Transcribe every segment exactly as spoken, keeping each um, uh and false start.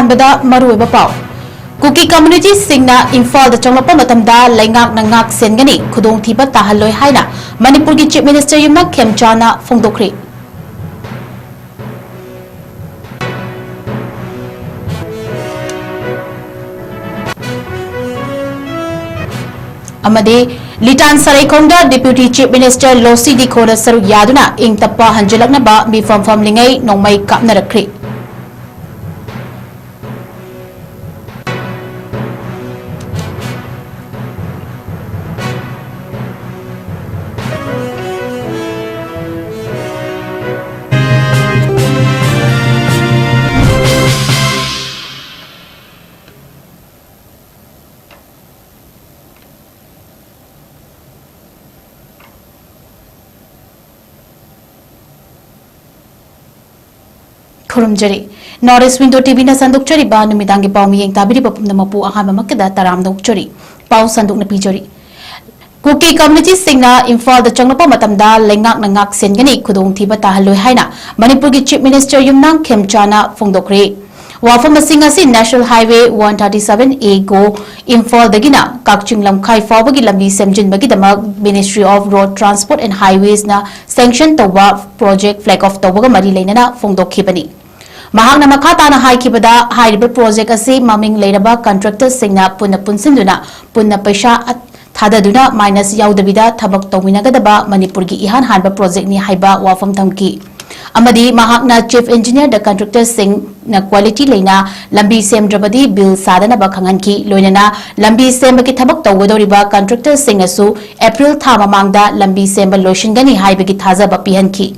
ꯑꯍꯥꯟꯕꯗ ꯃꯔꯨꯑꯣꯏꯕ ꯄꯥꯎ꯫ ꯀꯨꯀꯤ ꯀꯝꯃ꯭ꯌꯨꯅꯤꯇꯤꯁꯤꯡꯅ ꯏꯝꯐꯥꯜꯗ ꯆꯪꯂꯛꯄ ꯃꯇꯝꯗ ꯂꯩꯉꯥꯛꯅ ꯉꯥꯛ ꯁꯦꯟꯒꯅꯤ, ꯈꯨꯗꯣꯡꯊꯤꯕ ꯇꯥꯍꯜꯂꯣꯏ ꯍꯥꯏꯅ ꯃꯅꯤꯄꯨꯔꯒꯤ ꯆꯤꯐ ꯃꯤꯅꯤꯁꯇꯔ ꯌꯨꯝꯅꯥꯝ ꯈꯦꯝꯆꯥꯅ ꯐꯣꯡꯗꯣꯛꯈ꯭ꯔꯦ꯫ ꯑꯃꯗꯤ ꯂꯤꯇꯥꯟ ꯁꯔꯩꯈꯣꯡꯗ ꯗꯤꯄ꯭ꯌꯨꯇꯤ ꯆꯤꯐ ꯃꯤꯅꯤꯁꯇꯔ ꯂꯣꯁꯤ ꯗꯤꯈꯣꯅ ꯁꯔꯨꯛ ꯌꯥꯗꯨꯅ ꯏꯪ ꯇꯞꯄ ꯍꯟꯖꯤꯜꯂꯛꯅꯕ ꯃꯤꯐꯝ ꯐꯝꯂꯤꯉꯩ ꯅꯣꯡꯃꯩ ꯀꯥꯞꯅꯔꯛꯈ꯭ꯔꯦ꯫ ꯈꯨꯔꯨꯝꯖꯔꯤ꯫ North East Window ꯇꯤꯚꯤꯅ ꯁꯟꯗꯣꯛꯆꯔꯤꯕ ꯅꯨꯃꯤꯗꯥꯡꯒꯤ ꯄꯥꯎ ꯃꯤꯠꯌꯦꯡ ꯇꯥꯕꯤꯔꯤꯕ ꯄꯨꯝꯅꯃꯛꯄꯨ ꯑꯍꯥꯟꯕꯃꯛꯇꯗ ꯇꯔꯥꯝꯅ ꯑꯣꯛꯆꯔꯤ꯫ ꯄꯥꯎ ꯁꯟꯗꯣꯛꯅ ꯄꯤꯖꯔꯤ꯫ ꯀꯨꯀꯤ ꯀꯝꯃ꯭ꯌꯨꯅꯤꯇꯤꯁꯤꯡꯅ ꯏꯝꯐꯥꯜꯗ ꯆꯪꯂꯛꯄ ꯃꯇꯝꯗ ꯂꯩꯉꯥꯛꯅ ꯉꯥꯛ ꯁꯦꯟꯒꯅꯤ, ꯈꯨꯗꯣꯡꯊꯤꯕ ꯇꯥꯍꯜꯂꯣꯏ ꯍꯥꯏꯅ ꯃꯅꯤꯄꯨꯔꯒꯤ ꯆꯤꯐ ꯃꯤꯅꯤꯁꯇꯔ ꯌꯨꯝꯅꯥꯝ ꯈꯦꯝꯆꯥꯅ ꯐꯣꯡꯗꯣꯛꯈ꯭ꯔꯦ꯫ ꯋꯥꯐꯝ ꯑꯁꯤꯡ ꯑꯁꯤ National Highway one thirty seven A GO ꯏꯝꯐꯥꯜꯗꯒꯤꯅ ꯀꯛꯆꯤꯡ ꯂꯝꯈꯥꯏ ꯐꯥꯎꯕꯒꯤ ꯂꯝꯕꯤ ꯁꯦꯝꯖꯤꯟꯕꯒꯤꯗꯃꯛ Ministry of Road Transport and Highways ꯅ sanction ꯇꯧꯕ project flag off ꯇꯧꯕꯒ ꯃꯔꯤ ꯂꯩꯅꯅ ꯐꯣꯡꯗꯣꯛꯈꯤꯕꯅꯤ꯫ ꯃꯍꯥꯛꯅ ꯃꯈꯥ ꯇꯥꯅ ꯍꯥꯏꯈꯤꯕꯗ, ꯍꯥꯏꯔꯤꯕ project ꯑꯁꯤ ꯃꯃꯤꯡ ꯂꯩꯔꯕ contractor ꯁꯤꯡꯅ ꯄꯨꯟꯅ ꯄꯨꯟꯁꯤꯟꯗꯨꯅ ꯄꯨꯟꯅ ꯄꯩꯁꯥ ꯊꯥꯗꯗꯨꯅ minus ꯌꯥꯎꯗꯕꯤꯗ ꯊꯕꯛ ꯇꯧꯃꯤꯟꯅꯒꯗꯕ ꯃꯅꯤꯄꯨꯔꯒꯤ ꯏꯍꯥꯟ ꯍꯥꯟꯕ project ꯅꯤ ꯍꯥꯏꯕ ꯋꯥꯐꯝ ꯊꯝꯈꯤ꯫ ꯑꯃꯗꯤ ꯃꯍꯥꯛꯅ chief engineer ꯗ contractor ꯁꯤꯡꯅ quality ꯂꯩꯅ ꯂꯝꯕꯤ ꯁꯦꯝꯗ꯭ꯔꯕꯗꯤ bill ꯁꯥꯗꯅꯕ ꯈꯪꯍꯟꯈꯤ꯫ ꯂꯣꯏꯅꯅ ꯂꯝꯕꯤ ꯁꯦꯝꯕꯒꯤ ꯊꯕꯛ ꯇꯧꯒꯗꯧꯔꯤꯕ contractor ꯁꯤꯡꯅꯁꯨ April ꯊꯥ ꯃꯃꯥꯡꯗ ꯂꯝꯕꯤ ꯁꯦꯝꯕ ꯂꯣꯏꯁꯤꯟꯒꯅꯤ ꯍꯥꯏꯕꯒꯤ ꯊꯥꯖꯕ ꯄꯤꯍꯟꯈꯤ꯫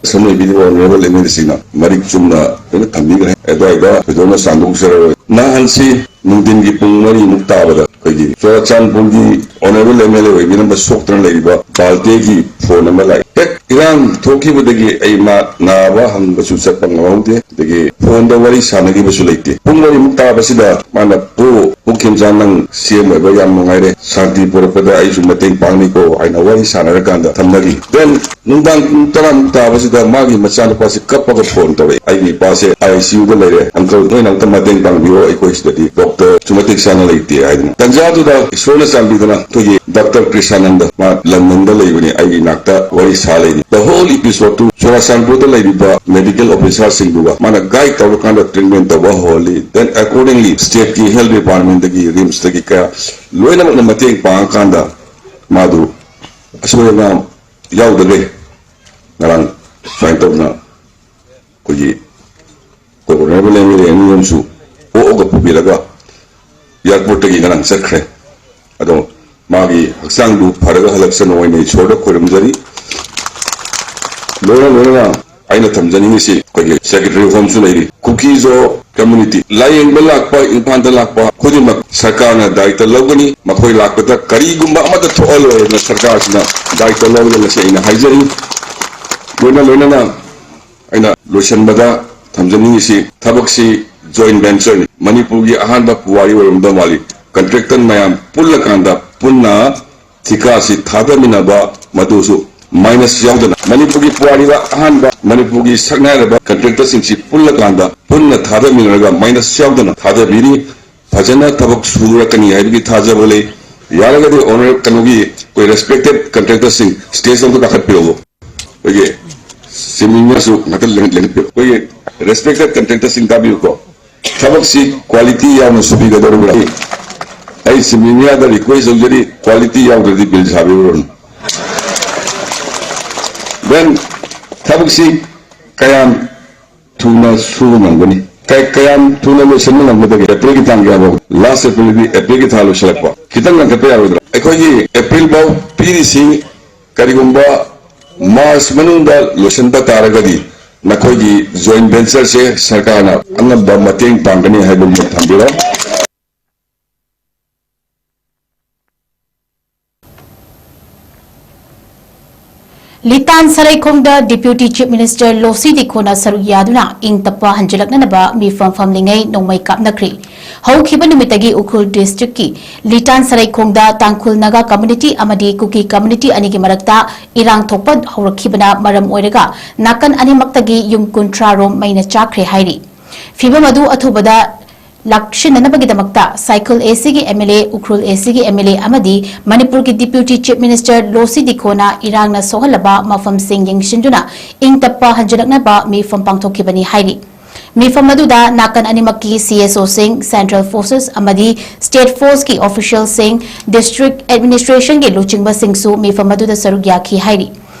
ꯁꯝꯅ ꯄꯤꯔꯤꯕ honourable M L A ꯁꯤꯡꯅ ꯃꯔꯤꯛ ꯆꯨꯝꯅ ꯂꯣꯏꯅ ꯊꯝꯕꯤꯈ꯭ꯔꯦ꯫ ꯑꯗꯨꯋꯥꯏꯗ ꯊꯣꯏꯗꯣꯛꯅ ꯁꯥꯡꯗꯣꯛꯆꯔꯔꯣꯏ꯫ ꯅꯍꯥꯟꯁꯤ ꯅꯨꯡꯊꯤꯟꯒꯤ ꯄꯨꯡ ꯃꯔꯤꯃꯨꯛ ꯇꯥꯕꯗ ꯑꯩꯈꯣꯏꯒꯤ ꯆꯨꯔꯥꯆꯥꯟꯄꯨꯔꯒꯤ honourable M L A ꯑꯣꯏꯕꯤꯔꯝꯕ ꯁꯣꯛꯇꯨꯅ ꯂꯩꯔꯤꯕ ꯕꯥꯜꯇꯦꯒꯤ phone ꯑꯃ ꯂꯥꯛꯏ꯫ ꯍꯦꯛ ꯏꯔꯥꯡ ꯊꯣꯛꯈꯤꯕꯗꯒꯤ ꯑꯩ ꯃꯥ ꯅꯥꯕ ꯍꯪꯕꯁꯨ ꯆꯠꯄ ꯉꯝꯍꯧꯗꯦ, ꯑꯗꯒꯤ ꯐꯣꯟꯗ ꯋꯥꯔꯤ ꯁꯥꯟꯅꯈꯤꯕꯁꯨ ꯂꯩꯇꯦ꯫ ꯄꯨꯡ ꯃꯔꯤꯃꯨꯛ ꯇꯥꯕꯁꯤꯗ ꯃꯥꯅ, "ꯄꯨ, ꯄꯨ ꯈꯦꯝꯆꯥꯟ, ꯅꯪ ꯁꯤ ꯑꯦꯝ ꯑꯣꯏꯕ ꯌꯥꯝ ꯅꯨꯡꯉꯥꯏꯔꯦ, ꯁꯥꯟꯇꯤ ꯄꯨꯔꯛꯄꯗ ꯑꯩꯁꯨ ꯃꯇꯦꯡ ꯄꯥꯡꯅꯤꯀꯣ" ꯍꯥꯏꯅ ꯋꯥꯔꯤ ꯁꯥꯟꯅꯔꯀꯥꯟꯗ ꯊꯝꯅꯈꯤ꯫ Then ꯅꯨꯡꯗꯥꯡ ꯄꯨꯡ ꯇꯔꯥꯃꯨꯛ ꯇꯥꯕꯁꯤꯗ ꯃꯥꯒꯤ ꯃꯆꯥꯅꯨꯄꯥꯁꯤ ꯀꯞꯄꯒ ꯐꯣꯟ ꯇꯧꯔꯛꯑꯦ, "ꯑꯩꯒꯤ ꯏꯄꯥꯁꯦ ꯑꯥꯏ ꯁꯤ ꯌꯨꯗ ꯂꯩꯔꯦ, ꯑꯪꯀꯜ, ꯅꯣꯏꯅ ꯑꯝꯇ ꯃꯇꯦꯡ ꯄꯥꯡꯕꯤꯌꯣ, ꯑꯩꯈꯣꯏ ꯁꯤꯗꯗꯤ ꯗꯣꯛꯇꯔꯁꯨ ꯃꯇꯤꯛ ꯆꯥꯅ ꯂꯩꯇꯦ" ꯍꯥꯏꯗꯅ꯫ ꯇꯟꯖꯥꯗꯨꯗ ꯏꯁꯣꯔꯅ ꯆꯥꯟꯕꯤꯗꯅ ꯑꯩꯈꯣꯏꯒꯤ ꯗꯥꯛꯇꯔ ꯀ꯭ꯔꯤꯁꯥꯅꯟꯗ, ꯃꯥ ꯂꯟꯗꯟꯗ ꯂꯩꯕꯅꯤ, ꯑꯩꯒꯤ ꯏꯅꯥꯛꯇ ꯋꯥꯔꯤ ꯁꯥ ꯂꯩꯔꯤ꯫ The whole episode ꯇꯨ ꯆꯨꯔꯥꯆꯥꯟꯄꯨꯔꯗ ꯂꯩꯔꯤꯕ medical officer ꯁꯤꯡꯗꯨꯒ ꯃꯥꯅ guide ꯇꯧꯔꯀꯥꯟꯗ treatment ꯇꯧꯕ ꯍꯧꯍꯜꯂꯤ꯫ Then accordingly state ꯀꯤ health department ꯇꯒꯤ, ꯔꯤꯝꯁ ꯇꯒꯤ ꯀꯌꯥ ꯂꯣꯏꯅꯃꯛꯅ ꯃꯇꯦꯡ ꯄꯥꯡꯉꯀꯥꯟꯗ ꯃꯥꯗꯨ ꯑꯁꯣꯏ ꯑꯉꯥꯝ ꯌꯥꯎꯗꯒꯩ ꯉꯔꯥꯡ ꯁꯨꯃꯥꯏꯅ ꯇꯧꯗꯅ ꯑꯩꯈꯣꯏꯒꯤ honourable M L A ꯑꯅꯤ ꯑꯃꯁꯨ ꯄꯣꯛꯑꯒ ꯄꯨꯕꯤꯔꯒ airport ꯇꯒꯤ ꯉꯔꯥꯡ ꯆꯠꯈ꯭ꯔꯦ꯫ ꯑꯗꯣ ꯃꯥꯒꯤ ꯍꯛꯆꯥꯡꯗꯨ ꯐꯔꯒ ꯍꯜꯂꯛꯁꯅꯨ ꯍꯥꯏꯅ ꯏꯁꯣꯔꯗ ꯈꯣꯏꯔꯝꯖꯔꯤ꯫ ꯂꯣꯏꯅ ꯂꯣꯏꯅꯅ ꯑꯩꯅ ꯊꯝꯖꯅꯤꯡꯉꯤꯁꯤ, ꯑꯩꯈꯣꯏꯒꯤ secretary home ꯁꯨ ꯂꯩꯔꯤ, ꯀꯨꯀꯤꯖꯣ community, ꯂꯥꯌꯦꯡꯕ ꯂꯥꯛꯄ, ꯏꯝꯐꯥꯜꯗ ꯂꯥꯛꯄ ꯈꯨꯗꯤꯡꯃꯛ ꯁꯔꯀꯥꯔꯅ ꯗꯥꯌꯤꯠꯇ ꯂꯧꯒꯅꯤ꯫ ꯃꯈꯣꯏ ꯂꯥꯛꯄꯗ ꯀꯔꯤꯒꯨꯝꯕ ꯑꯃꯠꯇ ꯊꯣꯛꯍꯜꯂꯣꯏ ꯍꯥꯏꯅ ꯁꯔꯀꯥꯔꯁꯤꯅ ꯗꯥꯌꯤꯠꯇ ꯂꯧꯒꯅꯤ, ꯃꯁꯤ ꯑꯩꯅ ꯍꯥꯏꯖꯔꯤ꯫ ꯂꯣꯏꯅ ꯂꯣꯏꯅꯅ ꯑꯩꯅ ꯂꯣꯏꯁꯤꯟꯕꯗ ꯊꯝꯖꯅꯤꯡꯉꯤꯁꯤ, ꯊꯕꯛꯁꯤ joint venture ꯅꯤ꯫ ꯃꯅꯤꯄꯨꯔꯒꯤ ꯑꯍꯥꯟꯕ ꯄꯨꯋꯥꯔꯤ ꯑꯣꯏꯔꯝꯗꯧ ꯃꯥꯜꯂꯤ꯫ Contractor ꯃꯌꯥꯝ ꯄꯨꯜꯂꯀꯥꯟꯗ ꯄꯨꯟꯅ ꯊꯤꯀꯥꯁꯤ ꯊꯥꯗꯃꯤꯟꯅꯕ, ꯃꯗꯨꯁꯨ minus ꯌꯥꯎꯗꯅ꯫ ꯃꯅꯤꯄꯨꯔꯒꯤ ꯄꯨꯋꯥꯔꯤꯗ ꯑꯍꯥꯟꯕ ꯃꯅꯤꯄꯨꯔꯒꯤ ꯁꯛꯅꯥꯏꯔꯕ contractor ꯁꯤꯡꯁꯤ ꯄꯨꯜꯂꯀꯥꯟꯗ, ꯄꯨꯟꯅ ꯊꯥꯗꯃꯤꯟꯅꯔꯒ minus ꯌꯥꯎꯗꯅ ꯊꯥꯗꯕꯤꯔꯤ꯫ ꯐꯖꯅ ꯊꯕꯛ ꯁꯨꯔꯛꯀꯅꯤ ꯍꯥꯏꯕꯒꯤ ꯊꯥꯖꯕ ꯂꯩ꯫ ꯌꯥꯔꯒꯗꯤ honour-, ꯀꯩꯅꯣꯒꯤ, ꯑꯩꯈꯣꯏ respected contractor ꯁꯤꯡ stage ꯑꯝꯇ ꯀꯥꯈꯠꯄꯤꯔꯛꯎ꯫ ꯑꯩꯈꯣꯏꯒꯤ ꯆꯤꯞ ꯏꯟꯖꯤꯅꯤꯌꯔꯁꯨ ꯉꯥꯛꯇ ꯂꯦꯡ-, ꯂꯦꯡꯍꯟꯕꯤꯔꯣ꯫ ꯑꯩꯈꯣꯏꯒꯤ respected contractor ꯁꯤꯡ ꯇꯥꯕꯤꯌꯨꯀꯣ꯫ ꯊꯕꯛꯁꯤ quality ꯌꯥꯎꯅ ꯁꯨꯕꯤꯒꯗꯧꯔꯤꯕ꯭ꯔꯥ? ꯑꯩ ꯆꯤꯞ ꯏꯟꯖꯤꯅꯤꯌꯔꯗ request ꯇꯧꯖꯔꯤ, quality ꯌꯥꯎꯗ꯭ꯔꯗꯤ bill ꯁꯥꯕꯤꯔꯨꯔꯅꯨ꯫ Then ꯊꯕꯛꯁꯤ ꯀꯌꯥꯝ ꯊꯨꯅ ꯁꯨꯕ ꯉꯝꯒꯅꯤ? ꯀ-, ꯀꯌꯥꯝ ꯊꯨꯅ ꯂꯣꯏꯁꯤꯟꯕ ꯉꯝꯒꯗꯒꯦ? April ꯒꯤ ꯇꯥꯡ ꯀꯌꯥ ꯐꯥꯎ? Last April ꯗꯤ April ꯒꯤ ꯊꯥ ꯂꯣꯏꯁꯤꯜꯂꯛꯄ꯫ ꯈꯤꯇꯪ ꯉꯟꯈꯠꯄ ꯌꯥꯔꯣꯏꯗ꯭ꯔꯥ? ꯑꯩꯈꯣꯏꯒꯤ April ꯐꯥꯎ ꯄꯤꯔꯤꯁꯤ, ꯀꯔꯤꯒꯨꯝꯕ March ꯃꯅꯨꯡꯗ ꯂꯣꯏꯁꯤꯟꯕ ꯇꯥꯔꯒꯗꯤ ꯅꯈꯣꯏꯒꯤ joint venture ꯁꯦ ꯁꯔꯀꯥꯔꯅ ꯑꯉꯝꯕ ꯃꯇꯦꯡ ꯄꯥꯡꯒꯅꯤ ꯍꯥꯏꯕ ꯑꯃ ꯊꯝꯕꯤꯔꯣ꯫ ꯂꯤꯇꯥꯟ ꯁꯔꯩꯈꯣꯡꯗ Deputy Chief Minister ꯂꯣꯁꯤ ꯗꯤꯈꯣꯅ ꯁꯔꯨꯛ ꯌꯥꯗꯨꯅ ꯏꯪ ꯇꯞꯄ ꯍꯟꯖꯤꯜꯂꯛꯅꯅꯕ ꯃꯤꯐꯝ ꯐꯝꯂꯤꯉꯩ ꯅꯣꯡꯃꯩ ꯀꯥꯞꯅꯈ꯭ꯔꯤ꯫ ꯍꯧꯈꯤꯕ ꯅꯨꯃꯤꯠꯇꯒꯤ ꯎꯈ꯭ꯔꯨꯜ districtꯀꯤ ꯂꯤꯇꯥꯟ ꯁꯔꯩꯈꯣꯡꯗ ꯇꯥꯡꯈꯨꯜ ꯅꯥꯒꯥ community ꯑꯃꯗꯤ ꯀꯨꯀꯤ community ꯑꯅꯤꯒꯤ ꯃꯔꯛꯇ ꯏꯔꯥꯡ ꯊꯣꯛꯄ ꯍꯧꯔꯛꯈꯤꯕꯅ ꯃꯔꯝ ꯑꯣꯏꯔꯒ ꯅꯥꯀꯟ ꯑꯅꯤꯃꯛꯇꯒꯤ ꯌꯨꯝ ꯀꯨꯟꯊ꯭ꯔꯥ ꯔꯣꯝ ꯃꯩꯅ ꯆꯥꯛꯈ꯭ꯔꯦ ꯍꯥꯏꯔꯤ꯫ ꯐꯤꯚꯝ ꯑꯗꯨ ꯑꯊꯨꯕꯗ ꯂꯥꯛꯁꯤꯟꯅꯅꯕꯒꯤꯗꯃꯛꯇ ꯁꯥꯏꯈꯜ ACꯒꯤ MLA, ꯎꯈ꯭ꯔꯨꯜ ACꯒꯤ MLA ꯑꯃꯗꯤ ꯃꯅꯤꯄꯨꯔꯒꯤ Deputy Chief Minister ꯂꯣꯁꯤ ꯗꯤꯈꯣꯅ ꯏꯔꯥꯡꯅ ꯁꯣꯛꯍꯜꯂꯕ ꯃꯐꯝꯁꯤꯡ ꯌꯦꯡꯁꯤꯟꯗꯨꯅ ꯏꯪ ꯇꯞꯄ ꯍꯟꯖꯤꯜꯂꯛꯅꯕ ꯃꯤꯐꯝ ꯄꯥꯡꯊꯣꯛꯈꯤꯕꯅꯤ ꯍꯥꯏꯔꯤ꯫ ꯃꯤꯐꯝ ꯑꯗꯨꯗ ꯅꯥꯀꯟ ꯑꯅꯤꯃꯛꯀꯤ CSOꯁꯤꯡ, Central Forces ꯑꯃꯗꯤ State Forceꯀꯤ officialꯁꯤꯡ, District Administrationꯒꯤ ꯂꯨꯆꯤꯡꯕꯁꯤꯡꯁꯨ ꯃꯤꯐꯝ ꯑꯗꯨꯗ ꯁꯔꯨꯛ ꯌꯥꯈꯤ ꯍꯥꯏꯔꯤ꯫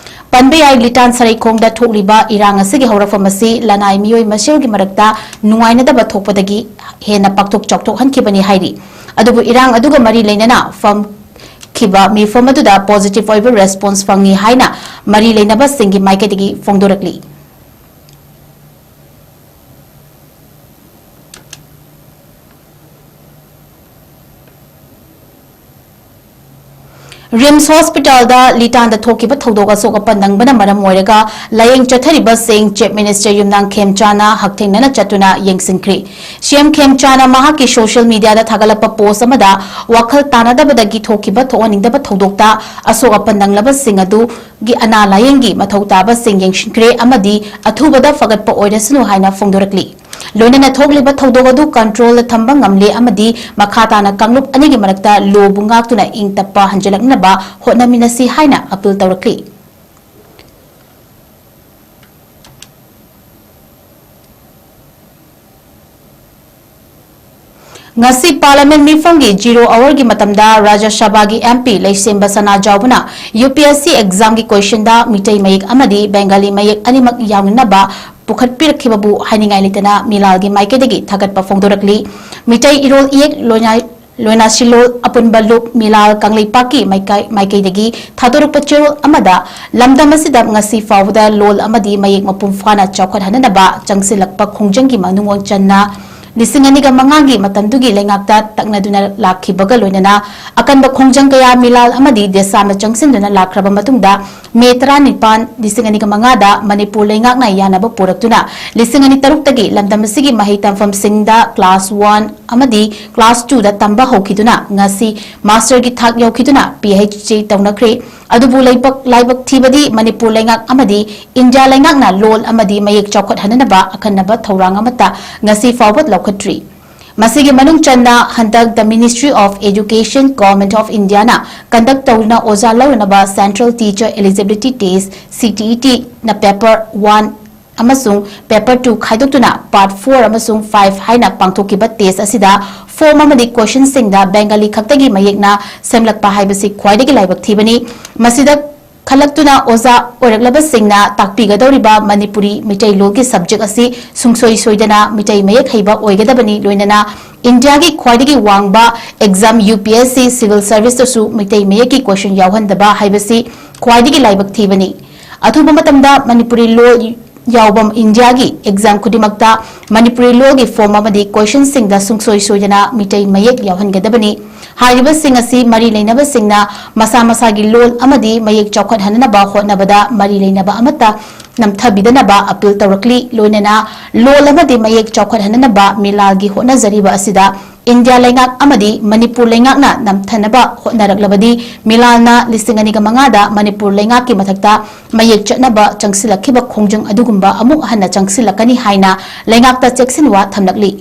ꯄꯟꯕ ꯌꯥꯏ, ꯂꯤꯇꯥꯟ ꯁꯔꯩꯈꯣꯡꯗ ꯊꯣꯛꯂꯤꯕ ꯏꯔꯥꯡ ꯑꯁꯤꯒꯤ ꯍꯧꯔꯛꯐꯝ ꯑꯁꯤ ꯂꯅꯥꯏ ꯃꯤꯑꯣꯏ ꯃꯁꯦꯜꯒꯤ ꯃꯔꯛꯇ ꯅꯨꯡꯉꯥꯏꯅꯗꯕ ꯊꯣꯛꯄꯗꯒꯤ ꯍꯦꯟꯅ ꯄꯥꯛꯊꯣꯛ ꯆꯥꯎꯊꯣꯛꯍꯟꯈꯤꯕꯅꯤ ꯍꯥꯏꯔꯤ꯫ ꯑꯗꯨꯕꯨ ꯏꯔꯥꯡ ꯑꯗꯨꯒ ꯃꯔꯤ ꯂꯩꯅꯅ ꯐꯝꯈꯤꯕ ꯃꯤꯐꯝ ꯑꯗꯨꯗ positive ꯑꯣꯏꯕ response ꯐꯪꯉꯤ ꯍꯥꯏꯅ ꯃꯔꯤ ꯂꯩꯅꯕꯁꯤꯡꯒꯤ ꯃꯥꯏꯀꯩꯗꯒꯤ ꯐꯣꯡꯗꯣꯔꯛꯂꯤ꯫ ꯔꯤꯝꯁ ꯍꯣꯁꯄꯤꯇꯥꯜꯗ ꯂꯤꯇꯥꯟꯗ ꯊꯣꯛꯈꯤꯕ ꯊꯧꯗꯣꯛ ꯑꯁꯣꯛ ꯑꯄꯟ ꯅꯪꯕꯅ ꯃꯔꯝ ꯑꯣꯏꯔꯒ ꯂꯥꯌꯦꯡ ꯆꯠꯊꯔꯤꯕꯁꯤꯡ Chief Minister ꯌꯨꯝꯅꯥꯝ ꯈꯦꯝꯆꯥꯟꯅ ꯍꯛꯊꯦꯡꯅꯅ ꯆꯠꯇꯨꯅ ꯌꯦꯡꯁꯤꯟꯈ꯭ꯔꯤ꯫ CM ꯈꯦꯝꯆꯥꯟꯅ ꯃꯍꯥꯛꯀꯤ social mediaꯗ ꯊꯥꯒꯠꯂꯛꯄ post ꯑꯃꯗ ꯋꯥꯈꯜ ꯇꯥꯅꯗꯕꯗꯒꯤ ꯊꯣꯛꯈꯤꯕ ꯊꯣꯛꯍꯟꯅꯤꯡꯗꯕ ꯊꯧꯗꯣꯛꯇ ꯑꯁꯣꯛ ꯑꯄꯟ ꯅꯪꯂꯕꯁꯤꯡ ꯑꯗꯨꯒꯤ ꯑꯅꯥ ꯂꯥꯌꯦꯡꯒꯤ ꯃꯊꯧ ꯇꯥꯕꯁꯤꯡ ꯌꯦꯡꯁꯤꯟꯈ꯭ꯔꯦ ꯑꯃꯗꯤ ꯑꯊꯨꯕꯗ ꯐꯒꯠꯄ ꯑꯣꯏꯔꯁꯅꯨ ꯍꯥꯏꯅ ꯐꯣꯡꯗꯣꯔꯛꯂꯤ꯫ ꯂꯣꯏꯅꯅ ꯊꯣꯛꯂꯤꯕ ꯊꯧꯗꯣꯛ ꯑꯗꯨ controlꯗ ꯊꯝꯕ ꯉꯝꯂꯦ ꯑꯃꯗꯤ ꯃꯈꯥ ꯇꯥꯅ ꯀꯥꯡꯂꯨꯞ ꯑꯅꯤꯒꯤ ꯃꯔꯛꯇ ꯂꯣꯕꯨ ꯉꯥꯛꯇꯨꯅ ꯏꯪ ꯇꯞꯄ ꯍꯟꯖꯤꯜꯂꯛꯅꯕ ꯍꯣꯠꯅꯃꯤꯟꯅꯁꯤ ꯍꯥꯏꯅ appeal ꯇꯧꯔꯛꯂꯤ꯫ ꯉꯁꯤ Parliament ꯃꯤꯐꯝꯒꯤ zero hourꯒꯤ ꯃꯇꯝꯗ ꯔꯥꯖ꯭ꯌ ꯁꯚꯥꯒꯤ MP ꯂꯩꯁꯦꯝꯕ ꯁꯅꯥꯖꯥꯎꯕꯅ UPSC examꯒꯤ questionꯗ ꯃꯤꯇꯩ ꯃꯌꯦꯛ ꯑꯃꯗꯤ ꯕꯦꯡꯒꯥꯂꯤ ꯃꯌꯦꯛ ꯑꯅꯤꯃꯛ ꯌꯥꯎꯅꯅꯕ ꯄꯨꯈꯠꯄꯤꯔꯛꯈꯤꯕꯕꯨ ꯍꯥꯏꯅꯤꯡꯉꯥꯏ ꯂꯩꯇꯅ ꯃꯤꯂꯥꯜꯒꯤ ꯃꯥꯏꯀꯩꯗꯒꯤ ꯊꯥꯒꯠꯄ ꯐꯣꯡꯗꯣꯔꯛꯂꯤ꯫ ꯃꯤꯇꯩ ꯏꯔꯣꯜ ꯏꯌꯦꯛ ꯂꯣꯏꯅ-, ꯂꯣꯏꯅꯥꯁꯤꯂꯣꯜ ꯑꯄꯨꯟꯕ ꯂꯨꯞ ꯃꯤꯂꯥꯜ ꯀꯪꯂꯩꯄꯥꯛꯀꯤ ꯃꯥꯏꯀꯩ-, ꯃꯥꯏꯀꯩꯗꯒꯤ ꯊꯥꯗꯣꯔꯛꯄ ꯆꯦꯔꯣꯜ ꯑꯃꯗ ꯂꯝꯗꯝ ꯑꯁꯤꯗ ꯉꯁꯤ ꯐꯥꯎꯕꯗ ꯂꯣꯜ ꯑꯃꯗꯤ ꯃꯌꯦꯛ ꯃꯄꯨꯡ ꯐꯥꯅ ꯆꯥꯎꯈꯠꯍꯟꯅꯅꯕ ꯆꯪꯁꯤꯜꯂꯛꯄ ꯈꯣꯡꯖꯪꯒꯤ ꯃꯅꯨꯡ ꯆꯟꯅ ꯂꯤꯁꯤꯡ ꯑꯅꯤꯒ ꯃꯉꯥꯒꯤ ꯃꯇꯝꯗꯨꯒꯤ ꯂꯩꯉꯥꯛꯇ ꯇꯛꯅꯗꯨꯅ ꯂꯥꯛꯈꯤꯕꯒ ꯂꯣꯏꯅꯅ ꯑꯀꯟꯕ ꯈꯣꯡꯖꯪ ꯀꯌꯥ ꯃꯤꯂꯥꯜ ꯑꯃꯗꯤ ꯗꯦꯁꯥꯝꯅ ꯆꯪꯁꯤꯟꯗꯨꯅ ꯂꯥꯛꯈ꯭ꯔꯕ ꯃꯇꯨꯡꯗ ꯃꯦ ꯇꯔꯥꯅꯤꯄꯥꯟ, ꯂꯤꯁꯤꯡ ꯑꯅꯤꯒ ꯃꯉꯥꯗ ꯃꯅꯤꯄꯨꯔ ꯂꯩꯉꯥꯛꯅ ꯌꯥꯅꯕ ꯄꯨꯔꯛꯇꯨꯅ ꯂꯤꯁꯤꯡ ꯑꯅꯤ ꯇꯔꯨꯛꯇꯒꯤ ꯂꯝꯗꯝ ꯑꯁꯤꯒꯤ ꯃꯍꯩ ꯇꯝꯐꯝꯁꯤꯡꯗ class one ꯑꯃꯗꯤ class twoꯗ ꯇꯝꯕ ꯍꯧꯈꯤꯗꯨꯅ ꯉꯁꯤ masterꯒꯤ ꯊꯥꯛ ꯌꯧꯈꯤꯗꯨꯅ PhD ꯇꯧꯅꯈ꯭ꯔꯦ꯫ ꯑꯗꯨꯕꯨ ꯂꯩꯕꯛ-, ꯂꯥꯏꯕꯛ ꯊꯤꯕꯗꯤ ꯃꯅꯤꯄꯨꯔ ꯂꯩꯉꯥꯛ ꯑꯃꯗꯤ ꯏꯟꯗꯤꯌꯥ ꯂꯩꯉꯥꯛꯅ ꯂꯣꯜ ꯑꯃꯗꯤ ꯃꯌꯦꯛ ꯆꯥꯎꯈꯠꯍꯟꯅꯅꯕ ꯑꯈꯟꯅꯕ ꯊꯧꯔꯥꯡ ꯑꯃꯠꯇ ꯉꯁꯤ ꯐꯥꯎꯕ ꯂꯧꯈꯠꯇ꯭ꯔꯤ꯫ ꯃꯁꯤꯒꯤ ꯃꯅꯨꯡ ꯆꯟꯅ ꯍꯟꯗꯛ the Ministry of Education, Government of Indiaꯅ conduct ꯇꯧꯗꯨꯅ ꯑꯣꯖꯥ ꯂꯧꯅꯅꯕ Central Teacher Eligibility Test, CTETꯅ paper one ꯑꯃꯁꯨꯡ paper two ꯈꯥꯏꯗꯣꯛꯇꯨꯅ part four ꯑꯃꯁꯨꯡ five ꯍꯥꯏꯅ ꯄꯥꯡꯊꯣꯛꯈꯤꯕ test ꯑꯁꯤꯗ form ꯑꯃꯗꯤ questionꯁꯤꯡꯗ Bengali ꯈꯛꯇꯒꯤ ꯃꯌꯦꯛꯅ ꯁꯦꯝꯂꯛꯄ ꯍꯥꯏꯕꯁꯤ ꯈ꯭ꯋꯥꯏꯗꯒꯤ ꯂꯥꯏꯕꯛ ꯊꯤꯕꯅꯤ꯫ ꯃꯁꯤꯗ ꯈꯜꯂꯛꯇꯨꯅ ꯑꯣꯖꯥ ꯑꯣꯏꯔꯛꯂꯕꯁꯤꯡꯅ ꯇꯥꯛꯄꯤꯒꯗꯧꯔꯤꯕ ꯃꯅꯤꯄꯨꯔꯤ ꯃꯤꯇꯩꯂꯣꯟꯒꯤ subject ꯑꯁꯤ ꯁꯨꯡꯁꯣꯏ ꯁꯣꯏꯗꯅ ꯃꯤꯇꯩ ꯃꯌꯦꯛ ꯍꯩꯕ ꯑꯣꯏꯒꯗꯕꯅꯤ, ꯂꯣꯏꯅꯅ ꯏꯟꯗꯤꯌꯥꯒꯤ ꯈ꯭ꯋꯥꯏꯗꯒꯤ ꯋꯥꯡꯕ exam UPSC Civil Serviceꯇꯁꯨ Meitei ꯃꯌꯦꯛꯀꯤ question ꯌꯥꯎꯍꯟꯗꯕ ꯍꯥꯏꯕꯁꯤ ꯈ꯭ꯋꯥꯏꯗꯒꯤ ꯂꯥꯏꯕꯛ ꯊꯤꯕꯅꯤ꯫ ꯑꯊꯨꯕ ꯃꯇꯝꯗ ꯃꯅꯤꯄꯨꯔꯤ ꯂꯣꯜ ꯌꯥꯎꯕ ꯏꯟꯗꯤꯌꯥꯒꯤ exam ꯈꯨꯗꯤꯡꯃꯛꯇ ꯃꯅꯤꯄꯨꯔꯤ ꯂꯣꯜꯒꯤ form ꯑꯃꯗꯤ questionꯁꯤꯡꯗ ꯁꯨꯡꯁꯣꯏ ꯁꯣꯏꯗꯅ ꯃꯤꯇꯩ ꯃꯌꯦꯛ ꯌꯥꯎꯍꯟꯒꯗꯕꯅꯤ꯫ ꯍꯥꯏꯔꯤꯕꯁꯤꯡ ꯑꯁꯤ ꯃꯔꯤ ꯂꯩꯅꯕꯁꯤꯡꯅ ꯃꯁꯥ ꯃꯁꯥꯒꯤ ꯂꯣꯜ ꯑꯃꯗꯤ ꯃꯌꯦꯛ ꯆꯥꯎꯈꯠꯍꯟꯅꯕ ꯍꯣꯠꯅꯕꯗ ꯃꯔꯤ ꯂꯩꯅꯕ ꯑꯃꯠꯇ ꯅꯝꯊꯕꯤꯗꯅꯕ appeal ꯇꯧꯔꯛꯂꯤ꯫ ꯂꯣꯏꯅꯅ ꯂꯣꯜ ꯑꯃꯗꯤ ꯃꯌꯦꯛ ꯆꯥꯎꯈꯠꯍꯟꯅꯅꯕ ꯃꯤꯂꯥꯜꯒꯤ ꯍꯣꯠꯅꯖꯔꯤꯕ ꯑꯁꯤꯗ ꯏꯟꯗꯤꯌꯥ ꯂꯩꯉꯥꯛ ꯑꯃꯗꯤ ꯃꯅꯤꯄꯨꯔ ꯂꯩꯉꯥꯛꯅ ꯅꯝꯊꯅꯕ ꯍꯣꯠꯅꯔꯛꯂꯕꯗꯤ ꯃꯤꯂꯥꯜꯅ ꯂꯤꯁꯤꯡ ꯑꯅꯤꯒ ꯃꯉꯥꯗ ꯃꯅꯤꯄꯨꯔ ꯂꯩꯉꯥꯛꯀꯤ ꯃꯊꯛꯇ ꯃꯌꯦꯛ ꯆꯠꯅꯕ ꯆꯪꯁꯤꯜꯂꯛꯈꯤꯕ ꯈꯣꯡꯖꯪ ꯑꯗꯨꯒꯨꯝꯕ ꯑꯃꯨꯛ ꯍꯟꯅ ꯆꯪꯁꯤꯜꯂꯛꯀꯅꯤ ꯍꯥꯏꯅ ꯂꯩꯉꯥꯛꯇ ꯆꯦꯛꯁꯤꯟꯋꯥ ꯊꯝꯂꯛꯂꯤ꯫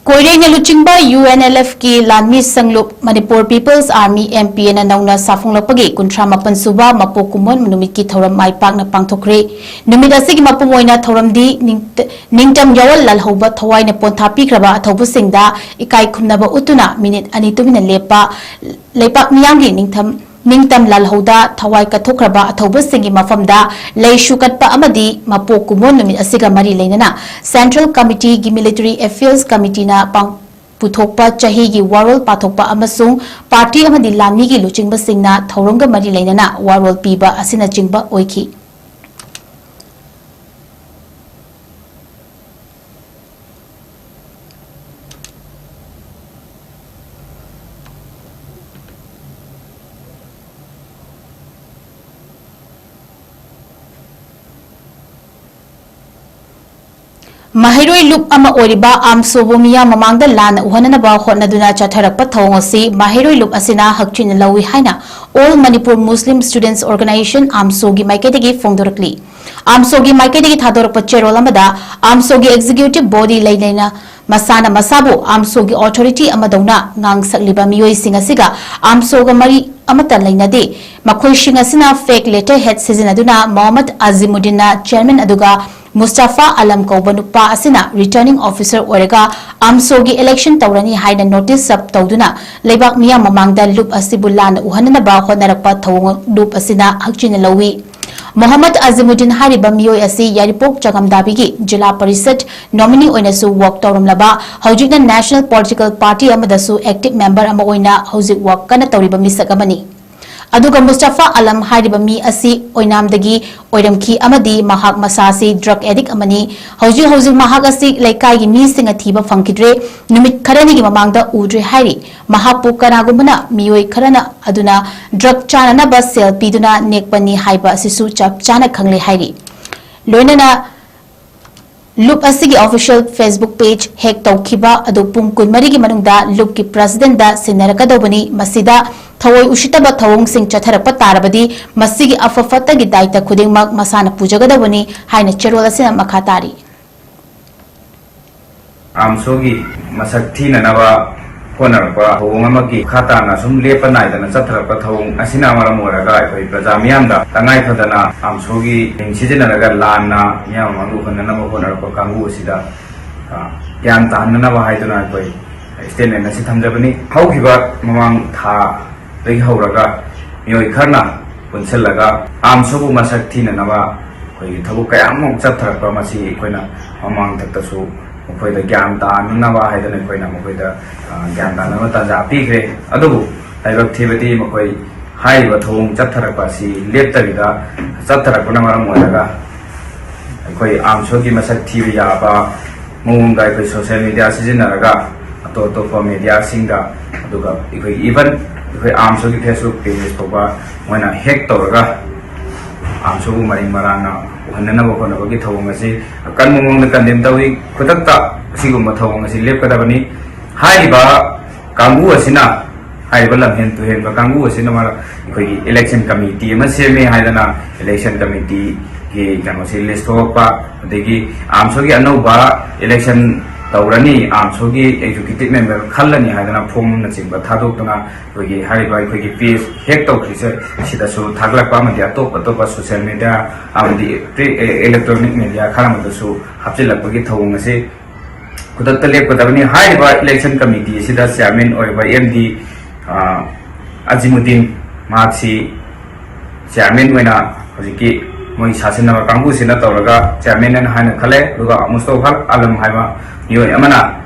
ꯀꯣꯏꯔꯦꯡꯅ ꯂꯨꯆꯤꯡꯕ UNLFꯀꯤ ꯂꯥꯟꯃꯤ ꯁꯪꯂꯨꯞ ꯃꯅꯤꯄꯨꯔ People's Army, MPNꯅ ꯅꯧꯅ ꯁꯥꯐꯣꯡꯂꯛꯄꯒꯤ ꯀꯨꯟꯊ꯭ꯔꯥ ꯃꯥꯄꯟ ꯁꯨꯕ ꯃꯄꯣꯛ ꯀꯨꯝꯑꯣꯟ ꯅꯨꯃꯤꯠꯀꯤ ꯊꯧꯔꯝ ꯃꯥꯏ ꯄꯥꯛꯅ ꯄꯥꯡꯊꯣꯛꯈ꯭ꯔꯦ꯫ ꯅꯨꯃꯤꯠ ꯑꯁꯤꯒꯤ ꯃꯄꯨꯡ ꯑꯣꯏꯅ ꯊꯧꯔꯝꯗꯤ ꯅꯤꯡ-, ꯅꯤꯡꯇꯝ ꯌꯥꯋꯜ ꯂꯥꯜꯍꯧꯕ ꯊꯋꯥꯏꯅ ꯄꯣꯟꯊꯥ ꯄꯤꯈ꯭ꯔꯕ ꯑꯊꯧꯕꯁꯤꯡꯗ ꯏꯀꯥꯏ ꯈꯨꯝꯅꯕ ꯎꯠꯇꯨꯅ ꯃꯤꯅꯤꯠ ꯑꯅꯤ ꯇꯨꯃꯤꯟꯅ ꯂꯦꯞꯄ, ꯂꯩꯄꯥꯛ ꯃꯤꯌꯥꯝꯒꯤ ꯅꯤꯡꯊꯝ ꯅꯤꯡꯇꯝ ꯂꯥꯜꯍꯧꯗ ꯊꯋꯥꯏ ꯀꯠꯊꯣꯛꯈ꯭ꯔꯕ ꯑꯊꯧꯕꯁꯤꯡꯒꯤ ꯃꯐꯝꯗ ꯂꯩꯁꯨ ꯀꯠꯄ ꯑꯃꯗꯤ ꯃꯄꯣꯛ ꯀꯨꯝꯑꯣꯟ ꯅꯨꯃꯤꯠ ꯑꯁꯤꯒ ꯃꯔꯤ ꯂꯩꯅꯅ Central Committeeꯒꯤ Military Affairs Committeeꯅ ꯄꯥꯡ-, ꯄꯨꯊꯣꯛꯄ ꯆꯍꯤꯒꯤ ꯋꯥꯔꯣꯜ ꯄꯥꯊꯣꯛꯄ ꯑꯃꯁꯨꯡ party ꯑꯃꯗꯤ ꯂꯥꯟꯃꯤꯒꯤ ꯂꯨꯆꯤꯡꯕꯁꯤꯡꯅ ꯊꯧꯔꯝꯒ ꯃꯔꯤ ꯂꯩꯅꯅ ꯋꯥꯔꯣꯜ ꯄꯤꯕ ꯑꯁꯤꯅꯆꯤꯡꯕ ꯑꯣꯏꯈꯤ꯫ ꯃꯍꯩꯔꯣꯏ ꯂꯨꯞ ꯑꯃ ꯑꯣꯏꯔꯤꯕ ꯑꯥꯝꯁꯣꯕꯨ ꯃꯤꯌꯥꯝ ꯃꯃꯥꯡꯗ ꯂꯥꯟꯅ ꯎꯍꯟꯅꯅꯕ ꯍꯣꯠꯅꯗꯨꯅ ꯆꯠꯊꯔꯛꯄ ꯊꯧꯑꯣꯡ ꯑꯁꯤ ꯃꯍꯩꯔꯣꯏ ꯂꯨꯞ ꯑꯁꯤꯅ ꯍꯛꯊꯤꯅ ꯂꯧꯏ ꯍꯥꯏꯅ All Manipur Muslim Students Organisation, ꯑꯥꯝꯁꯣꯒꯤ ꯃꯥꯏꯀꯩꯗꯒꯤ ꯐꯣꯡꯗꯣꯔꯛꯂꯤ꯫ ꯑꯥꯝꯁꯣꯒꯤ ꯃꯥꯏꯀꯩꯗꯒꯤ ꯊꯥꯗꯣꯔꯛꯄ ꯆꯦꯔꯣꯜ ꯑꯃꯗ ꯑꯥꯝꯁꯣꯒꯤ executive body ꯂꯩ ꯂꯩꯅ ꯃꯁꯥꯅ ꯃꯁꯥꯕꯨ ꯑꯥꯝꯁꯣꯒꯤ authority ꯑꯃꯗꯧꯅ ꯉꯥꯡꯁꯛꯂꯤꯕ ꯃꯤꯑꯣꯏꯁꯤꯡ ꯑꯁꯤꯒ ꯑꯥꯝꯁꯣꯒ ꯃꯔꯤ ꯑꯃꯠꯇ ꯂꯩꯅꯗꯦ꯫ ꯃꯈꯣꯏꯁꯤꯡ ꯑꯁꯤꯅ fake letterhead ꯁꯤꯖꯤꯟꯅꯗꯨꯅ ꯃꯣꯍꯝꯃꯗ ꯑꯖꯤꯃꯨꯗꯤꯟꯅ chairman ꯑꯗꯨꯒ ꯃꯨꯁꯇꯥꯐꯥ ꯑꯂꯝ ꯀꯧꯕ ꯅꯨꯄꯥ ꯑꯁꯤꯅ returning officer ꯑꯣꯏꯔꯒ ꯑꯥꯝꯁꯣꯒꯤ election ꯇꯧꯔꯅꯤ ꯍꯥꯏꯅ notice serve ꯇꯧꯗꯨꯅ ꯂꯩꯕꯥꯛ ꯃꯤꯌꯥꯝ ꯃꯃꯥꯡꯗ ꯂꯨꯞ ꯑꯁꯤꯕꯨ ꯂꯥꯟꯅ ꯎꯍꯟꯅꯅꯕ ꯍꯣꯠꯅꯔꯛꯄ ꯊꯧꯑꯣꯡ ꯂꯨꯞ ꯑꯁꯤꯅ ꯍꯛꯆꯤꯟꯅ ꯂꯧꯏ꯫ ꯃꯣꯍꯝꯃꯗ ꯑꯖꯤꯃꯨꯗꯤꯟ ꯍꯥꯏꯔꯤꯕ ꯃꯤꯑꯣꯏ ꯑꯁꯤ ꯌꯥꯏꯔꯤꯄꯣꯛ ꯆꯉꯝꯗꯥꯕꯤꯒꯤ ꯖꯤꯂꯥ ꯄꯔꯤꯁꯠ nominee ꯑꯣꯏꯅꯁꯨ work ꯇꯧꯔꯝꯂꯕ, ꯍꯧꯖꯤꯛꯅ national political party ꯑꯃꯗꯁꯨ active member ꯑꯃ ꯑꯣꯏꯅ ꯍꯧꯖꯤꯛ work ꯀꯟꯅ ꯇꯧꯔꯤꯕ ꯃꯤꯁꯛ ꯑꯃꯅꯤ꯫ ꯑꯗꯨꯒ ꯃꯨꯁꯇꯥꯐꯥ ꯑꯂꯝ ꯍꯥꯏꯔꯤꯕ ꯃꯤ ꯑꯁꯤ ꯑꯣꯏꯅꯥꯝꯗꯒꯤ ꯑꯣꯏꯔꯝꯈꯤ ꯑꯃꯗꯤ ꯃꯍꯥꯛ ꯃꯁꯥ ꯑꯁꯤ drug addict ꯑꯃꯅꯤ꯫ ꯍꯧꯖꯤꯛ ꯍꯧꯖꯤꯛ ꯃꯍꯥꯛ ꯑꯁꯤ ꯂꯩꯀꯥꯏꯒꯤ ꯃꯤꯁꯤꯡꯅ ꯊꯤꯕ ꯐꯪꯈꯤꯗ꯭ꯔꯦ꯫ ꯅꯨꯃꯤꯠ ꯈꯔꯅꯤꯒꯤ ꯃꯃꯥꯡꯗ ꯎꯗ꯭ꯔꯦ ꯍꯥꯏꯔꯤ꯫ ꯃꯍꯥꯛꯄꯨ ꯀꯅꯥꯒꯨꯝꯕꯅ ꯃꯤꯑꯣꯏ ꯈꯔꯅ ꯑꯗꯨꯅ drug ꯆꯥꯅꯅꯕ ꯁꯦꯜ ꯄꯤꯗꯨꯅ ꯅꯦꯛꯄꯅꯤ ꯍꯥꯏꯕ ꯑꯁꯤꯁꯨ ꯆꯞ ꯆꯥꯅ ꯈꯪꯂꯦ ꯍꯥꯏꯔꯤ꯫ ꯂꯣꯏꯅꯅ ꯂꯨꯞ ꯑꯁꯤꯒꯤ official Facebook page hack ꯇꯧꯈꯤꯕ ꯑꯗꯨ ꯄꯨꯡ ꯀꯨꯟꯃꯔꯤꯒꯤ ꯃꯅꯨꯡꯗ ꯂꯨꯞꯀꯤ presidentꯗ ꯁꯤꯟꯅꯔꯛꯀꯗꯧꯕꯅꯤ꯫ ꯃꯁꯤꯗ ꯊꯑꯣꯏ ꯎꯁꯤꯠꯇꯕ ꯊꯧꯑꯣꯡꯁꯤꯡ ꯆꯠꯊꯔꯛꯄ ꯇꯥꯔꯕꯗꯤ ꯃꯁꯤꯒꯤ ꯑꯐ ꯐꯠꯇꯒꯤ ꯗꯥꯏꯇ ꯈꯨꯗꯤꯡꯃꯛ ꯃꯁꯥꯅ ꯄꯨꯖꯒꯗꯧꯕꯅꯤ ꯍꯥꯏꯅ ꯆꯦꯔꯣꯜ ꯑꯁꯤꯅ ꯃꯈꯥ ꯇꯥꯔꯤ꯫ ꯑꯥꯝꯁꯣꯒꯤ ꯃꯁꯛ ꯊꯤꯅꯅꯕ ꯍꯣꯠꯅꯔꯛꯄ ꯊꯧꯑꯣꯡ ꯑꯃꯒꯤ ꯃꯈꯥ ꯇꯥꯅ ꯁꯨꯝ ꯂꯦꯞꯄ ꯅꯥꯏꯗꯅ ꯆꯠꯊꯔꯛꯄ ꯊꯧꯑꯣꯡ ꯑꯁꯤꯅ ꯃꯔꯝ ꯑꯣꯏꯔꯒ ꯑꯩꯈꯣꯏ ꯄ꯭ꯔꯖꯥ ꯃꯤꯌꯥꯝꯗ ꯇꯉꯥꯏ ꯐꯗꯅ ꯑꯥꯝꯁꯣꯒꯤ ꯃꯤꯡ ꯁꯤꯖꯤꯟꯅꯔꯒ ꯂꯥꯟꯅ ꯃꯤꯌꯥꯝ ꯃꯃꯥꯡꯗ ꯎꯍꯟꯅꯅꯕ ꯍꯣꯠꯅꯔꯛꯄ ꯀꯥꯡꯕꯨ ꯑꯁꯤꯗ, ꯑ, ꯒ꯭ꯌꯥꯟ ꯇꯥꯍꯟꯅꯅꯕ ꯍꯥꯏꯗꯨꯅ ꯑꯩꯈꯣꯏ statement ꯑꯁꯤ ꯊꯝꯖꯕꯅꯤ꯫ ꯍꯧꯈꯤꯕ ꯃꯃꯥꯡ ꯊꯥꯗꯒꯤ ꯍꯧꯔꯒ ꯃꯤꯑꯣꯏ ꯈꯔꯅ ꯄꯨꯟꯁꯤꯜꯂꯒ ꯑꯥꯝꯁꯨꯕꯨ ꯃꯁꯛ ꯊꯤꯅꯅꯕ ꯑꯩꯈꯣꯏꯒꯤ ꯊꯕꯛ ꯀꯌꯥꯃꯨꯛ ꯆꯠꯊꯔꯛꯄ, ꯃꯁꯤ ꯑꯩꯈꯣꯏꯅ ꯃꯃꯥꯡꯊꯛꯇꯁꯨ ꯃꯈꯣꯏꯗ ꯒ꯭ꯌꯥꯟ ꯇꯥꯅꯅꯕ ꯍꯥꯏꯗꯅ ꯑꯩꯈꯣꯏꯅ ꯃꯈꯣꯏꯗ, ꯑ, ꯒ꯭ꯌꯥꯟ ꯇꯥꯅꯕ ꯇꯥꯟꯖꯥ ꯄꯤꯈ꯭ꯔꯦ꯫ ꯑꯗꯨꯕꯨ ꯂꯥꯏꯕꯛ ꯊꯤꯕꯗꯤ ꯃꯈꯣꯏ ꯍꯥꯏꯔꯤꯕ ꯊꯧꯑꯣꯡ ꯆꯠꯊꯔꯛꯄ ꯑꯁꯤ ꯂꯦꯞꯇꯕꯤꯗ ꯆꯠꯊꯔꯛꯄꯅ ꯃꯔꯝ ꯑꯣꯏꯔꯒ ꯑꯩꯈꯣꯏ ꯑꯥꯝꯁꯨꯒꯤ ꯃꯁꯛ ꯊꯤꯕ ꯌꯥꯕ ꯃꯑꯣꯡꯗ ꯑꯩꯈꯣꯏ social media ꯁꯤꯖꯤꯟꯅꯔꯒ ꯑꯇꯣꯞ ꯑꯇꯣꯞꯄ mediaꯁꯤꯡꯗ, ꯑꯗꯨꯒ ꯑꯩꯈꯣꯏ even ꯑꯩꯈꯣꯏ ꯑꯥꯝꯁꯨꯒꯤ Facebook page ꯐꯥꯎꯕ ꯃꯣꯏꯅ hack ꯇꯧꯔꯒ ꯑꯥꯝꯁꯨꯕꯨ ꯃꯔꯤꯡ ꯃꯔꯥꯡꯅ ꯎꯍꯟꯅꯅꯕ ꯍꯣꯠꯅꯕꯒꯤ ꯊꯧꯑꯣꯡ ꯑꯁꯤ ꯑꯀꯟꯕ ꯃꯑꯣꯡꯗ condemn ꯇꯧꯏ꯫ ꯈꯨꯗꯛꯇ ꯑꯁꯤꯒꯨꯝꯕ ꯊꯧꯑꯣꯡ ꯑꯁꯤ ꯂꯦꯞꯀꯗꯕꯅꯤ꯫ ꯍꯥꯏꯔꯤꯕ ꯀꯥꯡꯕꯨ ꯑꯁꯤꯅ, ꯍꯥꯏꯔꯤꯕ ꯂꯝꯍꯦꯟ ꯇꯨꯍꯦꯟꯕ ꯀꯥꯡꯕꯨ ꯑꯁꯤꯅ ꯃꯔ-, ꯑꯩꯈꯣꯏꯒꯤ election committee ꯑꯃ ꯁꯦꯝꯃꯦ ꯍꯥꯏꯗꯅ election committeeꯒꯤ ꯀꯩꯅꯣꯁꯤ list ꯊꯣꯛꯂꯛꯄ, ꯑꯗꯒꯤ ꯑꯥꯝꯁꯨꯒꯤ ꯑꯅꯧꯕ election ꯇꯧꯔꯅꯤ, ꯑꯥꯝꯁꯨꯒꯤ executive member ꯈꯜꯂꯅꯤ ꯍꯥꯏꯗꯅ form ꯅꯆꯤꯡꯕ ꯊꯥꯗꯣꯛꯇꯨꯅ ꯑꯩꯈꯣꯏꯒꯤ ꯍꯥꯏꯔꯤꯕ ꯑꯩꯈꯣꯏꯒꯤ page hack ꯇꯧꯈ꯭ꯔꯤꯁꯦ, ꯁꯤꯗꯁꯨ ꯊꯥꯒꯠꯂꯛꯄ ꯑꯃꯗꯤ ꯑꯇꯣꯞ ꯑꯇꯣꯞꯄ social media ꯑꯃꯗꯤ pre-, electronic media ꯈꯔ ꯑꯃꯗꯁꯨ ꯍꯥꯞꯆꯤꯜꯂꯛꯄꯒꯤ ꯊꯧꯑꯣꯡ ꯑꯁꯤ ꯈꯨꯗꯛꯇ ꯂꯦꯞꯀꯗꯕꯅꯤ꯫ ꯍꯥꯏꯔꯤꯕ election committee ꯑꯁꯤꯗ chairman ꯑꯣꯏꯔꯤꯕ M D, ꯑ, ꯑꯖꯤꯃꯨꯗꯤꯟ, ꯃꯍꯥꯛꯁꯤ chairman ꯑꯣꯏꯅ ꯍꯧꯖꯤꯛꯀꯤ ꯃꯣꯏ ꯁꯥꯁꯤꯟꯅꯕ ꯀꯥꯡꯕꯨꯁꯤꯅ ꯇꯧꯔꯒ chairman ꯑꯅ ꯍꯥꯏꯅ ꯈꯜꯂꯦ, ꯑꯗꯨꯒ ꯃꯨꯁꯇꯣꯐꯥ ꯑꯂꯝ ꯍꯥꯏꯕ ꯃꯤꯑꯣꯏ ꯑꯃꯅ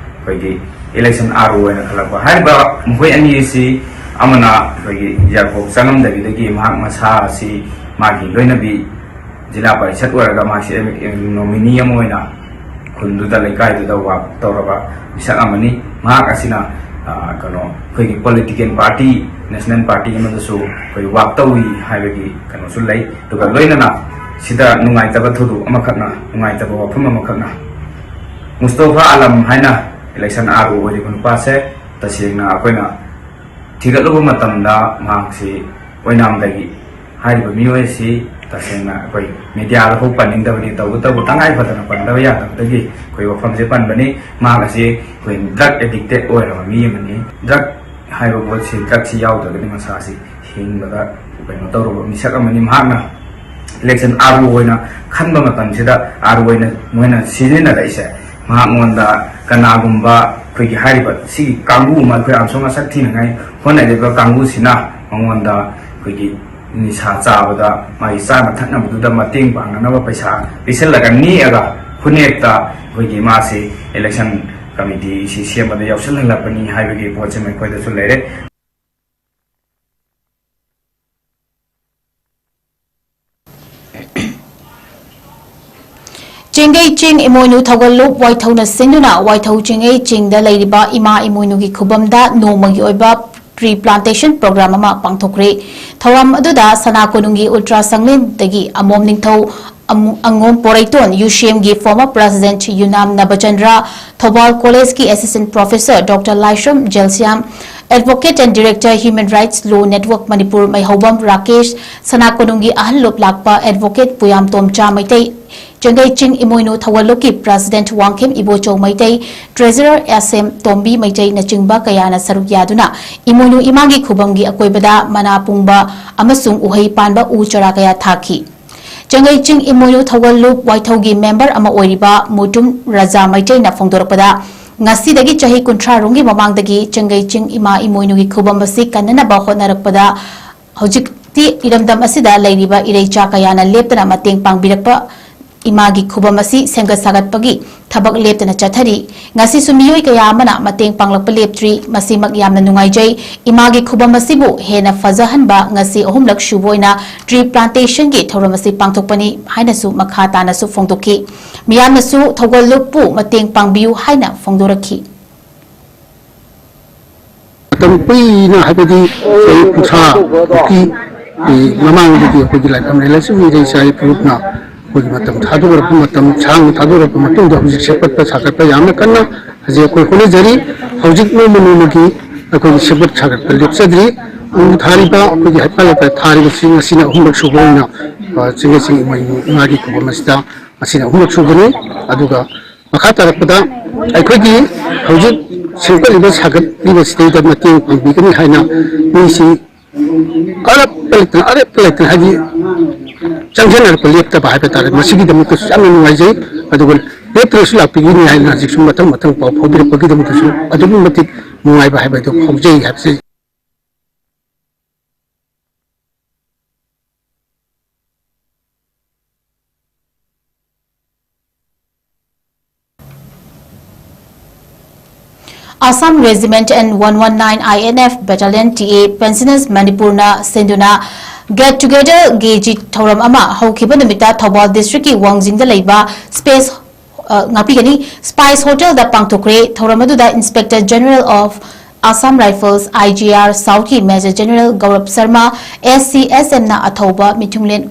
ꯑꯩꯈꯣꯏꯒꯤ election R O ꯑꯣꯏꯅ ꯈꯜꯂꯛꯄ꯫ ꯍꯥꯏꯔꯤꯕ ꯃꯈꯣꯏ ꯑꯅꯤ ꯑꯁꯤ ꯑꯃꯅ ꯑꯩꯈꯣꯏꯒꯤ ꯌꯥꯔꯐꯧ ꯆꯪꯉꯝꯗꯕꯤꯗꯒꯤ ꯃꯍꯥꯛ ꯃꯁꯥ ꯑꯁꯤ ꯃꯥꯒꯤ ꯂꯣꯏꯅꯕꯤ ꯖꯤꯂꯥ ꯄꯔꯤꯁꯠ ꯑꯣꯏꯔꯒ ꯃꯍꯥꯛꯁꯤ nominee ꯑꯃ ꯑꯣꯏꯅ ꯈꯨꯟꯗꯨꯗ, ꯂꯩꯀꯥꯏꯗꯨꯗ work ꯇꯧꯔꯕ ꯃꯤꯁꯛ ꯑꯃꯅꯤ꯫ ꯃꯍꯥꯛ ꯑꯁꯤꯅ, ꯑ, ꯀꯩꯅꯣ, ꯑꯩꯈꯣꯏꯒꯤ political party, national party ꯑꯃꯗꯁꯨ ꯑꯩꯈꯣꯏ work ꯇꯧꯏ ꯍꯥꯏꯕꯒꯤ ꯀꯩꯅꯣꯁꯨ ꯂꯩ꯫ ꯑꯗꯨꯒ ꯂꯣꯏꯅꯅ ꯁꯤꯗ ꯅꯨꯡꯉꯥꯏꯇꯕ ꯊꯧꯗꯣꯛ ꯑꯃꯈꯛꯅ, ꯅꯨꯡꯉꯥꯏꯇꯕ ꯋꯥꯐꯝ ꯑꯃꯈꯛꯅ, ꯃꯨꯁꯇꯣꯐꯥ ꯑꯂꯝ ꯍꯥꯏꯅ election R O ꯑꯣꯏꯔꯤꯕ ꯅꯨꯄꯥꯁꯦ ꯇꯁꯦꯡꯅ ꯑꯩꯈꯣꯏꯅ ꯊꯤꯒꯠꯂꯨꯕ ꯃꯇꯝꯗ ꯃꯍꯥꯛꯁꯤ ꯑꯣꯏꯅꯥꯝꯗꯒꯤ꯫ ꯍꯥꯏꯔꯤꯕ ꯃꯤꯑꯣꯏ ꯑꯁꯤ ꯇꯁꯦꯡꯅ ꯑꯩꯈꯣꯏ mediaꯗ ꯐꯥꯎ ꯄꯟꯅꯤꯡꯗꯕꯅꯤ, ꯇꯧꯕꯇꯕꯨ ꯇꯉꯥꯏ ꯐꯗꯅ ꯄꯟꯗꯕ ꯌꯥꯗꯕꯗꯒꯤ ꯑꯩꯈꯣꯏ ꯋꯥꯐꯝꯁꯦ ꯄꯟꯕꯅꯤ꯫ ꯃꯍꯥꯛ ꯑꯁꯤ ꯑꯩꯈꯣꯏ drug addicted ꯑꯣꯏꯔꯕ ꯃꯤ ꯑꯃꯅꯤ꯫ Drug ꯍꯥꯏꯕ ꯄꯣꯠꯁꯤ, drugꯁꯤ ꯌꯥꯎꯗ꯭ꯔꯒꯗꯤ ꯃꯁꯥꯁꯤ ꯍꯤꯡꯕꯗ ꯀꯩꯅꯣ ꯇꯧꯔꯕ ꯃꯤꯁꯛ ꯑꯃꯅꯤ꯫ ꯃꯍꯥꯛꯅ election R O ꯑꯣꯏꯅ ꯈꯟꯕ ꯃꯇꯝꯁꯤꯗ R O ꯑꯣꯏꯅ ꯃꯣꯏꯅ ꯁꯤꯖꯤꯟꯅꯔꯛꯏꯁꯦ, ꯃꯍꯥꯛꯉꯣꯟꯗ ꯀꯅꯥꯒꯨꯝꯕ ꯑꯩꯈꯣꯏꯒꯤ ꯍꯥꯏꯔꯤꯕ ꯁꯤꯒꯤ ꯀꯥꯡꯕꯨ ꯑꯃ, ꯑꯩꯈꯣꯏ ꯑꯥꯝꯁꯨ ꯃꯁꯛ ꯊꯤꯅꯉꯥꯏ ꯍꯣꯠꯅꯔꯤꯕ ꯀꯥꯡꯕꯨꯁꯤꯅ ꯃꯉꯣꯟꯗ ꯑꯩꯈꯣꯏꯒꯤ ꯅꯤꯁꯥ ꯆꯥꯕꯗ ꯃꯥꯒꯤ ꯆꯥꯅ ꯊꯛꯅꯕꯗꯨꯗ ꯃꯇꯦꯡ ꯄꯥꯡꯅꯅꯕ ꯄꯩꯁꯥ ꯄꯤꯁꯜꯂꯒ ꯅꯦꯛꯑꯒ ꯈꯨꯅꯦꯛꯇ ꯑꯩꯈꯣꯏꯒꯤ ꯃꯥꯁꯤ election committee ꯁꯤ ꯁꯦꯝꯕꯗ ꯌꯥꯎꯁꯜꯍꯜꯂꯛꯄꯅꯤ ꯍꯥꯏꯕꯒꯤ ꯄꯣꯠꯁꯤꯃ ꯑꯩꯈꯣꯏꯗꯁꯨ ꯂꯩꯔꯦ꯫ ꯆꯦꯡꯒꯩ ꯆꯤꯡ ꯏꯃꯣꯏꯅꯨ ꯊꯧꯒꯜꯂꯨꯞ ꯋꯥꯏꯊꯧꯅ ꯁꯤꯟꯗꯨꯅ ꯋꯥꯏꯊꯧ ꯆꯤꯡꯒꯩ ꯆꯤꯡꯗ ꯂꯩꯔꯤꯕ ꯏꯃꯥ ꯏꯃꯣꯏꯅꯨꯒꯤ ꯈꯨꯕꯝꯗ ꯅꯣꯡꯃꯒꯤ ꯑꯣꯏꯕ tree plantation program ꯑꯃ ꯄꯥꯡꯊꯣꯛꯈ꯭ꯔꯦ꯫ ꯊꯧꯔꯝ ꯑꯗꯨꯗ ꯁꯅꯥ ꯀꯣꯅꯨꯡꯒꯤ ꯎꯜꯇ꯭ꯔꯥ ꯁꯪꯂꯦꯟꯗꯒꯤ ꯑꯃꯣꯝ ꯅꯤꯡꯊꯧ ꯑꯃꯨ-, ꯑꯉꯣꯝ ꯄꯣꯔꯩꯇꯣꯟ, ꯌꯨꯁꯤꯑꯦꯝꯒꯤ former president ꯌꯨꯅꯥꯝ ꯅꯕꯆꯟꯗ꯭ꯔ, ꯊꯧꯕꯥꯜ ꯀꯣꯂꯦꯖꯀꯤ assistant professor doctor Laishram ꯖꯦꯜꯁꯤꯌꯥꯝ, advocate and director Human Rights Law Network Manipur ꯃꯩꯍꯧꯕꯝ Rakesh, ꯁꯅꯥ ꯀꯣꯅꯨꯡꯒꯤ ꯑꯍꯜ ꯂꯨꯞ ꯂꯥꯛꯄ advocate ꯄꯨꯌꯥꯝ ꯇꯣꯝꯆꯥ ꯃꯩꯇꯩ, ꯆꯦꯡꯒꯩ ꯆꯤꯡ ꯏꯃꯣꯏꯅꯨ ꯊꯧꯒꯜꯂꯨꯞꯀꯤ president ꯋꯥꯡꯈꯦꯝ ꯏꯕꯣꯆꯧ ꯃꯩꯇꯩ, treasurer ꯑꯦꯁ ꯑꯦꯝ ꯇꯣꯝꯕꯤ ꯃꯩꯇꯩꯅꯆꯤꯡꯕ ꯀꯌꯥꯅ ꯁꯔꯨꯛ ꯌꯥꯗꯨꯅ ꯏꯃꯣꯏꯅꯨ ꯏꯃꯥꯒꯤ ꯈꯨꯕꯝꯒꯤ ꯑꯀꯣꯏꯕꯗ ꯃꯅꯥ ꯄꯨꯡꯕ ꯑꯃꯁꯨꯡ ꯎꯍꯩ ꯄꯥꯟꯕ ꯎ ꯆꯥꯔꯥ ꯀꯌꯥ ꯊꯥꯈꯤ꯫ ꯆꯦꯡꯒꯩ ꯆꯤꯡ ꯏꯃꯣꯏꯅꯨ ꯊꯧꯒꯜꯂꯨꯞ ꯋꯥꯏꯊꯧꯒꯤ member ꯑꯃ ꯑꯣꯏꯔꯤꯕ ꯃꯨꯇꯨꯝ ꯔꯖꯥ ꯃꯩꯇꯩꯅ ꯐꯣꯡꯗꯣꯔꯛꯄꯗ, ꯉꯁꯤꯗꯒꯤ ꯆꯍꯤ ꯀꯨꯟꯊ꯭ꯔꯥ ꯔꯣꯝꯒꯤ ꯃꯃꯥꯡꯗꯒꯤ ꯆꯦꯡꯒꯩ ꯆꯤꯡ ꯏꯃꯥ ꯏꯃꯣꯏꯅꯨꯒꯤ ꯈꯨꯕꯝ ꯑꯁꯤ ꯀꯟꯅꯅꯕ ꯍꯣꯠꯅꯔꯛꯄꯗ, ꯍꯧꯖꯤꯛꯇꯤ ꯏꯔꯝꯗꯝ ꯑꯁꯤꯗ ꯂꯩꯔꯤꯕ ꯏꯔꯩꯆꯥ ꯀꯌꯥꯅ ꯂꯦꯞꯇꯅ ꯃꯇꯦꯡ ꯄꯥꯡꯕꯤꯔꯛꯄ ꯏꯃꯥꯒꯤ ꯈꯨꯕꯝ ꯑꯁꯤ ꯁꯦꯝꯒꯠ ꯁꯥꯒꯠꯄꯒꯤ ꯊꯕꯛ ꯂꯦꯞꯇꯅ ꯆꯠꯊꯔꯤ꯫ ꯉꯁꯤꯁꯨ ꯃꯤꯑꯣꯏ ꯀꯌꯥ ꯑꯃꯅ ꯃꯇꯦꯡ ꯄꯥꯡꯂꯛꯄ ꯂꯦꯞꯇ꯭ꯔꯤ꯫ ꯃꯁꯤꯃꯛ ꯌꯥꯝꯅ ꯅꯨꯡꯉꯥꯏꯖꯩ꯫ ꯏꯃꯥꯒꯤ ꯈꯨꯕꯝ ꯑꯁꯤꯕꯨ ꯍꯦꯟꯅ ꯐꯖꯍꯟꯕ ꯉꯁꯤ ꯑꯍꯨꯝꯂꯛ ꯁꯨꯕ ꯑꯣꯏꯅ tree plantationꯒꯤ ꯊꯧꯔꯝ ꯑꯁꯤ ꯄꯥꯡꯊꯣꯛꯄꯅꯤ ꯍꯥꯏꯅꯁꯨ ꯃꯈꯥ ꯇꯥꯅꯁꯨ ꯐꯣꯡꯗꯣꯛꯈꯤ꯫ ꯃꯤꯌꯥꯝꯅꯁꯨ ꯊꯧꯒꯜꯂꯨꯞꯄꯨ ꯃꯇꯦꯡ ꯄꯥꯡꯕꯤꯌꯨ ꯍꯥꯏꯅ ꯐꯣꯡꯗꯣꯔꯛꯈꯤ꯫ ꯃꯇꯝ ꯀꯨꯏꯅ, ꯍꯥꯏꯕꯗꯤ ꯆꯍꯤ ꯀꯨꯟꯊ꯭ꯔꯥ ꯃꯨꯛꯀꯤ ꯃꯃꯥꯡꯗꯒꯤ ꯑꯩꯈꯣꯏꯒꯤ ꯂꯥꯏꯐꯝꯂꯦꯟ ꯑꯁꯤꯕꯨ ꯏꯔꯩꯆꯥ ꯏꯐꯨꯔꯨꯞꯅ ꯑꯩꯈꯣꯏꯒꯤ ꯃꯇꯝ ꯊꯥꯗꯣꯔꯛꯄ, ꯃꯇꯝ ꯁꯥꯡꯅ ꯊꯥꯗꯣꯔꯛꯄ ꯃꯇꯨꯡꯗ ꯍꯧꯖꯤꯛ ꯁꯦꯝꯒꯠꯄ ꯁꯥꯒꯠꯄ ꯌꯥꯝꯅ ꯀꯟꯅ ꯍꯧꯖꯤꯛ ꯑꯩꯈꯣꯏ ꯍꯣꯠꯅꯖꯔꯤ꯫ ꯍꯧꯖꯤꯛ ꯅꯣꯡꯃ ꯅꯣꯡꯃꯒꯤ ꯑꯩꯈꯣꯏꯒꯤ ꯁꯦꯝꯒꯠ ꯁꯥꯒꯠꯄ ꯂꯦꯞꯆꯗ꯭ꯔꯤ꯫ ꯎ ꯊꯥꯔꯤꯕ ꯑꯩꯈꯣꯏꯒꯤ ꯍꯩꯀꯣꯜ ꯂꯩꯀꯣꯜ ꯊꯥꯔꯤꯕꯁꯤꯡ ꯑꯁꯤꯅ ꯑꯍꯨꯝꯂꯛ ꯁꯨꯕ ꯑꯣꯏꯅ, ꯑ, ꯆꯤꯡꯒꯩ ꯆꯤꯡ ꯏꯃꯣꯏꯅꯨ ꯏꯃꯥꯒꯤ ꯈꯨꯕꯝ ꯑꯁꯤꯗ ꯃꯁꯤꯅ ꯑꯍꯨꯝꯂꯛ ꯁꯨꯕꯅꯤ꯫ ꯑꯗꯨꯒ ꯃꯈꯥ ꯇꯥꯔꯛꯄꯗ ꯑꯩꯈꯣꯏꯒꯤ ꯍꯧꯖꯤꯛ ꯁꯦꯝꯒꯠꯂꯤꯕ ꯁꯥꯒꯠꯂꯤꯕꯁꯤꯗꯩꯗ ꯃꯇꯦꯡ ꯄꯥꯡꯕꯤꯒꯅꯤ ꯍꯥꯏꯅ ꯃꯤꯁꯤ ꯑꯔꯦꯞꯄ ꯂꯩꯇꯅ, ꯑꯔꯦꯞꯄ ꯂꯩꯇꯅ, ꯍꯥꯏꯗꯤ ꯆꯪꯁꯤꯟꯅꯔꯛꯄ ꯂꯦꯞꯇꯕ ꯍꯥꯏꯕ ꯇꯥꯔꯦ꯫ ꯃꯁꯤꯒꯤꯗꯃꯛꯇꯁꯨ ꯌꯥꯝꯅ ꯅꯨꯡꯉꯥꯏꯖꯩ꯫ ꯑꯗꯨꯒ ꯂꯦꯞꯇ꯭ꯔꯁꯨ ꯂꯥꯛꯄꯤꯒꯅꯤ ꯍꯥꯏꯅ ꯍꯧꯖꯤꯛꯁꯨ ꯃꯊꯪ ꯃꯊꯪ ꯄꯥꯎ ꯐꯥꯎꯕꯤꯔꯛꯄꯒꯤꯗꯃꯛꯇꯁꯨ ꯑꯗꯨꯛꯀꯤ ꯃꯇꯤꯛ ꯅꯨꯡꯉꯥꯏꯕ ꯍꯥꯏꯕꯗꯨ ꯐꯥꯎꯖꯩ ꯍꯥꯏꯕꯁꯤ꯫ Assam Regiment and one one nine I N F Battalion T A Pensioners Manipurꯅ ꯁꯤꯟꯗꯨꯅ Get Together ꯒꯤ ꯊꯧꯔꯝ ꯑꯃ ꯍꯧꯈꯤꯕ ꯅꯨꯃꯤꯠꯇ ꯊꯧꯕꯥꯜ districtꯀꯤ ꯋꯥꯡꯖꯤꯡꯗ ꯂꯩꯕ Space, ꯑ, ꯉꯥꯛꯄꯤꯒꯅꯤ, Spice Hotelꯗ ꯄꯥꯡꯊꯣꯛꯈ꯭ꯔꯦ꯫ ꯊꯧꯔꯝ ꯑꯗꯨꯗ Inspector General of Assam Rifles, I G R, Southꯀꯤ Major General ꯒꯧꯔꯕ Sharma, S C S Mꯅ ꯑꯊꯧꯕ ꯃꯤꯊꯨꯡꯂꯦꯟ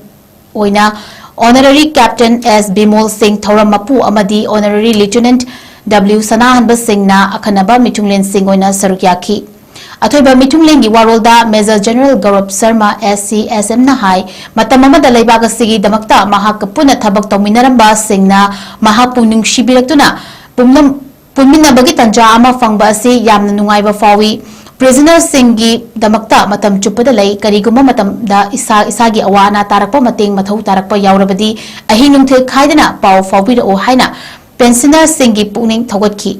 ꯑꯣꯏꯅ Honorary Captain S ꯕꯤꯃꯣꯜ ꯁꯤꯡ ꯊꯧꯔꯝ ꯃꯄꯨ ꯑꯃꯗꯤ Honorary Lieutenant W ꯁꯅꯥꯍꯟꯕ ꯁꯤꯡꯅ ꯑꯈꯟꯅꯕ ꯃꯤꯊꯨꯡꯂꯦꯟꯁꯤꯡ ꯑꯣꯏꯅ ꯁꯔꯨꯛ ꯌꯥꯈꯤ꯫ ꯑꯊꯣꯏꯕ ꯃꯤꯊꯨꯡꯂꯦꯟꯒꯤ ꯋꯥꯔꯣꯜꯗ Major General ꯒꯧꯔꯕ Sharma, S C S Mꯅ ꯍꯥꯏ, ꯃꯇꯝ ꯑꯃꯗ ꯂꯩꯕꯥꯛ ꯑꯁꯤꯒꯤꯗꯃꯛꯇ ꯃꯍꯥꯛꯀ ꯄꯨꯟꯅ ꯊꯕꯛ ꯇꯧꯃꯤꯟꯅꯔꯝꯕꯁꯤꯡꯅ ꯃꯍꯥꯛꯄꯨ ꯅꯨꯡꯁꯤꯕꯤꯔꯛꯇꯨꯅ ꯄꯨꯝꯅꯝ-, ꯄꯨꯟꯃꯤꯟꯅꯕꯒꯤ ꯇꯟꯖꯥ ꯑꯃ ꯐꯪꯕ ꯑꯁꯤ ꯌꯥꯝꯅ ꯅꯨꯡꯉꯥꯏꯕ ꯐꯥꯎꯏ꯫ Prisonerꯁꯤꯡꯒꯤꯗꯃꯛꯇ ꯃꯇꯝ ꯆꯨꯞꯄꯗ ꯂꯩ꯫ ꯀꯔꯤꯒꯨꯝꯕ ꯃꯇꯝꯗ ꯏꯁꯥ ꯏꯁꯥꯒꯤ ꯑꯋꯥ ꯑꯅꯥ ꯇꯥꯔꯛꯄ, ꯃꯇꯦꯡ ꯃꯊꯧ ꯇꯥꯔꯛꯄ ꯌꯥꯎꯔꯕꯗꯤ ꯑꯍꯤꯡ ꯅꯨꯡꯊꯤꯜ ꯈꯥꯏꯗꯅ ꯄꯥꯎ ꯐꯥꯎꯕꯤꯔꯛꯎ ꯍꯥꯏꯅ Pensionerꯁꯤꯡꯒꯤ ꯄꯨꯛꯅꯤꯡ ꯊꯧꯒꯠꯈꯤ꯫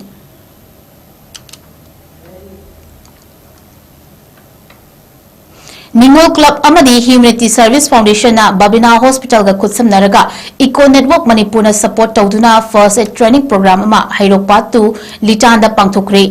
ꯅꯤꯉꯣꯜ Club ꯑꯃꯗꯤ Humanity Service Foundationꯅ ꯕꯕꯤꯅꯥ Hospitalꯒ ꯈꯨꯠꯁꯝꯅꯔꯒ Eco Network ꯃꯅꯤꯄꯨꯔꯅ support ꯇꯧꯗꯨꯅ First Aid Training Program ꯑꯃ ꯍꯩꯔꯣꯛꯄꯥꯠ two ꯂꯤꯇꯥꯟꯗ ꯄꯥꯡꯊꯣꯛꯈ꯭ꯔꯦ꯫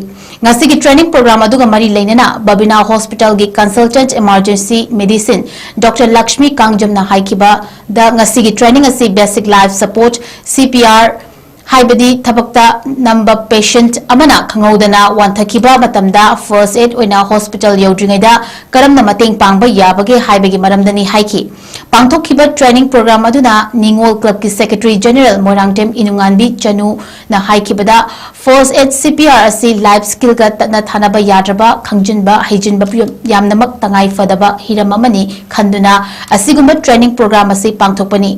ꯉꯁꯤꯒꯤ training program ꯑꯗꯨꯒ ꯃꯔꯤ ꯂꯩꯅꯅ ꯕꯕꯤꯅꯥ Hospitalꯒꯤ Consultant Emergency Medicine Doctor Lakshmi ꯀꯥꯡꯖꯝꯅ ꯍꯥꯏꯈꯤꯕꯗ, ꯉꯁꯤꯒꯤ training ꯑꯁꯤ basic life support, C P R, ꯍꯥꯏꯕꯗꯤ ꯊꯕꯛꯇ ꯅꯝꯕ patient ꯑꯃꯅ ꯈꯪꯍꯧꯗꯅ ꯋꯥꯟꯊꯈꯤꯕ ꯃꯇꯝꯗ first aid ꯑꯣꯏꯅ hospital ꯌꯧꯗ꯭ꯔꯤꯉꯩꯗ ꯀꯔꯝꯅ ꯃꯇꯦꯡ ꯄꯥꯡꯕ ꯌꯥꯕꯒꯦ ꯍꯥꯏꯕꯒꯤ ꯃꯔꯝꯗꯅꯤ ꯍꯥꯏꯈꯤ꯫ ꯄꯥꯡꯊꯣꯛꯈꯤꯕ training program ꯑꯗꯨꯅ ꯅꯤꯉꯣꯜ Clubꯀꯤ Secretary General Moirangthem ꯏꯅꯨꯉꯥꯟꯕꯤ ꯆꯅꯨꯅ ꯍꯥꯏꯈꯤꯕꯗ, First Aid, C P R ꯑꯁꯤ life skillꯒ ꯇꯠꯅ ꯊꯥꯅꯕ ꯌꯥꯗ꯭ꯔꯕ, ꯈꯪꯖꯤꯟꯕ, ꯍꯩꯖꯤꯟꯕ ꯌꯥꯝꯅꯃꯛ ꯇꯉꯥꯏ ꯐꯗꯕ ꯍꯤꯔꯝ ꯑꯃꯅꯤ ꯈꯟꯗꯨꯅ ꯑꯁꯤꯒꯨꯝꯕ training program ꯑꯁꯤ ꯄꯥꯡꯊꯣꯛꯄꯅꯤ꯫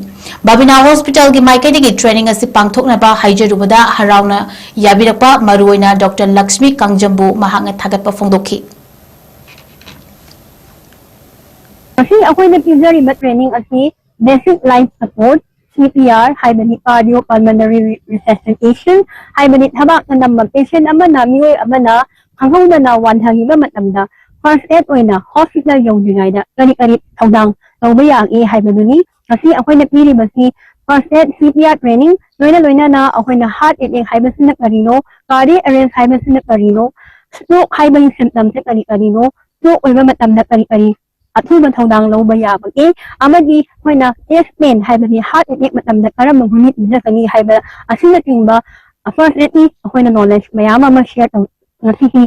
ꯕꯕꯤꯅꯥ Hospitalꯒꯤ ꯃꯥꯏꯀꯩꯗꯒꯤ training ꯑꯁꯤ ꯄꯥꯡꯊꯣꯛꯅꯕ ꯍꯥꯏꯖꯔꯨꯕꯗ ꯍꯔꯥꯎꯅ ꯌꯥꯕꯤꯔꯛꯄ ꯃꯔꯨꯑꯣꯏꯅ Doctor ꯂꯛꯁꯃꯤ ꯀꯥꯡꯖꯝꯕꯨ ꯃꯍꯥꯛꯅ ꯊꯥꯒꯠꯄ ꯐꯣꯡꯗꯣꯛꯈꯤ꯫ ꯉꯁꯤ ꯑꯩꯈꯣꯏꯅ ꯄꯤꯖꯔꯤꯕ training ꯑꯁꯤ basic life support, C P R, ꯍꯥꯏꯕꯗꯤ cardiopulmonary resuscitation, ꯍꯥꯏꯕꯗꯤ ꯊꯕꯥꯛꯅ ꯅꯝꯕ patient ꯑꯃꯅ, ꯃꯤꯑꯣꯏ ꯑꯃꯅ ꯈꯪꯍꯧꯗꯅ ꯋꯥꯟꯊꯈꯤꯕ ꯃꯇꯝꯗ first aid ꯑꯣꯏꯅ hospital ꯌꯧꯗ꯭ꯔꯤꯉꯩꯗ ꯀꯔꯤ ꯀꯔꯤ ꯊꯧꯗꯥꯡ ꯂꯧꯕ ꯌꯥꯒꯦ ꯍꯥꯏꯕꯗꯨꯅꯤ꯫ ꯉꯁꯤ ꯑꯩꯈꯣꯏꯅ ꯄꯤꯔꯤꯕꯁꯤ first aid, C P R training, ꯂꯣꯏꯅ ꯂꯣꯏꯅꯅ ꯑꯩꯈꯣꯏꯅ heart attack ꯍꯥꯏꯕꯁꯤꯅ ꯀꯔꯤꯅꯣ, cardiac arrest ꯍꯥꯏꯕꯁꯤꯅ ꯀꯔꯤꯅꯣ, stroke ꯍꯥꯏꯕꯒꯤ symptomꯁꯦ ꯀꯔꯤ ꯀꯔꯤꯅꯣ, stroke ꯑꯣꯏꯕ ꯃꯇꯝꯗ ꯀꯔꯤ ꯀꯔꯤ ꯑꯊꯨꯕ ꯊꯧꯗꯥꯡ ꯂꯧꯕ ꯌꯥꯕꯒꯦ, ꯑꯃꯗꯤ ꯑꯩꯈꯣꯏꯅ chest pain ꯍꯥꯏꯕꯗꯤ heart attack ꯃꯇꯝꯗ ꯀꯔꯝꯕ ꯒꯨꯂꯤ ꯄꯤꯖꯒꯅꯤ ꯍꯥꯏꯕ ꯑꯁꯤꯅꯆꯤꯡꯕ first aidꯀꯤ ꯑꯩꯈꯣꯏꯅ knowledge ꯃꯌꯥꯝ ꯑꯃ share ꯇꯧ, ꯉꯁꯤꯒꯤ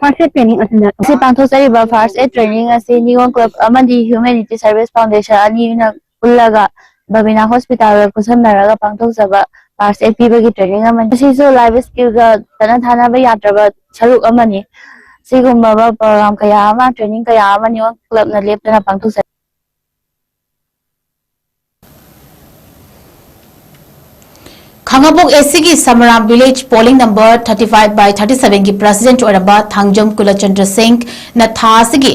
first aid training ꯑꯁꯤꯗ꯫ ꯉꯁꯤ ꯄꯥꯡꯊꯣꯛꯆꯔꯤꯕ first aid training ꯑꯁꯤ ꯅꯤꯉꯣꯜ club ꯑꯃꯗꯤ Humanity Service Foundation ꯑꯅꯤꯅ ꯄꯨꯜꯂꯒ ꯕꯕꯤꯅꯥ hospitalꯒ ꯈꯨꯠꯁꯝꯅꯔꯒ ꯄꯥꯡꯊꯣꯛꯆꯕ first aid ꯄꯤꯕꯒꯤ training ꯑꯃꯅꯤ꯫ ꯃꯁꯤꯁꯨ life skillꯒ ꯆꯠꯅ ꯊꯥꯅꯕ ꯌꯥꯗ꯭ꯔꯕ ꯁꯔꯨꯛ ꯑꯃꯅꯤ꯫ ꯁꯤꯒꯨꯝꯂꯕ program ꯀꯌꯥ ꯑꯃ, training ꯀꯌꯥ ꯑꯃ ꯅꯤꯉꯣꯜ clubꯅ ꯂꯦꯞꯇꯅ ꯄꯥꯡꯊꯣꯛꯆꯔꯤ꯫ ꯈꯥꯉꯕꯣꯛ ACꯒꯤ ꯁꯃꯔꯥꯝ village polling number thirty five by thirty sevenꯒꯤ president ꯑꯣꯏꯔꯝꯕ ꯊꯥꯡꯖꯝ ꯀꯨꯂꯆꯟꯗ꯭ꯔ ꯁꯤꯡꯅ ꯊꯥ ꯑꯁꯤꯒꯤ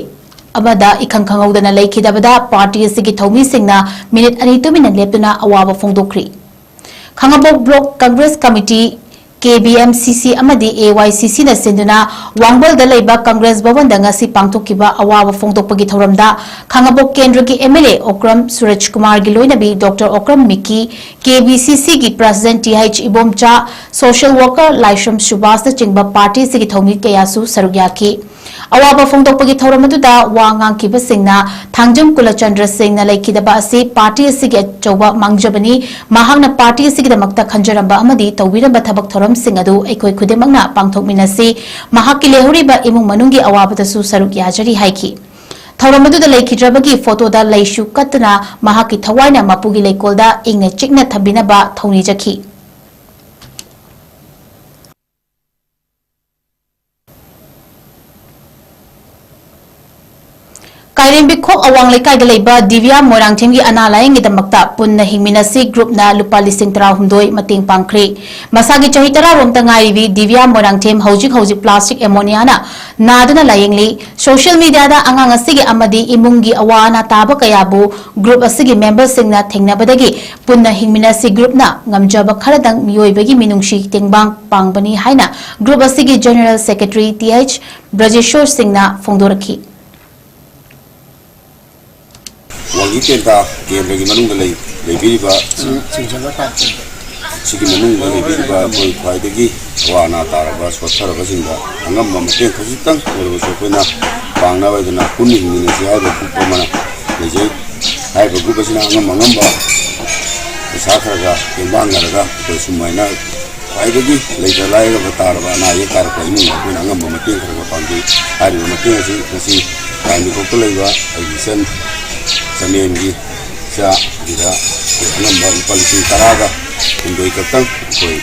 ꯑꯃꯗ ꯏꯈꯪ ꯈꯪꯍꯧꯗꯅ ꯂꯩꯈꯤꯗꯕꯗ party ꯑꯁꯤꯒꯤ ꯊꯧꯃꯤꯁꯤꯡꯅ minute ꯑꯅꯤ ꯇꯨꯃꯤꯟꯅ ꯂꯦꯞꯇꯨꯅ ꯑꯋꯥꯕ ꯐꯣꯡꯗꯣꯛꯈ꯭ꯔꯤ꯫ ꯈꯥꯉꯕꯣꯛ block Congress committee, KBMCC ꯑꯃꯗꯤ AYCCꯅ ꯁꯤꯟꯗꯨꯅ ꯋꯥꯡꯕꯜꯗ ꯂꯩꯕ Congress ꯚꯕꯟꯗ ꯉꯁꯤ ꯄꯥꯡꯊꯣꯛꯈꯤꯕ ꯑꯋꯥꯕ ꯐꯣꯡꯗꯣꯛꯄꯒꯤ ꯊꯧꯔꯝꯗ ꯈꯥꯉꯕꯣꯛ ꯀꯦꯟꯗ꯭ꯔꯒꯤ MLA ꯑꯣꯀ꯭ꯔꯝ ꯁꯨꯔꯖ ꯀꯨꯃꯥꯔꯒꯤ ꯂꯣꯏꯅꯕꯤ Doctor Okram ꯃꯤꯀꯤ, KBCCꯒꯤ president TH Ibomcha, social worker ꯂꯥꯏꯁ꯭ꯔꯝ ꯁꯨꯕꯥꯁꯅꯆꯤꯡꯕ party ꯑꯁꯤꯒꯤ ꯊꯧꯃꯤ ꯀꯌꯥꯁꯨ ꯁꯔꯨꯛ ꯌꯥꯈꯤ꯫ ꯑꯋꯥꯕ ꯐꯣꯡꯗꯣꯛꯄꯒꯤ ꯊꯧꯔꯝ ꯑꯗꯨꯗ ꯋꯥ ꯉꯥꯡꯈꯤꯕꯁꯤꯡꯅ ꯊꯥꯡꯖꯝ ꯀꯨꯂꯆꯟꯗ꯭ꯔ ꯁꯤꯡꯅ ꯂꯩꯈꯤꯗꯕ ꯑꯁꯤ party ꯑꯁꯤꯒꯤ ꯑꯆꯧꯕ ꯃꯥꯡꯖꯕꯅꯤ꯫ ꯃꯍꯥꯛꯅ party ꯑꯁꯤꯒꯤꯗꯃꯛꯇ ꯈꯟꯖꯔꯝꯕ ꯑꯃꯗꯤ ꯇꯧꯕꯤꯔꯝꯕ ꯊꯕꯛ ꯊꯧꯔꯝꯁꯤꯡ ꯑꯗꯨ ꯑꯩꯈꯣꯏ ꯈꯨꯗꯤꯡꯃꯛꯅ ꯄꯥꯡꯊꯣꯛꯃꯤꯟꯅꯁꯤ꯫ ꯃꯍꯥꯛꯀꯤ ꯂꯩꯍꯧꯔꯤꯕ ꯏꯃꯨꯡ ꯃꯅꯨꯡꯒꯤ ꯑꯋꯥꯕꯗꯁꯨ ꯁꯔꯨꯛ ꯌꯥꯖꯔꯤ ꯍꯥꯏꯈꯤ꯫ ꯊꯧꯔꯝ ꯑꯗꯨꯗ ꯂꯩꯈꯤꯗ꯭ꯔꯕꯒꯤ photoꯗ ꯂꯩꯁꯨ ꯀꯠꯇꯨꯅ ꯃꯍꯥꯛꯀꯤ ꯊꯋꯥꯏꯅ ꯃꯄꯨꯒꯤ ꯂꯩꯀꯣꯜꯗ ꯏꯪꯅ ꯆꯤꯛꯅ ꯊꯝꯕꯤꯅꯕ ꯊꯧꯅꯤꯖꯈꯤ꯫ ꯀꯥꯏꯔꯦꯝꯕꯤꯈꯣꯛ ꯑꯋꯥꯡ ꯂꯩꯀꯥꯏꯗ ꯂꯩꯕ ꯗꯤꯕꯤꯌꯥ ꯃꯣꯏꯔꯥꯡꯊꯦꯝꯒꯤ ꯑꯅꯥ ꯂꯥꯌꯦꯡꯒꯤꯗꯃꯛꯇ ꯄꯨꯟꯅ ꯍꯤꯡꯃꯤꯟꯅꯁꯤ groupꯅ ꯂꯨꯄꯥ ꯂꯤꯁꯤꯡ ꯇꯔꯥꯍꯨꯝꯗꯣꯏ ꯃꯇꯦꯡ ꯄꯥꯡꯈ꯭ꯔꯦ꯫ ꯃꯁꯥꯒꯤ ꯆꯍꯤ ꯇꯔꯥꯔꯣꯝꯇ ꯉꯥꯏꯔꯤꯕꯤ ꯗꯤꯕꯤꯌꯥ ꯃꯣꯏꯔꯥꯡꯊꯦꯝ ꯍꯧꯖꯤꯛ ꯍꯧꯖꯤꯛ plastic amoniaꯅ ꯅꯥꯗꯨꯅ ꯂꯥꯌꯦꯡꯂꯤ꯫ Social mediaꯗ ꯑꯉꯥꯡ ꯑꯁꯤꯒꯤ ꯑꯃꯗꯤ ꯏꯃꯨꯡꯒꯤ ꯑꯋꯥ ꯑꯅꯥ ꯇꯥꯕ ꯀꯌꯥꯕꯨ group ꯑꯁꯤꯒꯤ memberꯁꯤꯡꯅ ꯊꯦꯡꯅꯕꯗꯒꯤ ꯄꯨꯟꯅ ꯍꯤꯡꯃꯤꯟꯅꯁꯤ groupꯅ ꯉꯝꯖꯕ ꯈꯔꯗꯪ ꯃꯤꯑꯣꯏꯕꯒꯤ ꯃꯤꯅꯨꯡꯁꯤ ꯇꯦꯡꯕꯥꯡ ꯄꯥꯡꯕꯅꯤ ꯍꯥꯏꯅ group ꯑꯁꯤꯒꯤ general secretary TH ꯕ꯭ꯔꯖꯦꯁꯣꯔ ꯁꯤꯡꯅ ꯐꯣꯡꯗꯣꯔꯛꯈꯤ꯫ ꯏ ꯇꯦꯟꯇꯥ ꯀꯦꯟꯗ꯭ꯔꯒꯤ ꯃꯅꯨꯡꯗ ꯂꯩ-, ꯂꯩꯕꯤꯔꯤꯕ, ꯁꯤꯒꯤ ꯃꯅꯨꯡꯗ ꯂꯩꯕꯤꯔꯤꯕ ꯑꯩꯈꯣꯏ ꯈ꯭ꯋꯥꯏꯗꯒꯤ ꯑꯋꯥ ꯑꯅꯥ ꯇꯥꯔꯕ, ꯁꯣꯠꯊꯔꯕꯁꯤꯡꯗ ꯑꯉꯝꯕ ꯃꯇꯦꯡ ꯈꯖꯤꯛꯇꯪ ꯑꯣꯏꯔꯕꯁꯨ ꯑꯩꯈꯣꯏꯅ ꯄꯥꯡꯅꯕ ꯍꯥꯏꯗꯅ ꯄꯨꯟꯅ ꯍꯤꯡꯃꯤꯟꯅꯁꯤ ꯍꯥꯏꯕ group ꯑꯃ ꯂꯩꯖꯩ꯫ ꯍꯥꯏꯔꯤꯕ group ꯑꯁꯤꯅ ꯑꯉꯝ ꯑꯉꯝꯕ ꯄꯩꯁꯥ ꯈꯔ ꯈꯔ ꯇꯦꯡꯕꯥꯡꯅꯔꯒ ꯑꯩꯈꯣꯏ ꯁꯨꯃꯥꯏꯅ ꯈ꯭ꯋꯥꯏꯗꯒꯤ ꯂꯩꯇ ꯂꯥꯏꯔꯕ ꯇꯥꯔꯕ, ꯑꯅꯥ ꯑꯌꯦꯛ ꯇꯥꯔꯛꯄ ꯏꯃꯨꯡ ꯑꯩꯈꯣꯏꯅ ꯑꯉꯝꯕ ꯃꯇꯦꯡ ꯈꯔ ꯈꯔ ꯄꯥꯡꯖꯩ꯫ ꯍꯥꯏꯔꯤꯕ ꯃꯇꯦꯡ ꯑꯁꯤ ꯉꯁꯤ ꯂꯥꯏꯅꯤꯡꯊꯧꯇ ꯂꯩꯕ ꯑꯩꯒꯤ ꯏꯆꯟ ꯆꯃꯦꯝꯒꯤ ꯏꯆꯥꯒꯤꯗ ꯑꯩꯈꯣꯏ ꯑꯉꯝꯕ ꯂꯨꯄꯥ ꯂꯤꯁꯤꯡ ꯇꯔꯥꯒ ꯍꯨꯝꯗꯣꯏ ꯈꯛꯇꯪ ꯑꯩꯈꯣꯏ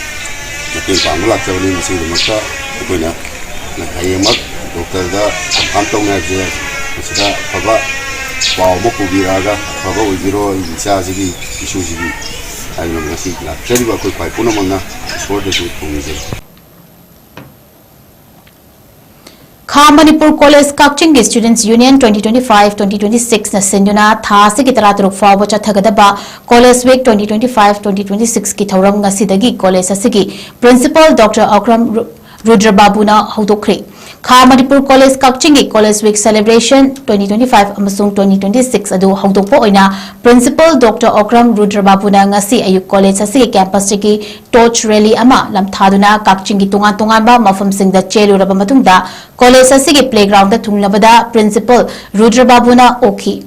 ꯃꯇꯦꯡ ꯄꯥꯡꯕ ꯂꯥꯛꯆꯕꯅꯤ꯫ ꯃꯁꯤꯒꯤꯗꯃꯛꯇ ꯑꯩꯈꯣꯏꯅ ꯍꯌꯦꯡꯃꯛ ꯗꯣꯛꯇꯔꯗ ꯀꯟꯐꯥꯔꯝ ꯇꯧꯅꯔꯁꯦ꯫ ꯃꯁꯤꯗ ꯑꯐꯕ ꯄꯥꯎ ꯑꯃ ꯄꯨꯕꯤꯔꯛꯑꯒ ꯑꯐꯕ ꯑꯣꯏꯕꯤꯔꯣ ꯑꯩꯒꯤ ꯏꯆꯥꯁꯤꯒꯤ, ꯏꯁꯨꯁꯤꯒꯤ ꯍꯥꯏꯗꯨꯅ ꯉꯁꯤ ꯂꯥꯛꯆꯔꯤꯕ ꯑꯩꯈꯣꯏ ꯈ꯭ꯋꯥꯏ ꯄꯨꯝꯅꯃꯛꯅ ꯏꯁꯣꯔꯗꯁꯨ ꯊꯧꯅꯤꯖꯔꯤ꯫ ꯈꯥ ꯃꯅꯤꯄꯨꯔ ꯀꯣꯂꯦꯖ ꯀꯛꯆꯤꯡꯒꯤ Students Union twenty twenty-five twenty twenty-six ꯅ ꯁꯤꯟꯗꯨꯅ ꯊꯥ ꯑꯁꯤꯒꯤ ꯇꯔꯥꯇꯔꯨꯛ ꯐꯥꯎꯕ ꯆꯠꯊꯒꯗꯕ College Week twenty twenty-five twenty twenty-six ꯀꯤ ꯊꯧꯔꯝ ꯉꯁꯤꯗꯒꯤ ꯀꯣꯂꯦꯖ ꯑꯁꯤꯒꯤ Principal Doctor ꯑꯀ꯭ꯔꯝ ꯔꯨ-, ꯔꯨꯗ꯭ꯔꯕꯥꯕꯨꯅ ꯍꯧꯗꯣꯛꯈ꯭ꯔꯦ꯫ ꯈꯥ ꯃꯅꯤꯄꯨꯔ ꯀꯣꯂꯦꯖ ꯀꯛꯆꯤꯡꯒꯤ College Week Celebration twenty twenty-five ꯑꯃꯁꯨꯡ twenty twenty-six ꯑꯗꯨ ꯍꯧꯗꯣꯛꯄ ꯑꯣꯏꯅ Principal Doctor ꯑꯀ꯭ꯔꯝ ꯔꯨꯗ꯭ꯔꯕꯥꯕꯨꯅ ꯉꯁꯤ ꯑꯌꯨꯛ ꯀꯣꯂꯦꯖ ꯑꯁꯤꯒꯤ campus ꯇꯒꯤ torch rally ꯑꯃ ꯂꯝꯊꯥꯗꯨꯅ ꯀꯛꯆꯤꯡꯒꯤ ꯇꯣꯉꯥꯟ ꯇꯣꯉꯥꯟꯕ ꯃꯐꯝꯁꯤꯡꯗ ꯆꯦꯜꯂꯨꯔꯕ ꯃꯇꯨꯡꯗ ꯀꯣꯂꯦꯖ ꯑꯁꯤꯒꯤ playground ꯊꯨꯡꯂꯕꯗ Principal ꯔꯨꯗ꯭ꯔꯕꯥꯕꯨꯅ ꯑꯣꯛꯈꯤ꯫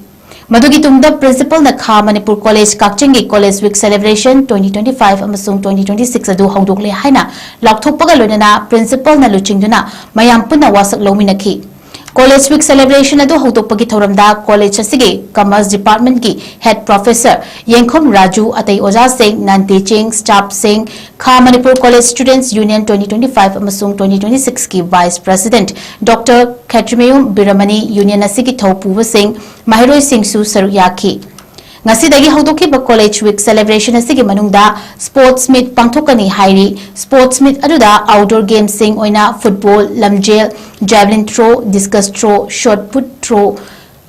ꯃꯗꯨꯒꯤ ꯇꯨꯡꯗ Principal ꯅ ꯈꯥ ꯃꯅꯤꯄꯨꯔ ꯀꯣꯂꯦꯖ ꯀꯛꯆꯤꯡꯒꯤ College Week Celebration twenty twenty-five ꯑꯃꯁꯨꯡ twenty twenty-six ꯑꯗꯨ ꯍꯧꯗꯣꯛꯂꯦ ꯍꯥꯏꯅ ꯂꯥꯎꯊꯣꯛꯄꯒ ꯂꯣꯏꯅꯅ Principal ꯅ ꯂꯨꯆꯤꯡꯗꯨꯅ ꯃꯌꯥꯝ ꯄꯨꯟꯅ ꯋꯥꯁꯛ ꯂꯧꯃꯤꯟꯅꯈꯤ꯫ College Week Celebration ꯑꯗꯨ ꯍꯧꯗꯣꯛꯄꯒꯤ ꯊꯧꯔꯝꯗ ꯀꯣꯂꯦꯖ ꯑꯁꯤꯒꯤ Commerce Department ꯀꯤ Head Professor ꯌꯦꯡꯈꯨꯝ ꯔꯥꯖꯨ, ꯑꯇꯩ ꯑꯣꯖꯥꯁꯤꯡ, non teaching staff ꯁꯤꯡ, ꯈꯥ Manipur college Students Union twenty twenty-five ꯑꯃꯁꯨꯡ twenty twenty-six ꯀꯤ Vice President Doctor ꯈꯦꯇ꯭ꯔꯤꯃꯌꯨꯝ ꯕꯤꯔꯃꯅꯤ, Union ꯑꯁꯤꯒꯤ ꯊꯧꯄꯨꯕꯁꯤꯡ, ꯃꯍꯩꯔꯣꯏꯁꯤꯡꯁꯨ ꯁꯔꯨꯛ ꯌꯥꯈꯤ꯫ ꯉꯁꯤꯗꯒꯤ ꯍꯧꯗꯣꯛꯈꯤꯕ College Week Celebration ꯑꯁꯤꯒꯤ ꯃꯅꯨꯡꯗ sports meet ꯄꯥꯡꯊꯣꯛꯀꯅꯤ ꯍꯥꯏꯔꯤ꯫ Sports meet ꯑꯗꯨꯗ outdoor games ꯁꯤꯡ ꯑꯣꯏꯅ football, ꯂꯝꯖꯦꯜ, javelin throw, discus throw, shot put throw,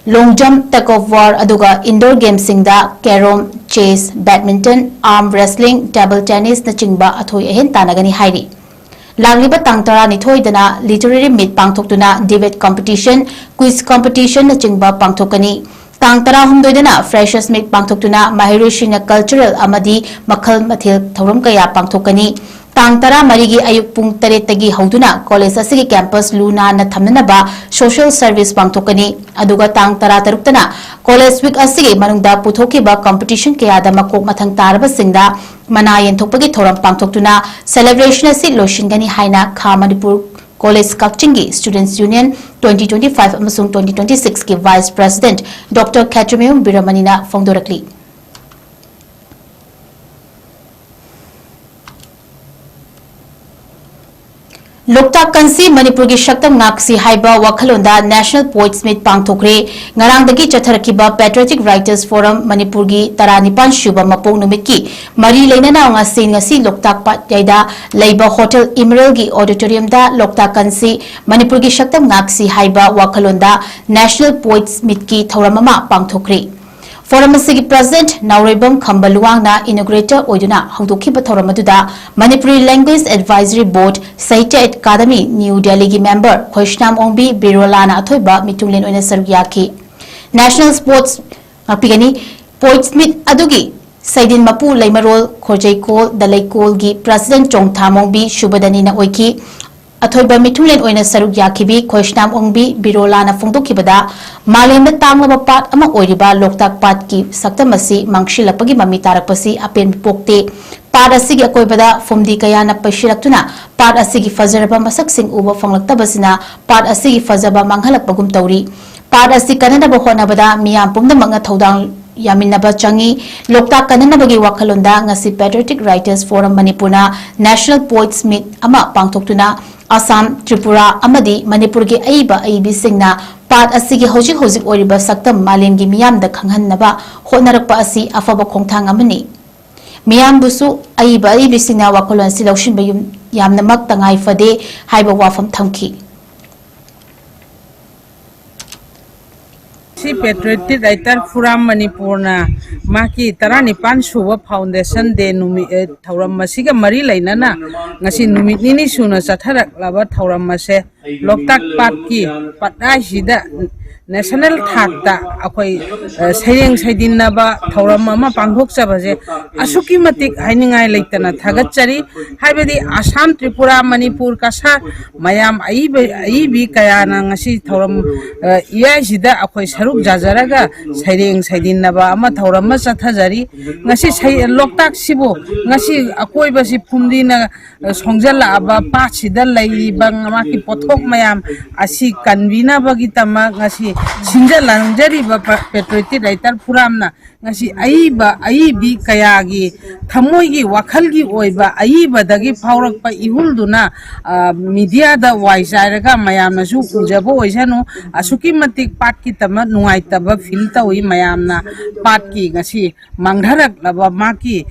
long jump, tug of war, ꯑꯗꯨꯒ indoor games ꯁꯤꯡꯗ carrom, chess, badminton, arm wrestling, table tennis ꯅꯆꯤꯡꯕ ꯑꯊꯣꯏ ꯑꯍꯦꯟ ꯇꯥꯟꯅꯒꯅꯤ ꯍꯥꯏꯔꯤ꯫ ꯂꯥꯛꯂꯤꯕ ꯇꯥꯡ ꯇꯔꯥꯅꯤꯊꯣꯏꯗꯅ literary meet ꯄꯥꯡꯊꯣꯛꯇꯨꯅ debate competition, quiz competition ꯅꯆꯤꯡꯕ ꯄꯥꯡꯊꯣꯛꯀꯅꯤ꯫ ꯇꯥꯡ ꯇꯔꯥꯍꯨꯝꯗꯣꯏꯗꯅ Freshers Meet ꯄꯥꯡꯊꯣꯛꯇꯨꯅ ꯃꯍꯩꯔꯣꯏꯁꯤꯡꯅ cultural ꯑꯃꯗꯤ ꯃꯈꯜ ꯃꯊꯦꯜ ꯊꯧꯔꯝ ꯀꯌꯥ ꯄꯥꯡꯊꯣꯛꯀꯅꯤ꯫ ꯇꯥꯡ ꯇꯔꯥꯃꯔꯤꯒꯤ ꯑꯌꯨꯛ ꯄꯨꯡ ꯇꯔꯦꯠꯇꯒꯤ ꯍꯧꯗꯨꯅ college ꯑꯁꯤꯒꯤ campus ꯂꯨ ꯅꯥꯟꯅ ꯊꯝꯅꯅꯕ social service ꯄꯥꯡꯊꯣꯛꯀꯅꯤ꯫ ꯑꯗꯨꯒ ꯇꯥꯡ ꯇꯔꯥꯇꯔꯨꯛꯇꯅ College Week ꯑꯁꯤꯒꯤ ꯃꯅꯨꯡꯗ ꯄꯨꯊꯣꯛꯈꯤꯕ competition ꯀꯌꯥꯗ ꯃꯀꯣꯛ ꯃꯊꯪ ꯇꯥꯔꯕꯁꯤꯡꯗ ꯃꯅꯥ ꯌꯦꯟꯊꯣꯛꯄꯒꯤ ꯊꯧꯔꯝ ꯄꯥꯡꯊꯣꯛꯇꯨꯅ celebration ꯑꯁꯤ ꯂꯣꯏꯁꯤꯟꯒꯅꯤ ꯍꯥꯏꯅ ꯈꯥ ꯃꯅꯤꯄꯨꯔ College ꯀꯛꯆꯤꯡꯒꯤ Students Union twenty twenty-five ꯑꯃꯁꯨꯡ twenty twenty-six ꯀꯤ Vice President Doctor ꯈꯦꯇ꯭ꯔꯤꯃꯌꯨꯝ ꯕꯤꯔꯃꯅꯤꯅ ꯐꯣꯡꯗꯣꯔꯛꯂꯤ꯫ ꯂꯣꯛꯇꯥꯛ ꯀꯟꯁꯤ ꯃꯅꯤꯄꯨꯔꯒꯤ ꯁꯛꯇꯝ ꯉꯥꯛꯁꯤ ꯍꯥꯏꯕ ꯋꯥꯈꯜꯂꯣꯟꯗ National Poets Meet ꯄꯥꯡꯊꯣꯛꯈ꯭ꯔꯦ꯫ ꯉꯔꯥꯡꯗꯒꯤ ꯆꯠꯊꯔꯛꯈꯤꯕ Patriotic Writers Forum ꯃꯅꯤꯄꯨꯔꯒꯤ ꯇꯔꯥꯅꯤꯄꯥꯟ ꯁꯨꯕ ꯃꯄꯣꯛ ꯅꯨꯃꯤꯠꯀꯤ ꯃꯔꯤ ꯂꯩꯅꯅ ꯉꯁꯤ, ꯉꯁꯤ ꯂꯣꯛꯇꯥꯛ ꯄꯥꯠꯌꯥꯏꯗ ꯂꯩꯕ Hotel Emerald ꯒꯤ auditorium ꯗ ꯂꯣꯛꯇꯥꯛ ꯀꯟꯁꯤ ꯃꯅꯤꯄꯨꯔꯒꯤ ꯁꯛꯇꯝ ꯉꯥꯛꯁꯤ ꯍꯥꯏꯕ ꯋꯥꯈꯜꯂꯣꯟꯗ National Poets Meet ꯀꯤ ꯊꯧꯔꯝ ꯑꯃ ꯄꯥꯡꯊꯣꯛꯈ꯭ꯔꯦ꯫ Forum ꯑꯁꯤꯒꯤ President ꯅꯥꯎꯔꯩꯕꯝ ꯈꯝꯕ ꯂꯨꯋꯥꯡꯅ inaugurator ꯑꯣꯏꯗꯨꯅ ꯍꯧꯗꯣꯛꯈꯤꯕ ꯊꯧꯔꯝ ꯑꯗꯨꯗ Manipuri Language Advisory Board, Sahitya Academy, New Delhi ꯒꯤ member ꯈꯣꯏꯁꯅꯥꯝ ꯑꯣꯡꯕꯤ ꯕꯤꯔꯣꯂꯥꯅ ꯑꯊꯣꯏꯕ ꯃꯤꯊꯨꯡꯂꯦꯟ ꯑꯣꯏꯅ ꯁꯔꯨꯛ ꯌꯥꯈꯤ꯫ National Sports ꯉꯥꯛꯄꯤꯒꯅꯤ꯫ Poets Meet ꯑꯗꯨꯒꯤ ꯁꯩꯗꯤꯟ ꯃꯄꯨ ꯂꯩꯃꯔꯣꯜ ꯈꯣꯔꯖꯩꯀꯣꯜ ꯗ ꯂꯩꯀꯣꯜꯒꯤ President ꯆꯣꯡꯊꯥꯃꯣꯡꯕꯤ ꯁꯨꯕꯗꯅꯤꯅ ꯑꯣꯏꯈꯤ꯫ ꯑꯊꯣꯏꯕ ꯃꯤꯊꯨꯡꯂꯦꯟ ꯑꯣꯏꯅ ꯁꯔꯨꯛ ꯌꯥꯈꯤꯕꯤ ꯈꯣꯏꯁꯅꯥꯝ ꯑꯣꯡꯕꯤ ꯕꯤꯔꯣꯂꯥꯅ ꯐꯣꯡꯗꯣꯛꯈꯤꯕꯗ, ꯃꯥꯂꯦꯝꯗ ꯇꯥꯡꯂꯕ ꯄꯥꯠ ꯑꯃ ꯑꯣꯏꯔꯤꯕ ꯂꯣꯛꯇꯥꯛ ꯄꯥꯠꯀꯤ ꯁꯛꯇꯝ ꯑꯁꯤ ꯃꯥꯡꯁꯤꯜꯂꯛꯄꯒꯤ ꯃꯃꯤ ꯇꯥꯔꯛꯄꯁꯤ ꯑꯄꯦꯟꯕ ꯄꯣꯛꯇꯦ꯫ ꯄꯥꯠ ꯑꯁꯤꯒꯤ ꯑꯀꯣꯏꯕꯗ ꯐꯨꯝꯗꯤ ꯀꯌꯥꯅ ꯄꯩꯁꯤꯜꯂꯛꯇꯨꯅ ꯄꯥꯠ ꯑꯁꯤꯒꯤ ꯐꯖꯔꯕ ꯃꯁꯛꯁꯤꯡ ꯎꯕ ꯐꯪꯂꯛꯇꯕꯁꯤꯅ ꯄꯥꯠ ꯑꯁꯤꯒꯤ ꯐꯖꯕ ꯃꯥꯡꯍꯜꯂꯛꯄꯒꯨꯝ ꯇꯧꯔꯤ꯫ ꯄꯥꯠ ꯑꯁꯤ ꯀꯟꯅꯅꯕ ꯍꯣꯠꯅꯕꯗ ꯃꯤꯌꯥꯝ ꯄꯨꯝꯅꯃꯛꯅ ꯊꯧꯗꯥꯡ ꯌꯥꯃꯤꯟꯅꯕ ꯆꯪꯏ꯫ ꯂꯣꯛꯇꯥꯛ ꯀꯟꯅꯅꯕꯒꯤ ꯋꯥꯈꯜꯂꯣꯟꯗ ꯉꯁꯤ Patriotic Writers Forum ꯃꯅꯤꯄꯨꯔꯅ National Poets Meet ꯑꯃ ꯄꯥꯡꯊꯣꯛꯇꯨꯅ ꯑꯁꯥꯝ, ꯇ꯭ꯔꯤꯄꯨꯔꯥ ꯑꯃꯗꯤ ꯃꯅꯤꯄꯨꯔꯒꯤ ꯑꯏꯕ ꯑꯏꯕꯤꯁꯤꯡꯅ ꯄꯥꯠ ꯑꯁꯤꯒꯤ ꯍꯧꯖꯤꯛ ꯍꯧꯖꯤꯛ ꯑꯣꯏꯔꯤꯕ ꯁꯛꯇꯝ ꯃꯥꯂꯦꯝꯒꯤ ꯃꯤꯌꯥꯝꯗ ꯈꯪꯍꯟꯅꯕ ꯍꯣꯠꯅꯔꯛꯄ ꯑꯁꯤ ꯑꯐꯕ ꯈꯣꯡꯊꯥꯡ ꯑꯃꯅꯤ꯫ ꯃꯤꯌꯥꯝꯕꯨꯁꯨ ꯑꯏꯕ ꯑꯏꯕꯤꯁꯤꯡꯅ ꯋꯥꯈꯜꯂꯣꯟ ꯑꯁꯤ ꯂꯧꯁꯤꯟꯕ ꯌꯨꯝ-, ꯌꯥꯝꯅꯃꯛ ꯇꯉꯥꯏ ꯐꯗꯦ ꯍꯥꯏꯕ ꯋꯥꯐꯝ ꯊꯝꯈꯤ꯫ ꯁꯤ Patriotic Writer Forum ꯃꯅꯤꯄꯨꯔꯅ ꯃꯍꯥꯛꯀꯤ ꯇꯔꯥꯅꯤꯄꯥꯟ ꯁꯨꯕ Foundation Day ꯅꯨꯃꯤꯠ, ꯑꯦ, ꯊꯧꯔꯝ ꯑꯁꯤꯒ ꯃꯔꯤ ꯂꯩꯅꯅ ꯉꯁꯤ ꯅꯨꯃꯤꯠ ꯅꯤꯅꯤ ꯁꯨꯅ ꯆꯠꯊꯔꯛꯂꯕ ꯊꯧꯔꯝ ꯑꯁꯦ ꯂꯣꯛꯇꯥꯛ ꯄꯥꯠꯀꯤ ꯄꯥꯠ ꯍꯥꯏꯁꯤꯗ ꯅꯦꯁꯅꯦꯜ ꯊꯥꯛꯇ ꯑꯩꯈꯣꯏ ꯁꯩꯔꯦꯡ ꯁꯩꯗꯤꯟꯅꯕ ꯊꯧꯔꯝ ꯑꯃ ꯄꯥꯡꯊꯣꯛꯆꯕꯁꯦ ꯑꯁꯨꯛꯀꯤ ꯃꯇꯤꯛ ꯍꯥꯏꯅꯤꯡꯉꯥꯏ ꯂꯩꯇꯅ ꯊꯥꯒꯠꯆꯔꯤ꯫ ꯍꯥꯏꯕꯗꯤ ꯑꯁꯥꯝ, ꯇ꯭ꯔꯤꯄꯨꯔꯥ, ꯃꯅꯤꯄꯨꯔ, ꯀꯁꯥꯔ ꯃꯌꯥꯝ ꯑꯏꯕ ꯑꯏꯕꯤ ꯀꯌꯥꯅ ꯉꯁꯤ ꯊꯧꯔꯝ ꯏꯌꯥꯏꯁꯤꯗ ꯑꯩꯈꯣꯏ ꯁꯔꯨꯛ ꯌꯥꯖꯔꯒ ꯁꯩꯔꯦꯡ ꯁꯩꯗꯤꯟꯅꯕ ꯑꯃ ꯊꯧꯔꯝ ꯑꯃ ꯆꯠꯊꯖꯔꯤ꯫ ꯉꯁꯤ ꯂꯣꯛꯇꯥꯛꯁꯤꯕꯨ ꯉꯁꯤ ꯑꯀꯣꯏꯕꯁꯤ ꯐꯨꯝꯗꯤꯅ ꯁꯣꯡꯖꯜꯂꯛꯑꯕ ꯄꯥꯠꯁꯤꯗ ꯂꯩꯔꯤꯕ ꯃꯥꯒꯤ ꯄꯣꯠꯊꯣꯛ ꯃꯌꯥꯝ ꯑꯁꯤ ꯀꯟꯕꯤꯅꯕꯒꯤꯗꯃꯛ ꯉꯁꯤ ꯁꯤꯟꯖ ꯂꯥꯡꯖꯔꯤꯕ ꯄꯦꯇ꯭ꯔꯣꯏꯇꯤꯛ ꯔꯥꯏꯇꯔ ꯐꯣꯔꯝꯅ ꯉꯁꯤ ꯑꯏꯕ ꯑꯏꯕꯤ ꯀꯌꯥꯒꯤ ꯊꯃꯣꯏꯒꯤ ꯋꯥꯈꯜꯒꯤ ꯑꯣꯏꯕ ꯑꯏꯕꯗꯒꯤ ꯐꯥꯎꯔꯛꯄ ꯏꯍꯨꯜꯗꯨꯅ ꯃꯤꯗꯤꯌꯥꯗ ꯋꯥꯏ ꯆꯥꯏꯔꯒ ꯃꯌꯥꯝꯅꯁꯨ ꯎꯖꯕ ꯑꯣꯏꯁꯅꯨ꯫ ꯑꯁꯨꯛꯀꯤ ꯃꯇꯤꯛ ꯄꯥꯠꯀꯤꯗꯃꯛ ꯅꯨꯡꯉꯥꯏꯇꯕ ꯐꯤꯜ ꯇꯧꯏ ꯃꯌꯥꯝꯅ꯫ ꯄꯥꯠꯀꯤ ꯉꯁꯤ ꯃꯥꯡꯊꯔꯛꯂꯕ ꯃꯥꯒꯤ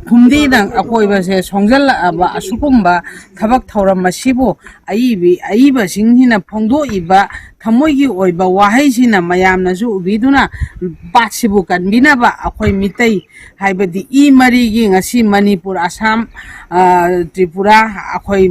ꯐꯨꯝꯗꯤꯅ ꯑꯀꯣꯏꯕꯁꯦ ꯁꯣꯡꯖꯜꯂꯛꯑꯕ ꯑꯁꯤꯒꯨꯝꯕ ꯊꯕꯛ ꯊꯧꯔꯝ ꯑꯁꯤꯕꯨ ꯑꯏꯕꯤ ꯑꯏꯕꯁꯤꯡꯁꯤꯅ ꯐꯣꯡꯗꯣꯛꯏꯕ ꯊꯃꯣꯏꯒꯤ ꯑꯣꯏꯕ ꯋꯥꯍꯩꯁꯤꯅ ꯃꯌꯥꯝꯅꯁꯨ ꯎꯕꯤꯗꯨꯅ ꯄꯥꯠꯁꯤꯕꯨ ꯀꯟꯕꯤꯅꯕ ꯑꯩꯈꯣꯏ ꯃꯤꯇꯩ ꯍꯥꯏꯕꯗꯤ ꯏ ꯃꯔꯤꯒꯤ ꯉꯁꯤ ꯃꯅꯤꯄꯨꯔ, ꯑꯁꯥꯝ, ꯇ꯭ꯔꯤꯄꯨꯔꯥ ꯑꯩꯈꯣꯏ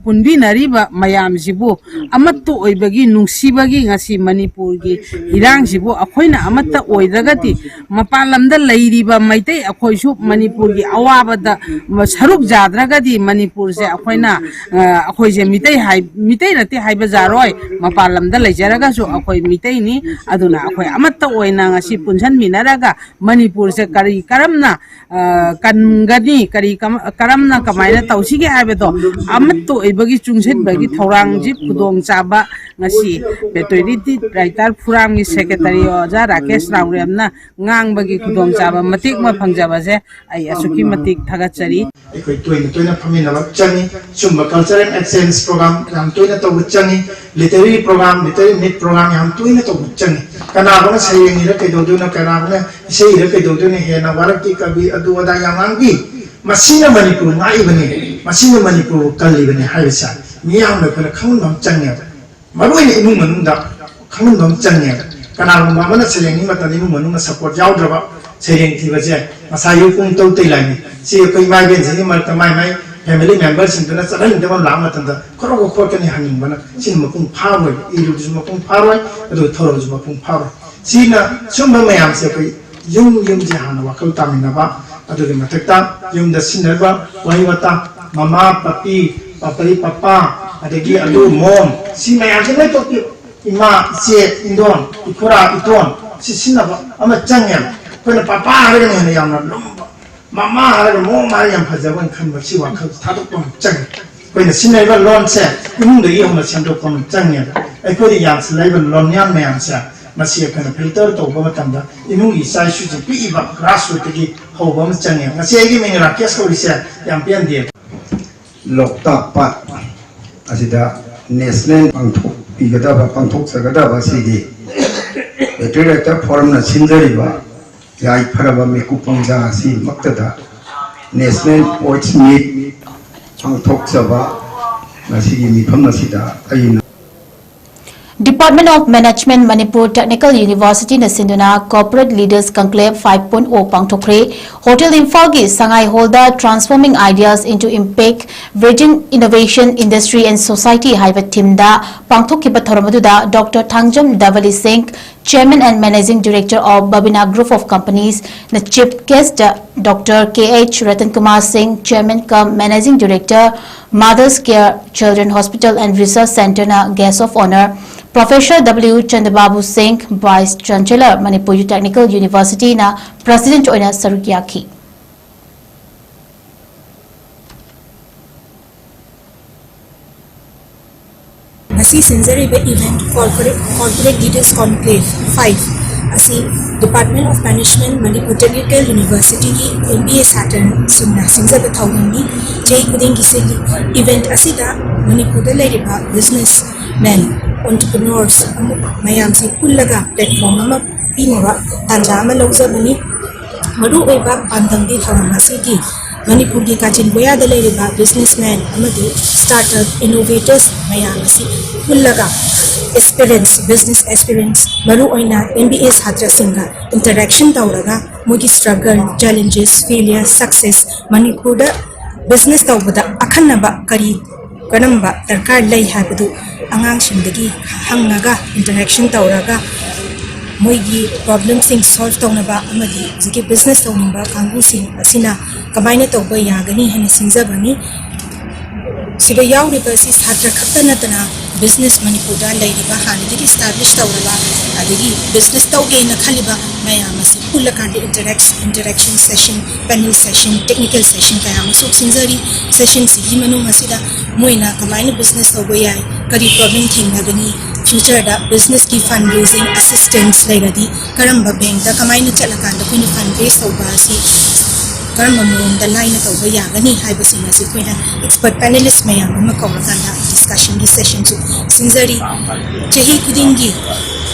ꯄꯨꯟꯕꯤꯅꯔꯤꯕ ꯃꯌꯥꯝꯁꯤꯕꯨ ꯑꯃꯠꯇ ꯑꯣꯏꯕꯒꯤ ꯅꯨꯡꯁꯤꯕꯒꯤ ꯉꯁꯤ ꯃꯅꯤꯄꯨꯔꯒꯤ ꯏꯔꯥꯡꯁꯤꯕꯨ ꯑꯩꯈꯣꯏꯅ ꯑꯃꯠꯇ ꯑꯣꯏꯗ꯭ꯔꯒꯗꯤ ꯃꯄꯥꯟ ꯂꯝꯗ ꯂꯩꯔꯤꯕ ꯃꯩꯇꯩ ꯑꯩꯈꯣꯏꯁꯨ ꯃꯅꯤꯄꯨꯔꯒꯤ ꯑꯋꯥꯕꯗ ꯁꯔꯨꯛ ꯌꯥꯗ꯭ꯔꯒꯗꯤ ꯃꯅꯤꯄꯨꯔꯁꯦ ꯑꯩꯈꯣꯏꯅ ꯑꯩꯈꯣꯏꯁꯦ ꯃꯤꯇꯩ ꯃꯤꯇꯩ ꯅꯠꯇꯦ ꯍꯥꯏꯕ ꯌꯥꯔꯣꯏ꯫ ꯃꯄꯥꯟ ꯂꯝꯗ ꯂꯩꯖꯔꯒꯁꯨ ꯑꯩꯈꯣꯏ ꯃꯤꯇꯩꯅꯤ꯫ ꯑꯗꯨꯅ ꯑꯩꯈꯣꯏ ꯑꯃꯠꯇ ꯑꯣꯏꯅ ꯉꯁꯤ ꯄꯨꯟꯁꯤꯟꯃꯤꯟꯅꯔꯒ ꯃꯅꯤꯄꯨꯔꯁꯦ ꯀꯔꯤ ꯀꯔꯝꯅ ꯀꯟꯒꯅꯤ, ꯀꯔꯤ ꯀꯔꯝꯅ ꯀꯃꯥꯏꯅ ꯇꯧꯁꯤꯒꯦ ꯍꯥꯏꯕꯗꯣ ꯑꯃꯠꯇ ꯑꯣꯏꯕꯒꯤ ꯆꯨꯡꯁꯤꯟꯕꯒꯤ ꯊꯧꯔꯥꯡꯁꯤ ꯈꯨꯗꯣꯡꯆꯥꯕ ꯉꯁꯤ ꯄꯦꯇ꯭ꯔꯣꯏꯇꯤꯛ ꯔꯥꯏꯇꯔ ꯐꯣꯔꯝꯒꯤ ꯁꯦꯀ꯭ꯔꯦꯇꯔꯤ ꯑꯣꯖꯥ ꯔꯥꯀꯦꯁ ꯔꯥꯎꯔꯦꯝꯅ ꯉꯥꯡꯕꯒꯤ ꯈꯨꯗꯣꯡꯆꯥꯕ ꯃꯇꯤꯛ ꯑꯃ ꯐꯪꯖꯕꯁꯦ ꯑꯩ ꯑꯁꯨꯛꯀꯤ ꯃꯇꯤꯛ ꯊꯥꯒꯠꯆꯔꯤ꯫ ꯑꯩꯈꯣꯏ ꯇꯣꯏꯅ ꯇꯣꯏꯅ ꯐꯝꯃꯤꯟꯅꯕ ꯆꯪꯉꯤ꯫ ꯁꯨꯝꯕ cultural exchange program ꯌꯥꯝ ꯇꯣꯏꯅ ꯇꯧꯕ ꯆꯪꯉꯤ꯫ Literary program, literary meet program ꯌꯥꯝ ꯇꯣꯏꯅ ꯇꯧꯕ ꯆꯪꯉꯤ꯫ ꯀꯅꯥꯒꯨꯝꯅ ꯁꯩꯔꯦꯡ ꯏꯔ ꯀꯩꯗꯧꯗꯣꯏꯅꯣ, ꯀꯅꯥꯒꯨꯝꯅ ꯏꯁꯩ ꯏꯔ ꯀꯩꯗꯧꯗꯣꯏꯅꯣ, ꯍꯦꯟꯅ ꯋꯥꯔꯛꯀꯤ ꯀꯕꯤ ꯑꯗꯨ ꯑꯗꯥ ꯌꯥꯝ ꯉꯥꯡꯕꯤ꯫ ꯃꯁꯤꯅ ꯃꯅꯤꯄꯨꯔ ꯉꯥꯛꯏꯕꯅꯤ, ꯃꯁꯤꯅ ꯃꯅꯤꯄꯨꯔꯕꯨ ꯀꯜꯂꯤꯕꯅꯤ ꯍꯥꯏꯕꯁꯦ ꯃꯤꯌꯥꯝꯅ ꯑꯩꯈꯣꯏꯅ ꯈꯪꯍꯟꯕ ꯑꯃ ꯆꯪꯉꯦꯕ꯫ ꯃꯔꯨꯑꯣꯏꯅ ꯏꯃꯨꯡ ꯃꯅꯨꯡꯗ ꯈꯪꯍꯟꯕ ꯑꯃ ꯆꯪꯉꯦꯕ꯫ ꯀꯅꯥꯒꯨꯝꯕ ꯑꯃꯅ ꯁꯩꯔꯦꯡꯒꯤ ꯃꯇꯝꯗ ꯏꯃꯨꯡ ꯃꯅꯨꯡꯅ support ꯌꯥꯎꯗ꯭ꯔꯕ ꯁꯩꯔꯦꯡ ꯊꯤꯕꯁꯦ ꯃꯁꯥ ꯌꯨ ꯄꯨꯡ ꯇꯧ ꯇꯩ ꯂꯥꯏꯅꯤ꯫ ꯁꯤ ꯑꯩꯈꯣꯏ ꯏꯃꯥ ꯏꯕꯦꯟꯁꯤꯡꯒꯤ ꯃꯔꯛꯇ ꯃꯥꯏ ꯃꯥꯏ ꯐꯦꯃꯤꯂꯤ ꯃꯦꯝꯕꯔꯁꯤꯡꯗꯨꯅ ꯆꯠꯍꯟꯅꯤꯡꯗꯕ ꯑꯃ ꯂꯥꯛꯄ ꯃꯇꯝꯗ ꯈꯣꯠꯂꯒ ꯈꯣꯠꯀꯅꯤ ꯍꯪꯅꯤꯡꯕꯅ ꯁꯤꯅ ꯃꯄꯨꯡ ꯐꯥꯔꯣꯏ, ꯏꯔꯨꯕꯁꯨ ꯃꯄꯨꯡ ꯐꯥꯔꯣꯏ, ꯑꯗꯨꯒ ꯊꯧꯔꯝꯁꯨ ꯃꯄꯨꯡ ꯐꯥꯔꯣꯏ꯫ ꯁꯤꯅ ꯁꯨꯝꯕ ꯃꯌꯥꯝꯁꯦ ꯑꯩꯈꯣꯏ ꯌꯨꯝ ꯌꯨꯝꯁꯦ ꯍꯥꯟꯅ ꯋꯥꯈꯜ ꯇꯥꯃꯤꯟꯅꯕ, ꯑꯗꯨꯒꯤ ꯃꯊꯛꯇ ꯌꯨꯝꯗ ꯁꯤꯖꯤꯟꯅꯔꯤꯕ ꯋꯥꯍꯩ ꯋꯥꯇꯥ, ꯃꯃꯥ, ꯄꯄꯤ, ꯄꯄꯔꯤ, ꯄꯄꯥ, ꯑꯗꯒꯤ ꯑꯗꯨ, ꯃꯣꯝ, ꯁꯤ ꯃꯌꯥꯝꯁꯦ ꯂꯣꯏ ꯇꯣꯛꯄꯤꯌꯨ꯫ ꯏꯃꯥ, ꯏꯆꯦ, ꯏꯟꯗꯣꯟ, ꯏꯈꯨꯔꯥ, ꯏꯇꯣꯟ, ꯁꯤ ꯁꯤꯖꯤꯟꯅꯕ ꯑꯃ ꯆꯪꯉꯦꯕ꯫ ꯑꯩꯈꯣꯏꯅ ꯄꯄꯥ ꯍꯥꯏꯔꯒꯅ ꯍꯦꯟꯅ ꯌꯥꯝꯅ ꯂꯨꯝꯕ, ꯃꯃꯥ ꯍꯥꯏꯔꯒ ꯃꯣꯝ ꯍꯥꯏꯔꯒ ꯌꯥꯝ ꯐꯖꯕ ꯑꯣꯏꯅ ꯈꯟꯕ, ꯁꯤ ꯋꯥꯈꯜ ꯊꯥꯗꯣꯛꯄ ꯑꯃ ꯆꯪꯉꯦ꯫ ꯑꯩꯈꯣꯏꯅ ꯁꯤꯖꯤꯟꯅꯔꯤꯕ ꯂꯣꯟꯁꯦ ꯏꯃꯨꯡꯗꯒꯤ ꯍꯧꯅ ꯁꯦꯝꯗꯣꯛꯄ ꯑꯃ ꯆꯪꯉꯦꯕ꯫ ꯑꯩꯈꯣꯏꯗ ꯌꯥꯟꯁꯤꯜꯂꯛꯏꯕ ꯂꯣꯟꯌꯥꯟ ꯃꯌꯥꯝꯁꯦ, ꯃꯁꯤ ꯑꯩꯈꯣꯏꯅ ꯐꯤꯜꯇꯔ ꯇꯧꯕ ꯃꯇꯝꯗ ꯏꯃꯨꯡꯒꯤ ꯏꯆꯥ ꯏꯁꯨꯁꯤꯡ ꯄꯤꯛꯏꯕ ꯒ꯭ꯔꯥꯁꯔꯨꯠꯇꯒꯤ ꯍꯧꯕ ꯑꯃ ꯆꯪꯉꯦ꯫ ꯉꯁꯤ ꯑꯩꯒꯤ ꯃꯤꯡ ꯔꯥꯀꯦꯁ ꯀꯧꯔꯤꯁꯦ ꯌꯥꯝ ꯄꯦꯟꯗꯦ꯫ ꯂꯣꯛꯇꯥꯛ ꯄꯥꯠ ꯑꯁꯤꯗ ꯅꯦꯁꯅꯦꯜ ꯄꯥꯡꯊꯣꯛꯄꯤꯒꯗꯕ, ꯄꯥꯡꯊꯣꯛꯆꯒꯗꯕ ꯑꯁꯤꯒꯤ ꯕꯦꯇꯔꯤ ꯔꯥꯏꯇꯔ ꯐꯣꯔꯝꯅ ꯁꯤꯟꯖꯔꯤꯕ ꯌꯥꯏꯐꯔꯕ ꯃꯤꯀꯨꯞ ꯄꯨꯡꯖꯥ ꯑꯁꯤꯃꯛꯇꯗ ꯅꯦꯁꯅꯦꯜ ꯄꯣꯏꯠꯁ ꯃꯤꯠ ꯄꯥꯡꯊꯣꯛꯆꯕ ꯉꯁꯤꯒꯤ ꯃꯤꯐꯝ ꯑꯁꯤꯗ ꯑꯩꯅ Department of Management Manipur Technical University ꯅ ꯁꯤꯟꯗꯨꯅ Corporate Leaders Conclave five point oh ꯄꯥꯡꯊꯣꯛꯈ꯭ꯔꯦ꯫ ꯍꯣꯇꯦꯜ ꯏꯝꯐꯥꯜꯒꯤ ꯁꯉꯥꯏ ꯍꯣꯜꯗ Transforming Ideas into Impact, Bridging Innovation, Industry and Society ꯍꯥꯏꯕ ꯊꯤꯝꯗ ꯄꯥꯡꯊꯣꯛꯈꯤꯕ ꯊꯧꯔꯝ ꯑꯗꯨꯗ ꯗꯣꯛꯇꯔ ꯊꯥꯡꯖꯝ ꯙꯕꯂꯤ ꯁꯤꯡ, Chairman and Managing Director of Babina Group of Companies ꯅ chief guest ꯗ ꯗꯣꯛꯇꯔ ꯀꯦ ꯑꯩꯆ ꯔꯇꯟ ꯀꯨꯃꯥꯔ ꯁꯤꯡ, Chairman cum Managing Director, Mothers Care Children Hospital and Research Centre ꯅ guest of honour, Professor W ꯆꯟꯗ꯭ꯔꯕꯥꯕꯨ ꯁꯤꯡ, Vice Chancellor Manipur Technical University ꯅ president ꯑꯣꯏꯅ ꯁꯔꯨꯛ ꯌꯥꯈꯤ꯫ ꯉꯁꯤ ꯁꯤꯟꯖꯔꯤꯕ event Corporate, Corporate Leaders Conclave five ꯑꯁꯤ Department of Management Manipur Technical University ꯒꯤ M B A ꯁꯥꯇ꯭ꯔꯁꯤꯡꯅ ꯁꯤꯟꯖꯕ ꯊꯧꯔꯝꯅꯤ꯫ ꯆꯍꯤ ꯈꯨꯗꯤꯡꯒꯤ ꯁꯤꯜꯂꯤ꯫ Event ꯑꯁꯤꯗ ꯃꯅꯤꯄꯨꯔꯗ ꯂꯩꯔꯤꯕ business men, entrepreneurs ꯃꯌꯥꯝꯁꯤ ꯄꯨꯜꯂꯒ platform ꯑꯃ ꯄꯤꯅꯕ ꯇꯥꯟꯖꯥ ꯑꯃ ꯂꯧꯖꯕꯅꯤ꯫ ꯃꯔꯨꯑꯣꯏꯕ ꯄꯥꯟꯗꯝꯗꯤ ꯊꯧꯔꯝ ꯑꯁꯤꯒꯤ ꯃꯅꯤꯄꯨꯔꯒꯤ ꯀꯥꯆꯤꯟ ꯀꯣꯌꯥꯗ ꯂꯩꯔꯤꯕ businessman ꯑꯃꯗꯤ startup innovators ꯃꯌꯥꯝ ꯑꯁꯤ ꯄꯨꯜꯂꯒ experience, business experience, ꯃꯔꯨꯑꯣꯏꯅ M B A ꯁꯥꯇ꯭ꯔꯁꯤꯡꯒ interaction ꯇꯧꯔꯒ ꯃꯣꯏꯒꯤ struggle, challenges, failure, success, ꯃꯅꯤꯄꯨꯔꯗ ꯕꯤꯖꯤꯅꯦꯁ ꯇꯧꯕꯗ ꯑꯈꯟꯅꯕ ꯀꯔꯤ ꯀꯔꯝꯕ ꯗꯔꯀꯥꯔ ꯂꯩ ꯍꯥꯏꯕꯗꯨ ꯑꯉꯥꯡꯁꯤꯡꯗꯒꯤ ꯍꯪꯉꯒ, ꯏꯟꯇꯔꯦꯛꯁꯟ ꯇꯧꯔꯒ, ꯃꯣꯏꯒꯤ ꯄ꯭ꯔꯣꯕ꯭ꯂꯦꯝꯁꯤꯡ ꯁꯣꯜꯕ ꯇꯧꯅꯕ ꯑꯃꯗꯤ ꯍꯧꯖꯤꯛꯀꯤ ꯕꯤꯖꯤꯅꯦꯁ ꯇꯧꯅꯤꯡꯕ ꯀꯥꯡꯕꯨꯁꯤꯡ ꯑꯁꯤꯅ ꯀꯃꯥꯏꯅ ꯇꯧꯕ ꯌꯥꯒꯅꯤ ꯍꯥꯏꯅ ꯁꯤꯟꯖꯕꯅꯤ꯫ ꯁꯤꯗ ꯌꯥꯎꯔꯤꯕ ꯑꯁꯤ ꯁꯥꯇ꯭ꯔ ꯈꯛꯇ ꯅꯠꯇꯅ ꯕꯤꯖꯤꯅꯦꯁ ꯃꯅꯤꯄꯨꯔꯗ ꯂꯩꯔꯤꯕ ꯍꯥꯟꯅꯗꯒꯤ ꯏꯁꯇꯥꯕ꯭ꯂꯤꯁ ꯇꯧꯔꯕ ꯑꯗꯒꯤ ꯕꯤꯖꯤꯅꯦꯁ ꯇꯧꯒꯦꯅ ꯈꯜꯂꯤꯕ ꯃꯌꯥꯝ ꯑꯁꯤ ꯄꯨꯜꯂꯀꯥꯟꯗ interaction session, panel session, technical session ꯀꯌꯥ ꯑꯃꯁꯨ ꯁꯤꯟꯖꯔꯤ꯫ ꯁꯦꯁꯟꯁꯤꯒꯤ ꯃꯅꯨꯡ ꯑꯁꯤꯗ ꯃꯣꯏꯅ ꯀꯃꯥꯏꯅ ꯕꯤꯖꯤꯅꯦꯁ ꯇꯧꯕ ꯌꯥꯏ, ꯀꯔꯤ ꯄ꯭ꯔꯣꯕ꯭ꯂꯦꯝ ꯊꯦꯡꯅꯒꯅꯤ, ꯐ꯭ꯌꯨꯆꯔꯗ ꯕꯤꯖꯤꯅꯦꯁꯀꯤ ꯐꯟ ꯔꯦꯖꯤꯡ ꯑꯦꯁꯤꯁꯇꯦꯟꯁ ꯂꯩꯔꯗꯤ ꯀꯔꯝꯕ ꯕꯦꯡꯛꯇ ꯀꯃꯥꯏꯅ ꯆꯠꯂꯀꯥꯟꯗ ꯑꯩꯈꯣꯏꯅ ꯐꯟ ꯔꯦꯖ ꯇꯧꯕ ꯑꯁꯤ ꯀꯔꯝꯕ ꯃꯑꯣꯡꯗ ꯂꯥꯏꯅ ꯇꯧꯕ ꯌꯥꯒꯅꯤ ꯍꯥꯏꯕꯁꯤꯡ ꯑꯁꯤ ꯑꯩꯈꯣꯏꯅ ꯑꯦꯛꯁꯄꯔꯠ ꯄꯦꯅꯦꯂꯤꯁ ꯃꯌꯥꯝ ꯑꯃ ꯀꯧꯔꯀꯥꯟꯗ ꯗꯤꯁꯀꯁꯟꯒꯤ ꯁꯦꯁꯟꯁꯨ ꯁꯤꯟꯖꯔꯤ꯫ ꯆꯍꯤ ꯈꯨꯗꯤꯡꯒꯤ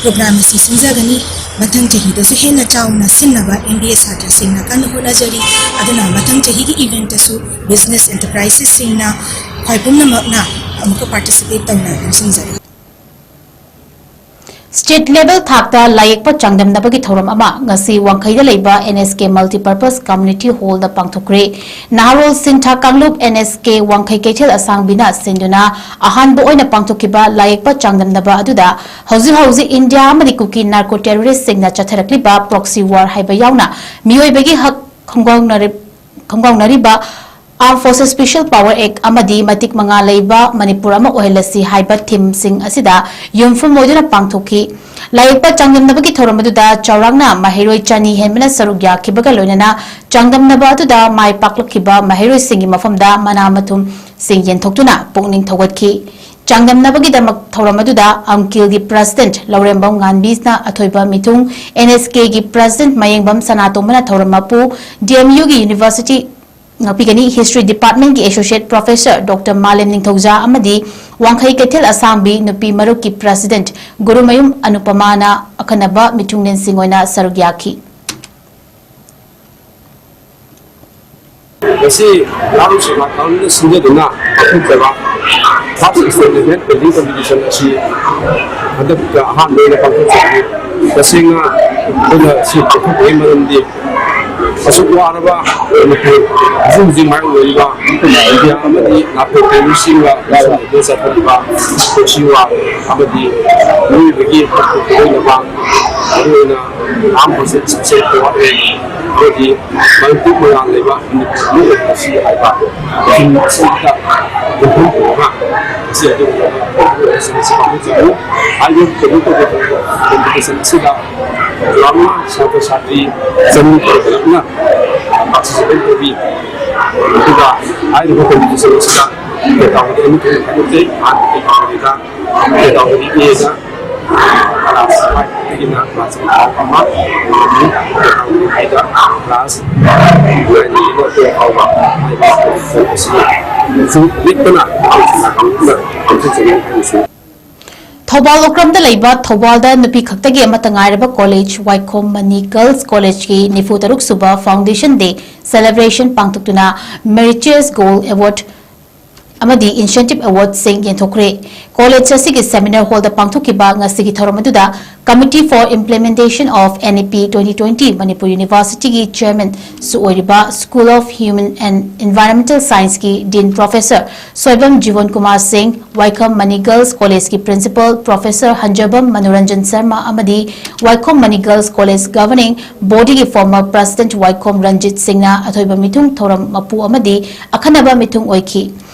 ꯄ꯭ꯔꯣꯒ꯭ꯔꯥꯝ ꯑꯁꯤ ꯁꯤꯟꯖꯒꯅꯤ꯫ ꯃꯊꯪ ꯆꯍꯤꯗꯁꯨ ꯍꯦꯟꯅ ꯆꯥꯎꯅ ꯁꯤꯟꯅꯕ ꯑꯦꯝ ꯕꯤ ꯑꯦ ꯁꯥꯇ꯭ꯔꯁꯤꯡꯅ ꯀꯟꯅ ꯍꯣꯠꯅꯖꯔꯤ꯫ ꯑꯗꯨꯅ ꯃꯊꯪ ꯆꯍꯤꯒꯤ ꯏꯚꯦꯟꯠꯇꯁꯨ ꯕꯤꯖꯤꯅꯦꯁ ꯑꯦꯟꯇꯔꯄ꯭ꯔꯥꯏꯖꯦꯁꯁꯤꯡꯅ ꯈ꯭ꯋꯥꯏ ꯄꯨꯝꯅꯃꯛꯅ ꯑꯃꯨꯛꯀ ꯄꯥꯔꯇꯤꯁꯤꯄꯦꯠ ꯇꯧꯅ ꯅꯤꯡꯁꯤꯡꯖꯔꯤ꯫ ꯁ꯭ꯇꯦꯠ ꯂꯦꯚꯦꯜ ꯊꯥꯛꯇ ꯂꯥꯏꯌꯦꯛꯄ ꯆꯥꯡꯗꯝꯅꯕꯒꯤ ꯊꯧꯔꯝ ꯑꯃ ꯉꯁꯤ ꯋꯥꯡꯈꯩꯗ ꯂꯩꯕ and S K multipurpose community ꯍꯣꯜꯗ ꯄꯥꯡꯊꯣꯛꯈ꯭ꯔꯦ꯫ ꯅꯍꯥꯔꯣꯜ ꯁꯤꯟꯊꯥ ꯀꯥꯡꯂꯨꯞ ꯑꯦꯟ ꯑꯦꯁ ꯀꯦ ꯋꯥꯡꯈꯩ ꯀꯩꯊꯦꯜ ꯑꯁꯥꯡꯕꯤꯅ ꯁꯤꯟꯗꯨꯅ ꯑꯍꯥꯟꯕ ꯑꯣꯏꯅ ꯄꯥꯡꯊꯣꯛꯈꯤꯕ ꯂꯥꯏꯌꯦꯛꯄ ꯆꯥꯡꯗꯝꯅꯕ ꯑꯗꯨꯗ ꯍꯧꯖꯤꯛ ꯍꯧꯖꯤꯛ ꯏꯟꯗꯤꯌꯥ ꯑꯃꯗꯤ ꯀꯨꯀꯤ ꯅꯥꯔꯀꯣ ꯇꯦꯔꯣꯔꯤꯁ꯭ꯠꯁꯤꯡꯅ ꯆꯠꯊꯔꯛꯂꯤꯕ ꯄ꯭ꯔꯣꯛꯁꯤ ꯋꯥꯔ ꯍꯥꯏꯕ ꯌꯥꯎꯅ ꯃꯤꯑꯣꯏꯕꯒꯤ ꯍꯛ ꯈꯣꯡꯒꯥꯎꯅꯔꯤ-, ꯈꯣꯡꯒꯥꯎꯅꯔꯤꯕ Armed Forces Special Power Act ꯑꯃꯗꯤ ꯃꯇꯤꯛ ꯃꯉꯥ ꯂꯩꯕ ꯃꯅꯤꯄꯨꯔ ꯑꯃ ꯑꯣꯏꯍꯜꯂꯁꯤ ꯍꯥꯏꯕ ꯊꯤꯝꯁꯤꯡ ꯑꯁꯤꯗ ꯌꯨꯝꯐꯝ ꯑꯣꯏꯗꯨꯅ ꯄꯥꯡꯊꯣꯛꯈꯤ꯫ ꯂꯥꯏꯌꯦꯛꯄ ꯆꯥꯡꯗꯝꯅꯕꯒꯤ ꯊꯧꯔꯝ ꯑꯗꯨꯗ ꯆꯥꯎꯔꯥꯛꯅ ꯃꯍꯩꯔꯣꯏ ꯆꯅꯤ ꯍꯦꯟꯕꯅ ꯁꯔꯨꯛ ꯌꯥꯈꯤꯕꯒ ꯂꯣꯏꯅꯅ ꯆꯥꯡꯗꯝꯅꯕ ꯑꯗꯨꯗ ꯃꯥꯏ ꯄꯥꯛꯂꯛꯈꯤꯕ ꯃꯍꯩꯔꯣꯏꯁꯤꯡꯒꯤ ꯃꯐꯝꯗ ꯃꯅꯥ ꯃꯊꯨꯝꯁꯤꯡ ꯌꯦꯟꯊꯣꯛꯇꯨꯅ ꯄꯨꯛꯅꯤꯡ ꯊꯧꯒꯠꯈꯤ꯫ ꯆꯥꯡꯗꯝꯅꯕꯒꯤꯗꯃꯛ ꯊꯧꯔꯝ ꯑꯗꯨꯗ ꯑꯝꯀꯤꯜꯒꯤ ꯄ꯭ꯔꯁꯤꯗꯦꯟꯠ ꯂꯧꯔꯦꯝꯕꯝ ꯉꯥꯟꯕꯤꯅ ꯑꯊꯣꯏꯕ ꯃꯤꯊꯨꯡ, ꯑꯦꯟ ꯑꯦꯁ ꯀꯦꯒꯤ ꯄ꯭ꯔꯁꯤꯗꯦꯟꯠ ꯃꯌꯦꯡꯕꯝ ꯁꯅꯥꯇꯣꯝꯕꯅ ꯊꯧꯔꯝ ꯃꯄꯨ, ꯗꯤ ꯑꯦꯝ ꯌꯨꯒꯤ ꯌꯨꯅꯤꯚꯔꯁꯤꯇꯤ, ꯉꯥꯛꯄꯤꯒꯅꯤ, ꯍꯤꯁꯇ꯭ꯔꯤ ꯗꯤꯄꯥꯔꯠꯃꯦꯟꯠꯀꯤ associate professor doctor Malem Ningthouja ꯑꯃꯗꯤ ꯋꯥꯡꯈꯩ ꯀꯩꯊꯦꯜ ꯑꯁꯥꯡꯕꯤ ꯅꯨꯄꯤ ꯃꯔꯨꯞꯀꯤ ꯄ꯭ꯔꯁꯤꯗꯦꯟꯠ ꯒꯨꯔꯨꯃꯌꯨꯝ ꯑꯅꯨꯄꯃꯥꯅ ꯑꯈꯟꯅꯕ ꯃꯤꯊꯨꯡꯂꯦꯟꯁꯤꯡ ꯑꯣꯏꯅ ꯁꯔꯨꯛ ꯌꯥꯈꯤ꯫ ꯉꯁꯤ ꯅꯍꯥꯔꯣꯜ ꯁꯤꯟꯊꯥ ꯀꯥꯡꯂꯨꯞꯅ ꯁꯤꯟꯖꯗꯨꯅ ꯄꯥꯡꯊꯣꯛꯆꯕ First State National Painting Competition ꯑꯁꯤ ꯍꯟꯗꯛꯇ ꯑꯍꯥꯟꯕ ꯑꯣꯏꯅ ꯄꯥꯡꯊꯣꯛꯆꯕꯅꯤ꯫ ꯇꯁꯦꯡꯅ ꯑꯩꯈꯣꯏꯅ ꯁꯤ ꯄꯥꯡꯊꯣꯛꯄꯒꯤ ꯃꯔꯝꯗꯤ ꯑꯁꯨꯛ ꯋꯥꯔꯕ ꯃꯅꯤꯄꯨꯔ, ꯍꯧꯖꯤꯛ ꯍꯧꯖꯤꯛ ꯃꯥꯌꯣꯛꯅꯔꯤꯕ ꯏꯟꯗꯤꯌꯥ ꯑꯃꯗꯤ ꯅꯥꯇꯣꯟ ꯇꯧꯔꯤꯕꯁꯤꯡꯒ ꯂꯣꯏꯅꯅ ꯆꯠꯊꯔꯤꯕ ꯁꯤꯋꯥ ꯑꯃꯗꯤ ꯃꯤꯑꯣꯏꯕꯒꯤ ꯍꯛ ꯑꯣꯏꯅꯕ, ꯃꯔꯨꯑꯣꯏꯅ ꯑꯥꯔꯝ ꯐꯣꯔꯁꯦꯁ ꯏꯁꯄꯤꯁꯦꯜ ꯀꯣꯔꯠ ꯑꯃꯗꯤ ꯃꯔꯤꯐꯨ ꯃꯉꯥ ꯂꯩꯕ ꯃꯅꯤꯄꯨꯔ ꯂꯣꯛ ꯑꯁꯤ ꯍꯥꯏꯕ ꯊꯤꯝ ꯑꯁꯤꯗ ꯌꯨꯝꯐꯝ ꯑꯣꯏꯔꯒ ꯉꯁꯤ ꯑꯗꯨꯒꯨꯝꯂꯕ ꯄꯥꯡꯊꯣꯛꯆꯔꯤ꯫ ꯍꯥꯏꯔꯤꯕ ꯀꯩꯅꯣ ꯇꯧꯕ ꯀꯣꯝꯄꯤꯇꯤꯁꯟ ꯑꯁꯤꯗ ꯂꯥꯛꯂꯤꯕ ꯁꯥꯇ꯭ꯔ ꯁꯥꯇ꯭ꯔꯤ ꯆꯅꯤ ꯄꯨꯂꯞꯅ ꯄꯥꯔꯇꯤꯁꯤꯄꯦꯠ ꯇꯧꯕꯤ꯫ ꯑꯗꯨꯒ ꯍꯥꯏꯔꯤꯕ ꯀꯣꯝꯄꯤꯇꯤꯁꯟ ꯑꯁꯤꯗ ꯀꯦꯇꯥꯒꯣꯔꯤ ꯑꯅꯤ ꯊꯣꯛꯅ ꯈꯥꯏꯗꯣꯛꯆꯩ꯫ ꯑꯍꯥꯟꯕ ꯀꯦꯇꯥꯒꯣꯔꯤꯗ, ꯀꯦꯇꯥꯒꯣꯔꯤ ꯑꯦꯗ ꯀ꯭ꯂꯥꯁ ꯐꯥꯏꯚꯇꯒꯤꯅ ꯀ꯭ꯂꯥꯁ ꯑꯦꯠ ꯐꯥꯎꯕ ꯑꯃ, ꯑꯃꯗꯤ ꯀꯦꯇꯥꯒꯣꯔꯤ ꯕꯤꯗ ꯀ꯭ꯂꯥꯁ ꯅꯥꯏꯟꯗꯒꯤꯅ ꯇꯨꯌꯦꯜꯐ ꯐꯥꯎꯕ ꯍꯥꯏꯕ ꯁ꯭ꯀꯨꯜ ꯑꯁꯤꯅ ꯂꯤꯛꯄꯅ ꯑꯉꯥꯡꯁꯤꯡꯅ ꯄꯥꯡꯊꯣꯛꯆꯒꯅꯤ ꯍꯥꯏꯅꯁꯨ ꯊꯧꯕꯥꯜ ꯎꯀ꯭ꯔꯝꯗ ꯂꯩꯕ ꯊꯧꯕꯥꯜꯗ ꯅꯨꯄꯤ ꯈꯛꯇꯒꯤ ꯑꯃꯠꯇ ꯉꯥꯏꯔꯕ ꯀꯣꯂꯦꯖ ꯋꯥꯏꯈꯣꯝ ꯃꯅꯤ ꯒꯔꯜꯁ ꯀꯣꯂꯦꯖꯀꯤ ꯅꯤꯐꯨ ꯇꯔꯨꯛ ꯁꯨꯕ ꯐꯥꯎꯟꯗꯦꯁꯟ ꯗꯦ ꯁꯦꯂꯦꯕ꯭ꯔꯦꯁꯟ ꯄꯥꯡꯊꯣꯛꯇꯨꯅ ꯃꯦꯔꯤꯆꯤꯌꯁ ꯒꯣꯜ ꯑꯦꯋꯥꯔꯗ ꯑꯃꯗꯤ ꯏꯟꯁꯦꯟꯇꯤꯚ ꯑꯦꯋꯥꯔꯗꯁꯤꯡ ꯌꯦꯟꯊꯣꯛꯈ꯭ꯔꯦ꯫ ꯀꯣꯂꯦꯖ ꯑꯁꯤꯒꯤ ꯁꯦꯃꯤꯅꯥꯔ ꯍꯣꯜꯗ ꯄꯥꯡꯊꯣꯛꯈꯤꯕ ꯉꯁꯤꯒꯤ ꯊꯧꯔꯝ ꯑꯗꯨꯗ Committee for Implementation of N E P twenty twenty Manipur ꯌꯨꯅꯤꯚꯔꯁꯤꯇꯤꯒꯤ ꯆꯦꯌꯔꯃꯦꯟꯁꯨ ꯑꯣꯏꯔꯤꯕ School of Human and Environmental Scienceꯀꯤ dean professor Soibam Jibon Kumar Singh, Waikhom Mani girls ꯀꯣꯂꯦꯖꯀꯤ ꯄ꯭ꯔꯤꯟꯁꯤꯄꯜ ꯄ꯭ꯔꯣꯐꯦꯁꯔ ꯍꯟꯖꯕꯝ ꯃꯅꯣꯔꯟꯖꯟ ꯁꯔꯃ ꯑꯃꯗꯤ Waikhom Mani girls college governing ꯕꯣꯗꯤꯒꯤ ꯐꯣꯔꯃꯔ ꯄ꯭ꯔꯁꯤꯗꯦꯟꯠ ꯋꯥꯏꯈꯣꯝ ꯔꯟꯖꯤꯠ ꯁꯤꯡꯅ ꯑꯊꯣꯏꯕ ꯃꯤꯊꯨꯡ ꯊꯧꯔꯝ ꯃꯄꯨ ꯑꯃꯗꯤ ꯑꯈꯟꯅꯕ ꯃꯤꯊꯨꯡ ꯑꯣꯏꯈꯤ꯫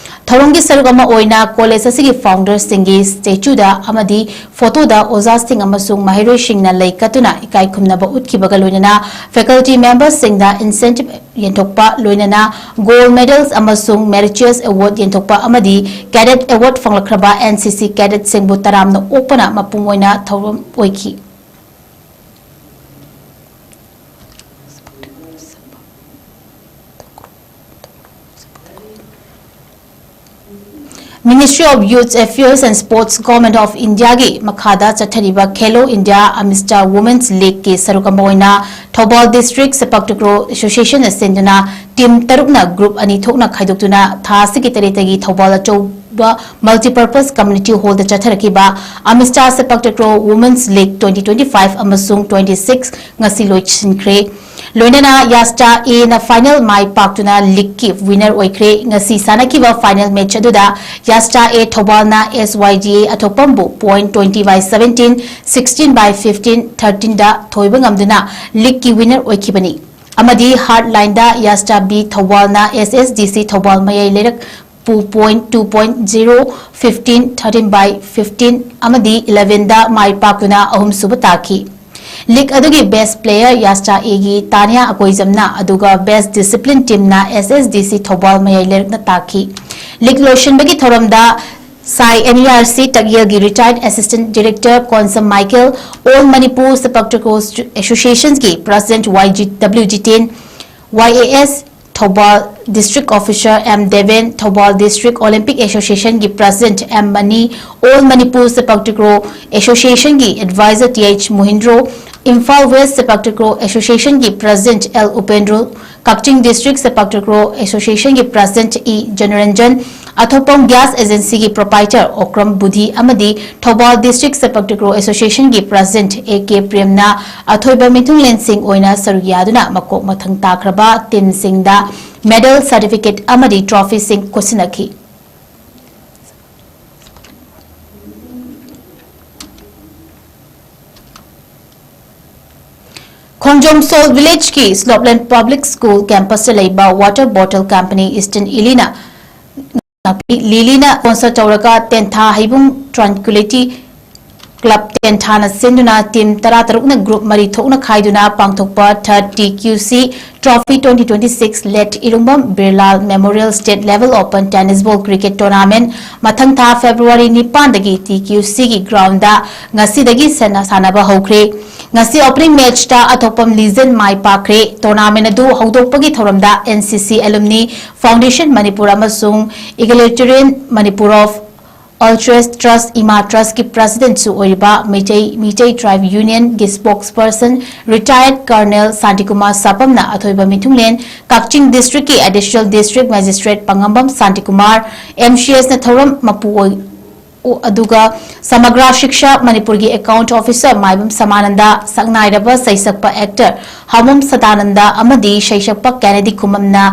ꯊꯧꯔꯝꯒꯤ ꯁꯔꯨꯛ ꯑꯃ ꯑꯣꯏꯅ ꯀꯣꯂꯦꯖ ꯑꯁꯤꯒꯤ ꯐꯥꯎꯟꯗꯔꯁꯤꯡꯒꯤ ꯁ꯭ꯇꯦꯆꯨꯗ ꯑꯃꯗꯤ ꯐꯣꯇꯣꯗ ꯑꯣꯖꯥꯁꯤꯡ ꯑꯃꯁꯨꯡ ꯃꯍꯩꯔꯣꯏꯁꯤꯡꯅ ꯂꯩ ꯀꯠꯇꯨꯅ ꯏꯀꯥꯏ ꯈꯨꯝꯅꯕ ꯎꯠꯈꯤꯕꯒ ꯂꯣꯏꯅꯅ ꯐꯦꯀꯜꯇꯤ ꯃꯦꯝꯕꯔꯁꯤꯡꯗ ꯏꯟꯁꯦꯟꯇꯤꯚ ꯌꯦꯟꯊꯣꯛꯄ, ꯂꯣꯏꯅꯅ ꯒꯣꯜꯗ ꯃꯦꯗꯜꯁ ꯑꯃꯁꯨꯡ ꯃꯦꯔꯤꯆꯤꯌꯁ ꯑꯦꯋꯥꯔꯗ ꯌꯦꯟꯊꯣꯛꯄ ꯑꯃꯗꯤ ꯀꯦꯗꯦꯠ ꯑꯦꯋꯥꯔꯗ ꯐꯪꯂꯛꯈ꯭ꯔꯕ N C C ꯀꯦꯗꯦꯠꯁꯤꯡꯕꯨ ꯇꯔꯥꯝꯅ ꯑꯣꯛꯄꯅ ꯃꯄꯨꯡ ꯑꯣꯏꯅ ꯊꯧꯔꯝ ꯑꯣꯏꯈꯤ꯫ Ministry of Youth Affairs and Sports, Government of Indiaꯒꯤ ꯃꯈꯥꯗ ꯆꯠꯊꯔꯤꯕ ꯈꯦꯂꯣ ꯏꯟꯗꯤꯌꯥ ꯑꯃꯤꯁꯇꯥ ꯋꯨꯃꯦꯟꯁ ꯂꯤꯒꯀꯤ ꯁꯔꯨꯛ ꯑꯃ ꯑꯣꯏꯅ ꯊꯧꯕꯥꯜ ꯗꯤꯁꯇ꯭ꯔꯤꯛ ꯁꯦꯄꯥꯛ ꯇꯀ꯭ꯔꯣ ꯑꯦꯁꯣꯁꯤꯌꯦꯁꯟꯅ ꯁꯤꯟꯗꯨꯅ ꯇꯤꯝ ꯇꯔꯨꯛꯅ ꯒ꯭ꯔꯨꯞ ꯑꯅꯤ ꯊꯣꯛꯅ ꯈꯥꯏꯗꯣꯛꯇꯨꯅ ꯊꯥ ꯑꯁꯤꯒꯤ ꯇꯔꯦꯠꯇꯒꯤ ꯊꯧꯕꯥꯜ ꯑꯆꯧꯕ ꯃꯜꯇꯤꯄꯔꯄꯁ ꯀꯝꯃ꯭ꯌꯨꯅꯤꯇꯤ ꯍꯣꯜꯗ ꯆꯠꯊꯔꯛꯈꯤꯕ ꯑꯃꯤꯁꯇꯥ sepak takraw women's league twenty twenty five ꯑꯃꯁꯨꯡ twenty six ꯉꯁꯤ ꯂꯣꯏꯁꯤꯟꯈ꯭ꯔꯦ꯫ ꯂꯣꯏꯅꯅ ꯌꯥꯁꯇꯥ ꯑꯦꯅ ꯐꯥꯏꯅꯦꯜ ꯃꯥꯏ ꯄꯥꯛꯇꯨꯅ ꯂꯤꯒꯀꯤ ꯋꯤꯅꯔ ꯑꯣꯏꯈ꯭ꯔꯦ꯫ ꯉꯁꯤ ꯁꯥꯟꯅꯈꯤꯕ ꯐꯥꯏꯅꯦꯜ ꯃꯦꯆ ꯑꯗꯨꯗ ꯌꯥꯁꯇꯥ ꯑꯦ ꯊꯧꯕꯥꯜꯅ ꯑꯦꯁ ꯋꯥꯏ ꯖꯤ ꯑꯦ ꯑꯊꯣꯛꯄꯝꯕꯨ point twenty by seventeen, sixteen by fifteen, ꯊꯥꯔꯇꯤꯟꯗ ꯊꯣꯏꯕ ꯉꯝꯗꯨꯅ ꯂꯤꯒꯀꯤ ꯋꯤꯅꯔ ꯑꯣꯏꯈꯤꯕꯅꯤ꯫ ꯑꯃꯗꯤ ꯍꯥꯔꯠ ꯂꯥꯏꯟꯗ ꯌꯥꯁꯇꯥ ꯕꯤ ꯊꯧꯕꯥꯜꯅ ꯑꯦꯁ ꯑꯦꯁ ꯗꯤ ꯁꯤ ꯊꯧꯕꯥꯜ ꯃꯌꯥꯏ ꯂꯩꯔꯛ ꯄꯨ point two point zero, fifteen, thirteen by fifteen ꯑꯃꯗꯤ ꯏꯂꯦꯚꯦꯟꯗ ꯃꯥꯏ ꯄꯥꯛꯇꯨꯅ ꯑꯍꯨꯝꯁꯨꯕ ꯇꯥꯈꯤ꯫ ꯂꯤꯒ ꯑꯗꯨꯒꯤ ꯕꯦꯁ꯭ꯠ ꯄ꯭ꯂꯦꯌꯔ ꯌꯥꯁꯇꯥ ꯑꯦꯒꯤ ꯇꯥꯅꯤꯌꯥ ꯑꯀꯣꯏꯖꯝꯅ, ꯑꯗꯨꯒ ꯕꯦꯁ꯭ꯠ ꯗꯤꯁꯤꯄ꯭ꯂꯤꯟ ꯇꯤꯝꯅ ꯑꯦꯁ ꯑꯦꯁ ꯗꯤ ꯁꯤ ꯊꯧꯕꯥꯜ ꯃꯌꯥꯏ ꯂꯩꯔꯛꯅ ꯇꯥꯈꯤ꯫ ꯂꯤꯒ ꯂꯣꯏꯁꯤꯟꯕꯒꯤ ꯊꯧꯔꯝꯗ ꯁꯥꯏ ꯑꯦꯟ ꯏ ꯑꯥꯔ ꯁꯤ ꯇꯛꯌꯦꯜꯒꯤ retired assistant director Konsam Michael, all Manipur sepak takraw ꯑꯦꯁꯣꯁꯤꯌꯦꯁꯟꯒꯤ president Y G W Jiten, Y A S Thoubal district officer M Deben, Thoubal district olympic ꯑꯦꯁꯣꯁꯤꯌꯦꯁꯟꯒꯤ president M Mani, all Manipur sepak takraw ꯑꯦꯁꯣꯁꯤꯌꯦꯁꯟꯒꯤ adviser T H Mohindro, Imphal west sepak takraw ꯑꯦꯁꯣꯁꯤꯌꯦꯁꯟꯒꯤ president L Upendro, Kakching district sepak takraw ꯑꯦꯁꯣꯁꯤꯌꯦꯁꯟꯒꯤ president E Janaranjan, ꯑꯊꯣꯛꯄꯝ gas ꯑꯦꯖꯦꯟꯁꯤꯒꯤ proprietor Okram Budhi ꯑꯃꯗꯤ Thoubal district sepak takraw ꯑꯦꯁꯣꯁꯤꯌꯦꯁꯟꯒꯤ president A K ꯄ꯭ꯔꯦꯝꯅ ꯑꯊꯣꯏꯕ ꯃꯤꯊꯨꯡꯂꯦꯟꯁꯤꯡ ꯑꯣꯏꯅ ꯁꯔꯨꯛ ꯌꯥꯗꯨꯅ ꯃꯀꯣꯛ ꯃꯊꯪ ꯇꯥꯈ꯭ꯔꯕ ꯇꯤꯝꯁꯤꯡꯗ ꯃꯦꯗꯜ, ꯁꯥꯔꯇꯤꯐꯤꯀꯦꯠ ꯑꯃꯗꯤ ꯇ꯭ꯔꯣꯐꯤꯁꯤꯡ ꯈꯨꯠꯁꯤꯟꯅꯈꯤ꯫ ꯈꯣꯡꯖꯣꯝ ꯁꯣꯜ ꯚꯤꯂꯦꯖꯀꯤ ꯁ꯭ꯂꯣꯞꯂꯦꯟ ꯄꯕ꯭ꯂꯤꯛ ꯁ꯭ꯀꯨꯜ ꯀꯦꯝꯄꯁꯇ ꯂꯩꯕ ꯋꯥꯇꯔ ꯕꯣꯇꯜ ꯀꯝꯄꯅꯤ ꯏꯁꯇꯔꯟ ꯏꯂꯤꯅ, ꯂꯤꯂꯤꯅ ꯁ꯭ꯄꯣꯟꯁꯔ ꯇꯧꯔꯒ ꯇꯦꯟꯊꯥ ꯍꯩꯕꯨꯡ ꯇ꯭ꯔꯥꯟꯀ꯭ꯋꯤꯂꯤꯇꯤ ꯀ꯭ꯂꯕ ꯇꯦꯟꯊꯥꯅ ꯁꯤꯟꯗꯨꯅ ꯇꯤꯝ ꯇꯔꯥꯇꯔꯨꯛꯅ ꯒ꯭ꯔꯨꯞ ꯃꯔꯤ ꯊꯣꯛꯅ ꯈꯥꯏꯗꯨꯅ ꯄꯥꯡꯊꯣꯛꯄ ꯊꯥꯔꯠ T Q C trophy twenty twenty six late Irungbam Birlal memorial state level open tennis ball cricket tournament ꯃꯊꯪ ꯊꯥ ꯐꯦꯕ꯭ꯔꯨꯋꯥꯔꯤ ꯅꯤꯄꯥꯟꯗꯒꯤ ꯇꯤ ꯀ꯭ꯌꯨ ꯁꯤꯒꯤ ꯒ꯭ꯔꯥꯎꯟꯗ ꯉꯁꯤꯗꯒꯤ ꯁꯟꯅ ꯁꯥꯟꯅꯕ ꯍꯧꯈ꯭ꯔꯦ꯫ ꯉꯁꯤ ꯑꯣꯄꯅꯤꯡ ꯃꯦꯆꯇ ꯑꯊꯣꯛꯄꯝ ꯂꯤꯖꯟ ꯃꯥꯏ ꯄꯥꯛꯈ꯭ꯔꯦ꯫ ꯇꯣꯔꯅꯥꯃꯦꯟꯠ ꯑꯗꯨ ꯍꯧꯗꯣꯛꯄꯒꯤ ꯊꯧꯔꯝꯗ ꯑꯦꯟ ꯁꯤ ꯁꯤ ꯑꯦꯂꯨꯝꯅꯤ ꯐꯥꯎꯟꯗꯦꯁꯟ ꯃꯅꯤꯄꯨꯔ ꯑꯃꯁꯨꯡ ꯏꯒꯦꯂꯤꯇꯦꯔꯤꯌꯟ ꯃꯅꯤꯄꯨꯔ ꯑꯣꯐ ꯑꯜꯇ꯭ꯔꯦꯁ ꯇ꯭ꯔꯁ, ꯏꯃꯥ ꯇ꯭ꯔꯁꯀꯤ ꯄ꯭ꯔꯁꯤꯗꯦꯟꯠꯁꯨ ꯑꯣꯏꯔꯤꯕ ꯃꯩꯇꯩ, ꯃꯩꯇꯩ ꯇ꯭ꯔꯥꯏꯕ ꯌꯨꯅꯤꯌꯟꯒꯤ spokesperson retired colonel Shantikumar ꯁꯥꯄꯝꯅ ꯑꯊꯣꯏꯕ ꯃꯤꯊꯨꯡꯂꯦꯟ ꯀꯛꯆꯤꯡ ꯗꯤꯁꯇ꯭ꯔꯤꯛꯀꯤ additional district magistrate Pangambam Shantikumar, M C ꯑꯦꯁꯅ ꯊꯧꯔꯝ ꯃꯄꯨ ꯑꯣꯏ-, ꯑꯗꯨꯒ ꯁꯃꯒ꯭ꯔꯥ ꯁꯤꯛꯁꯥ ꯃꯅꯤꯄꯨꯔꯒꯤ ꯑꯦꯀꯥꯎꯟꯠ ꯑꯣꯐꯤꯁꯔ ꯃꯥꯏꯕꯝ ꯁꯃꯥꯅꯟꯗ, ꯁꯛꯅꯥꯏꯔꯕ ꯁꯩꯁꯛꯄ ꯑꯦꯛꯇꯔ ꯍꯥꯃꯣꯝ ꯁꯗꯥꯅꯟꯗ ꯑꯃꯗꯤ ꯁꯩꯁꯛꯄ ꯀꯦꯅꯦꯗꯤ ꯈꯨꯃꯝꯅ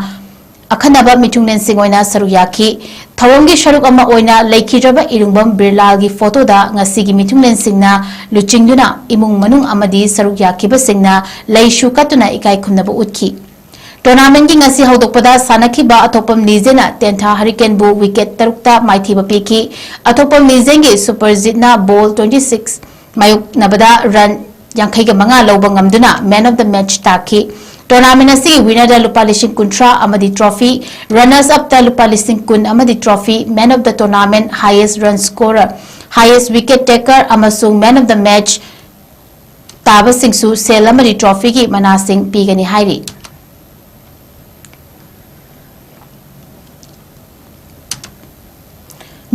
ꯑꯈꯟꯅꯕ ꯃꯤꯊꯨꯡꯂꯦꯟꯁꯤꯡ ꯑꯣꯏꯅ ꯁꯔꯨꯛ ꯌꯥꯈꯤ꯫ ꯊꯧꯔꯝꯒꯤ ꯁꯔꯨꯛ ꯑꯃ ꯑꯣꯏꯅ ꯂꯩꯈꯤꯗ꯭ꯔꯕ ꯏꯔꯨꯡꯕꯝ ꯕꯤꯔꯂꯥꯜꯒꯤ ꯐꯣꯇꯣꯗ ꯉꯁꯤꯒꯤ ꯃꯤꯊꯨꯡꯂꯦꯟꯁꯤꯡꯅ ꯂꯨꯆꯤꯡꯗꯨꯅ ꯏꯃꯨꯡ ꯃꯅꯨꯡ ꯑꯃꯗꯤ ꯁꯔꯨꯛ ꯌꯥꯈꯤꯕꯁꯤꯡꯅ ꯂꯩꯁꯨ ꯀꯠꯇꯨꯅ ꯏꯀꯥꯏ ꯈꯨꯝꯅꯕ ꯎꯠꯈꯤ꯫ ꯇꯣꯔꯅꯥꯃꯦꯟꯠꯀꯤ ꯉꯁꯤ ꯍꯧꯗꯣꯛꯄꯗ ꯁꯥꯟꯅꯈꯤꯕ ꯑꯊꯣꯛꯄꯝ ꯂꯤꯖꯦꯅ ꯇꯦꯟꯊꯥ ꯍꯔꯤꯀꯦꯟꯕꯨ ꯋꯤꯀꯦꯠ ꯇꯔꯨꯛꯇ ꯃꯥꯏꯊꯤꯕ ꯄꯤꯈꯤ꯫ ꯑꯊꯣꯛꯄꯝ ꯂꯤꯖꯦꯟꯒꯤ ꯁꯨꯄꯔꯖꯤꯠꯅ ꯕꯣꯜ twenty six ꯃꯥꯌꯣꯛꯅꯕꯗ ꯔꯟ ꯌꯥꯡꯈꯩꯒ ꯃꯉꯥ ꯂꯧꯕ ꯉꯝꯗꯨꯅ man of the match ꯇꯥꯈꯤ꯫ ꯇꯣꯔꯅꯥꯃꯦꯟꯠ ꯑꯁꯤꯒꯤ ꯋꯤꯅꯔꯗ ꯂꯨꯄꯥ ꯂꯤꯁꯤꯡ ꯀꯨꯟꯊ꯭ꯔꯥ ꯑꯃꯗꯤ ꯇ꯭ꯔꯣꯐꯤ, ꯔꯅꯔꯁ ꯑꯞꯇ ꯂꯨꯄꯥ ꯂꯤꯁꯤꯡ ꯀꯨꯟ ꯑꯃꯗꯤ trophy, man of the tournament, highest run scorer, highest wicket taker ꯑꯃꯁꯨꯡ man of the match ꯇꯥꯕꯁꯤꯡꯁꯨ ꯁꯦꯜ ꯑꯃꯗꯤ ꯇ꯭ꯔꯣꯐꯤꯒꯤ ꯃꯅꯥꯁꯤꯡ ꯄꯤꯒꯅꯤ ꯍꯥꯏꯔꯤ꯫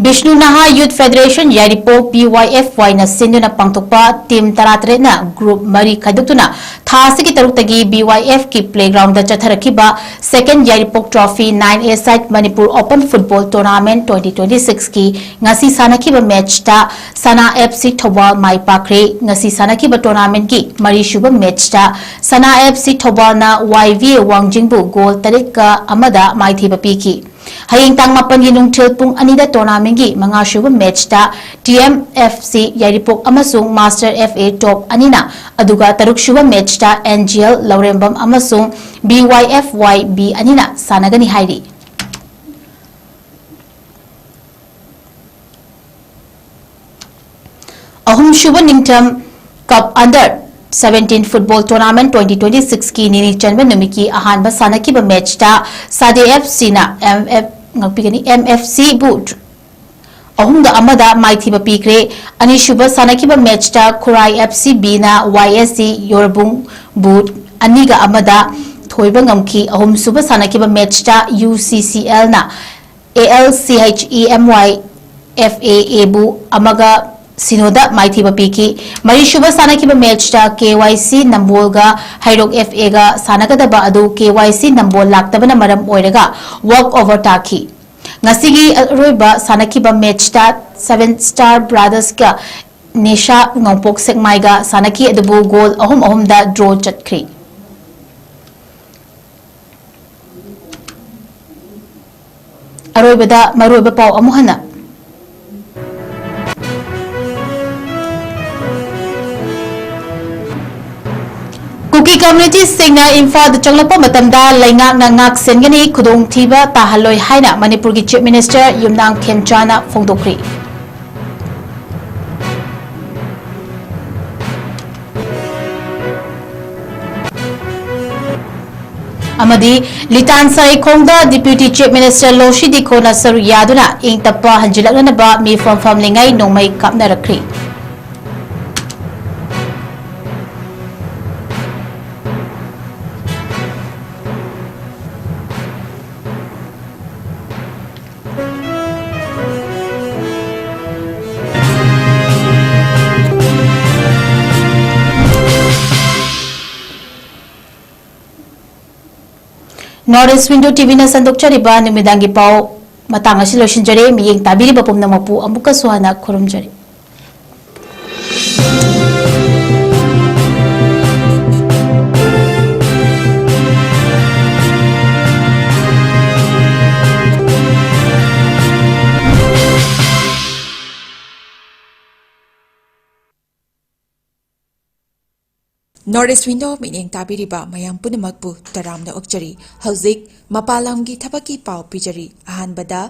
ꯕꯤꯁꯅꯨ ꯅꯍꯥ ꯌꯨꯊ ꯐꯦꯗꯔꯦꯁꯟ ꯌꯥꯏꯔꯤꯄꯣꯛ, B Y F Y ꯅ ꯁꯤꯟꯗꯨꯅ ꯄꯥꯡꯊꯣꯛꯄ ꯇꯤꯝ ꯇꯔꯥꯇꯔꯦꯠꯅ ꯒ꯭ꯔꯨꯞ ꯃꯔꯤ ꯈꯥꯏꯗꯣꯛꯇꯨꯅ ꯊꯥ ꯑꯁꯤꯒꯤ ꯇꯔꯨꯛꯇꯒꯤ B Y F ꯀꯤ ꯄ꯭ꯂꯦꯒ꯭ꯔꯥꯎꯟꯗ ꯆꯠꯊꯔꯛꯈꯤꯕ second Yairipok trophy nine A side Manipur open football tournament twenty twenty six ꯀꯤ ꯉꯁꯤ ꯁꯥꯟꯅꯈꯤꯕ ꯃꯦꯠꯆꯇ ꯁꯅꯥ F C ꯊꯧꯕꯥꯜ ꯃꯥꯏ ꯄꯥꯛꯈ꯭ꯔꯦ꯫ ꯉꯁꯤ ꯁꯥꯟꯅꯈꯤꯕ ꯇꯣꯔꯅꯥꯃꯦꯟꯠꯀꯤ ꯃꯔꯤꯁꯨꯕ ꯃꯦꯠꯆꯇ ꯁꯅꯥ F C ꯊꯧꯕꯥꯜꯅ Y V A ꯋꯥꯡꯖꯤꯡꯕꯨ ꯒꯣꯜ ꯇꯔꯦꯠꯀ ꯑꯃꯗ ꯃꯥꯏꯊꯤꯕ ꯄꯤꯈꯤ꯫ ꯍꯌꯦꯡ ꯇꯥꯡ ꯃꯥꯄꯟꯒꯤ ꯅꯨꯡꯊꯤꯜ ꯄꯨꯡ ꯑꯅꯤꯗ ꯇꯣꯔꯅꯥꯃꯦꯟꯠꯀꯤ ꯃꯉꯥꯁꯨꯕ ꯃꯦꯠꯆꯇ T M F C ꯌꯥꯏꯔꯤꯄꯣꯛ ꯑꯃꯁꯨꯡ Master F A ꯇꯣꯞ ꯑꯅꯤꯅ, ꯑꯗꯨꯒ ꯇꯔꯨꯛꯁꯨꯕ ꯃꯦꯠꯆꯇ N G L ꯂꯧꯔꯦꯝꯕꯝ ꯑꯃꯁꯨꯡ B Y F Y B ꯑꯅꯤꯅ ꯁꯥꯟꯅꯒꯅꯤ ꯍꯥꯏꯔꯤ꯫ ꯑꯍꯨꯝꯁꯨꯕ ꯅꯤꯡꯊꯝ ꯀꯞ under seventeen football tournament twenty twenty six ꯀꯤ ꯅꯤꯅꯤ ꯆꯟꯕ ꯅꯨꯃꯤꯠꯀꯤ ꯑꯍꯥꯟꯕ ꯁꯥꯟꯅꯈꯤꯕ ꯃꯦꯠꯆꯇ ꯁꯥꯗꯦ F C ꯅ M F, ꯉꯥꯛꯄꯤꯒꯅꯤ, M F C ꯕꯨ ꯑꯍꯨꯝꯒ ꯑꯃꯗ ꯃꯥꯏꯊꯤꯕ ꯄꯤꯈ꯭ꯔꯦ꯫ ꯑꯅꯤꯁꯨꯕ ꯁꯥꯟꯅꯈꯤꯕ ꯃꯦꯠꯆꯇ ꯈꯨꯔꯥꯏ F C B ꯅ Y S C ꯌꯣꯔꯕꯨꯡꯕꯨ ꯑꯅꯤꯒ ꯑꯃꯗ ꯊꯣꯏꯕ ꯉꯝꯈꯤ꯫ ꯑꯍꯨꯝꯁꯨꯕ ꯁꯥꯟꯅꯈꯤꯕ ꯃꯦꯠꯆꯇ U C C L ꯅ A L C H E M Y F A A ꯕꯨ ꯑꯃꯒ ꯁꯤꯅꯣꯗ ꯃꯥꯏꯊꯤꯕ ꯄꯤꯈꯤ꯫ ꯃꯔꯤꯁꯨꯕ ꯁꯥꯟꯅꯈꯤꯕ ꯃꯦꯠꯆꯇ K Y C ꯅꯝꯕꯣꯜꯒ Heirok F A ꯒ ꯁꯥꯟꯅꯒꯗꯕ ꯑꯗꯨ K Y C ꯅꯝꯕꯣꯜ ꯂꯥꯛꯇꯕꯅ ꯃꯔꯝ ꯑꯣꯏꯔꯒ walk over ꯇꯥꯈꯤ꯫ ꯉꯁꯤꯒꯤ ꯑꯔꯣꯏꯕ ꯁꯥꯟꯅꯈꯤꯕ ꯃꯦꯆꯇ Seven Star Brothersꯀ ꯅꯤꯁꯥ ꯅꯣꯡꯄꯣꯛ ꯁꯦꯛꯃꯥꯏꯒ ꯁꯥꯟꯅꯈꯤ, ꯑꯗꯨꯕꯨ ꯒꯣꯜ ꯑꯍꯨꯝ ꯑꯍꯨꯝꯗ ꯗ꯭ꯔꯣ ꯆꯠꯈ꯭ꯔꯤ꯫ ꯑꯔꯣꯏꯕꯗ ꯃꯔꯨꯑꯣꯏꯕ ꯄꯥꯎ ꯑꯃꯨꯛ ꯍꯟꯅ꯫ ꯀꯨꯀꯤ ꯀꯝꯃ꯭ꯌꯨꯅꯤꯇꯤꯁꯤꯡꯅ ꯏꯝꯐꯥꯜꯗ ꯆꯪꯂꯛꯄ ꯃꯇꯝꯗ ꯂꯩꯉꯥꯛꯅ ꯉꯥꯛ ꯁꯦꯟꯒꯅꯤ, ꯈꯨꯗꯣꯡꯊꯤꯕ ꯇꯥꯍꯜꯂꯣꯏ ꯍꯥꯏꯅ ꯃꯅꯤꯄꯨꯔꯒꯤ Chief Minister ꯌꯨꯝꯅꯥꯝ ꯈꯦꯝꯆꯥꯅ ꯐꯣꯡꯗꯣꯛꯈ꯭ꯔꯤ꯫ ꯑꯃꯗꯤ ꯂꯤꯇꯥꯟ ꯁꯥꯏꯈꯣꯡꯗ Deputy Chief Minister ꯂꯣꯁꯤ ꯗꯤꯈꯣꯅ ꯁꯔꯨꯛ ꯌꯥꯗꯨꯅ ꯏꯪ ꯇꯞꯄ ꯍꯟꯖꯤꯜꯂꯛꯅꯅꯕ ꯃꯤꯐꯝ ꯐꯝꯂꯤꯉꯩ ꯅꯣꯡꯃꯩ ꯀꯥꯞꯅꯔꯛꯈ꯭ꯔꯤ꯫ North East Window TVꯅ ꯁꯟꯗꯣꯛꯆꯔꯤꯕ ꯅꯨꯃꯤꯗꯥꯡꯒꯤ ꯄꯥꯎ ꯃꯇꯥꯡ ꯑꯁꯤ ꯂꯣꯏꯁꯤꯟꯖꯔꯦ꯫ ꯃꯤꯠꯌꯦꯡ ꯇꯥꯕꯤꯔꯤꯕ ꯄꯨꯝꯅꯃꯛꯄꯨ ꯑꯃꯨꯛꯀꯁꯨ ꯍꯟꯅ ꯈꯨꯔꯨꯝꯖꯔꯤ꯫ North East Window ꯃꯤꯠꯌꯦꯡ ꯇꯥꯕꯤꯔꯤꯕ ꯃꯌꯥꯝ ꯄꯨꯝꯅꯃꯛꯄꯨ ꯇꯔꯥꯝꯅ ꯑꯣꯛꯆꯔꯤ꯫ ꯍꯧꯖꯤꯛ ꯃꯄꯥꯟ ꯂꯝꯒꯤ ꯊꯕꯛꯀꯤ ꯄꯥꯎ ꯄꯤꯖꯔꯤ꯫ ꯑꯍꯥꯟꯕꯗ,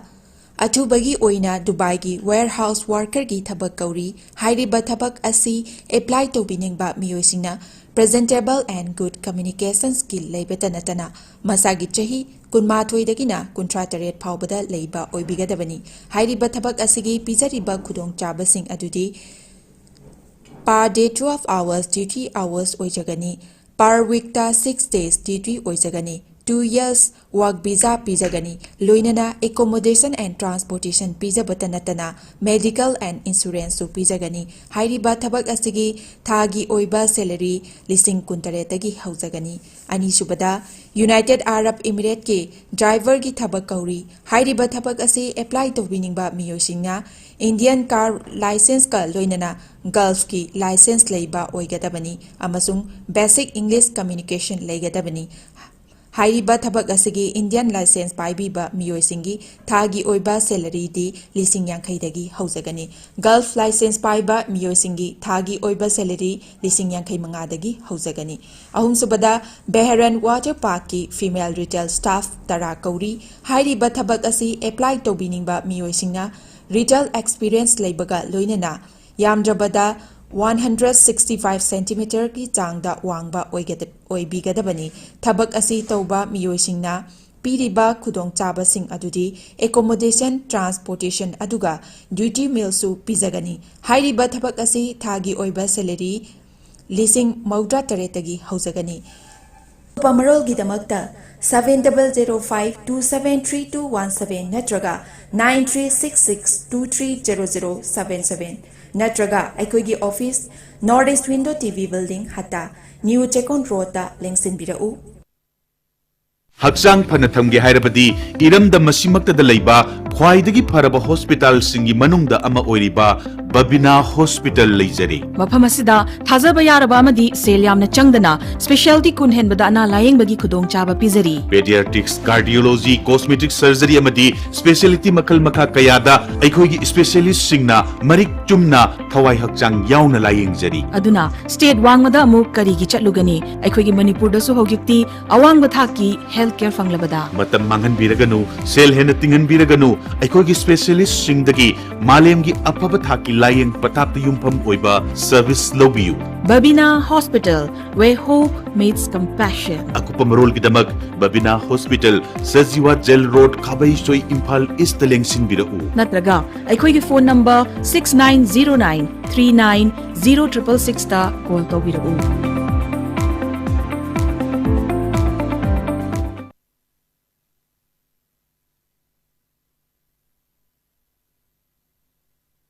ꯑꯊꯨꯕꯒꯤ ꯑꯣꯏꯅ ꯗꯨꯕꯥꯏꯒꯤ warehouse workerꯒꯤ ꯊꯕꯛ ꯀꯧꯔꯤ꯫ ꯍꯥꯏꯔꯤꯕ ꯊꯕꯛ ꯑꯁꯤ apply ꯇꯧꯕꯤꯅꯤꯡꯕ ꯃꯤꯑꯣꯏꯁꯤꯡꯅ presentable and good communication skill ꯂꯩꯕꯇ ꯅꯠꯇꯅ ꯃꯁꯥꯒꯤ ꯆꯍꯤ ꯀꯨꯟꯃꯥꯊꯣꯏꯗꯒꯤꯅ ꯀꯨꯟꯊ꯭ꯔꯥ ꯇꯔꯦꯠ ꯐꯥꯎꯕꯗ ꯂꯩꯕ ꯑꯣꯏꯕꯤꯒꯗꯕꯅꯤ꯫ ꯍꯥꯏꯔꯤꯕ ꯊꯕꯛ ꯑꯁꯤꯒꯤ ꯄꯤꯖꯔꯤꯕ ꯈꯨꯗꯣꯡꯆꯥꯕꯁꯤꯡ ꯑꯗꯨꯗꯤ per day twelve hours duty hours ꯑꯣꯏꯖꯒꯅꯤ꯫ Per weekꯇ six days duty ꯑꯣꯏꯖꯒꯅꯤ꯫ two years work visa ꯄꯤꯖꯒꯅꯤ꯫ ꯂꯣꯏꯅꯅ accommodation and transportation ꯄꯤꯖꯕꯇ ꯅꯠꯇꯅ medical and insuranceꯁꯨ ꯄꯤꯖꯒꯅꯤ꯫ ꯍꯥꯏꯔꯤꯕ ꯊꯕꯛ ꯑꯁꯤꯒꯤ ꯊꯥꯒꯤ ꯑꯣꯏꯕ salary ꯂꯤꯁꯤꯡ ꯀꯨꯟꯇꯔꯦꯠꯇꯒꯤ ꯍꯧꯖꯒꯅꯤ꯫ ꯑꯅꯤꯁꯨꯕꯗ, United Arab Emirateꯀꯤ driverꯒꯤ ꯊꯕꯛ ꯀꯧꯔꯤ꯫ ꯍꯥꯏꯔꯤꯕ ꯊꯕꯛ ꯑꯁꯤ apply ꯇꯧꯕꯤꯅꯤꯡꯕ ꯃꯤꯑꯣꯏꯁꯤꯡꯅ Indian car licenceꯀ ꯂꯣꯏꯅꯅ Gulfꯀꯤ license ꯂꯩꯕ ꯑꯣꯏꯒꯗꯕꯅꯤ ꯑꯃꯁꯨꯡ basic English communication ꯂꯩꯒꯗꯕꯅꯤ꯫ ꯍꯥꯏꯔꯤꯕ ꯊꯕꯛ ꯑꯁꯤꯒꯤ Indian license ꯄꯥꯏꯕꯤꯕ ꯃꯤꯑꯣꯏꯁꯤꯡꯒꯤ ꯊꯥꯒꯤ ꯑꯣꯏꯕ salaryꯗꯤ ꯂꯤꯁꯤꯡ ꯌꯥꯡꯈꯩꯗꯒꯤ ꯍꯧꯖꯒꯅꯤ꯫ Gulf license ꯄꯥꯏꯕ ꯃꯤꯑꯣꯏꯁꯤꯡꯒꯤ ꯊꯥꯒꯤ ꯑꯣꯏꯕ salary ꯂꯤꯁꯤꯡ ꯌꯥꯡꯈꯩ ꯃꯉꯥꯗꯒꯤ ꯍꯧꯖꯒꯅꯤ꯫ ꯑꯍꯨꯝꯁꯨꯕꯗ, Bahrain Water Parkꯀꯤ female retail staff ꯇꯔꯥ ꯀꯧꯔꯤ꯫ ꯍꯥꯏꯔꯤꯕ ꯊꯕꯛ ꯑꯁꯤ apply ꯇꯧꯕꯤꯅꯤꯡꯕ ꯃꯤꯑꯣꯏꯁꯤꯡꯅ retail experience ꯂꯩꯕꯒ ꯂꯣꯏꯅꯅ ꯌꯥꯝꯗ꯭ꯔꯕꯗ one hundred sixty five centimetreꯒꯤ ꯆꯥꯡꯗ ꯋꯥꯡꯕ ꯑꯣꯏꯒꯗ-, ꯑꯣꯏꯕꯤꯒꯗꯕꯅꯤ꯫ ꯊꯕꯛ ꯑꯁꯤ ꯇꯧꯕ ꯃꯤꯑꯣꯏꯁꯤꯡꯅ ꯄꯤꯔꯤꯕ ꯈꯨꯗꯣꯡꯆꯥꯕꯁꯤꯡ ꯑꯗꯨꯗꯤ accommodation, transportation ꯑꯗꯨꯒ duty mealꯁꯨ ꯄꯤꯖꯒꯅꯤ꯫ ꯍꯥꯏꯔꯤꯕ ꯊꯕꯛ ꯑꯁꯤ ꯊꯥꯒꯤ ꯑꯣꯏꯕ salary ꯂꯤꯁꯤꯡ ꯃꯧꯗ꯭ꯔꯥ ꯇꯔꯦꯠꯇꯒꯤ ꯍꯧꯖꯒꯅꯤ꯫ ꯑꯀꯨꯞꯄ ꯃꯔꯣꯜꯒꯤꯗꯃꯛꯇ seven double zero five two seven three two one seven ꯅꯠꯇ꯭ꯔꯒ nine three six six two three zero zero seven seven ꯅꯠꯇ꯭ꯔꯒ ꯑꯩꯈꯣꯏꯒꯤ office, North East Window TV Building, ꯍꯠꯇꯥ, New Chekon Roadꯇ ꯂꯦꯡꯁꯤꯟꯕꯤꯔꯛꯎ꯫ ꯍꯛꯆꯥꯡ ꯐꯅ ꯊꯝꯒꯦ ꯍꯥꯏꯔꯕꯗꯤ ꯏꯔꯝꯗꯝ ꯑꯁꯤꯃꯛꯇꯗ ꯂꯩꯕ ꯈ꯭ꯋꯥꯏꯗꯒꯤ ꯐꯔꯕ hospitalꯁꯤꯡꯒꯤ ꯃꯅꯨꯡꯗ ꯑꯃ ꯑꯣꯏꯔꯤꯕ ꯕꯕꯤꯅꯥ Hospital ꯂꯩꯖꯔꯤ꯫ ꯃꯐꯝ ꯑꯁꯤꯗ ꯊꯥꯖꯕ ꯌꯥꯔꯕ ꯑꯃꯗꯤ ꯁꯦꯜ ꯌꯥꯝꯅ ꯆꯪꯗꯅ specialty ꯀꯨꯟ ꯍꯦꯟꯕꯗ ꯑꯅꯥ ꯂꯥꯌꯦꯡꯕꯒꯤ ꯈꯨꯗꯣꯡꯆꯥꯕ ꯄꯤꯖꯔꯤ꯫ Pediatrics, cardiology, cosmetic surgery ꯑꯃꯗꯤ specialty ꯃꯈꯜ ꯃꯈꯥ ꯀꯌꯥꯗ ꯑꯩꯈꯣꯏꯒꯤ specialistꯁꯤꯡꯅ ꯃꯔꯤꯛ ꯆꯨꯝꯅ ꯊꯋꯥꯏ ꯍꯛꯆꯥꯡ ꯌꯥꯎꯅ ꯂꯥꯌꯦꯡꯖꯔꯤ꯫ ꯑꯗꯨꯅ state ꯋꯥꯡꯃꯗ ꯑꯃꯨꯛ ꯀꯔꯤꯒꯤ ꯆꯠꯂꯨꯒꯅꯤ? ꯑꯩꯈꯣꯏꯒꯤ ꯃꯅꯤꯄꯨꯔꯗꯁꯨ ꯍꯧꯖꯤꯛꯇꯤ ꯑꯋꯥꯡꯕ ꯊꯥꯛꯀꯤ health care ꯐꯪꯂꯕꯗ꯫ ꯃꯇꯝ ꯃꯥꯡꯍꯟꯕꯤꯔꯒꯅꯨ, ꯁꯦꯜ ꯍꯦꯟꯅ ꯇꯤꯡꯍꯟꯕꯤꯔꯒꯅꯨ, ꯑꯩꯈꯣꯏꯒꯤ specialistꯁꯤꯡꯗꯒꯤ ꯃꯥꯂꯦꯝꯒꯤ ꯑꯐꯕ ꯊꯥꯛꯀꯤ ꯂꯥꯌꯦꯡ ꯄꯊꯥꯞꯇ ꯌꯨꯝꯐꯝ ꯑꯣꯏꯕ service ꯂꯧꯕꯤꯌꯨ꯫ Babina Hospital, where hope meets compassion. ꯑꯀꯨꯞꯄ ꯃꯔꯣꯜꯒꯤꯗꯃꯛ Babina Hospital, Sajiwa Jail Road, ꯈꯥꯕꯩꯁꯣꯏ, Imphal Eastꯇ ꯂꯦꯡꯁꯤꯟꯕꯤꯔꯛꯎ꯫ ꯅꯠꯇ꯭ꯔꯒ ꯑꯩꯈꯣꯏꯒꯤ phone number six nine zero nine three nine zero triple sixꯇ call ꯇꯧꯕꯤꯔꯛꯎ꯫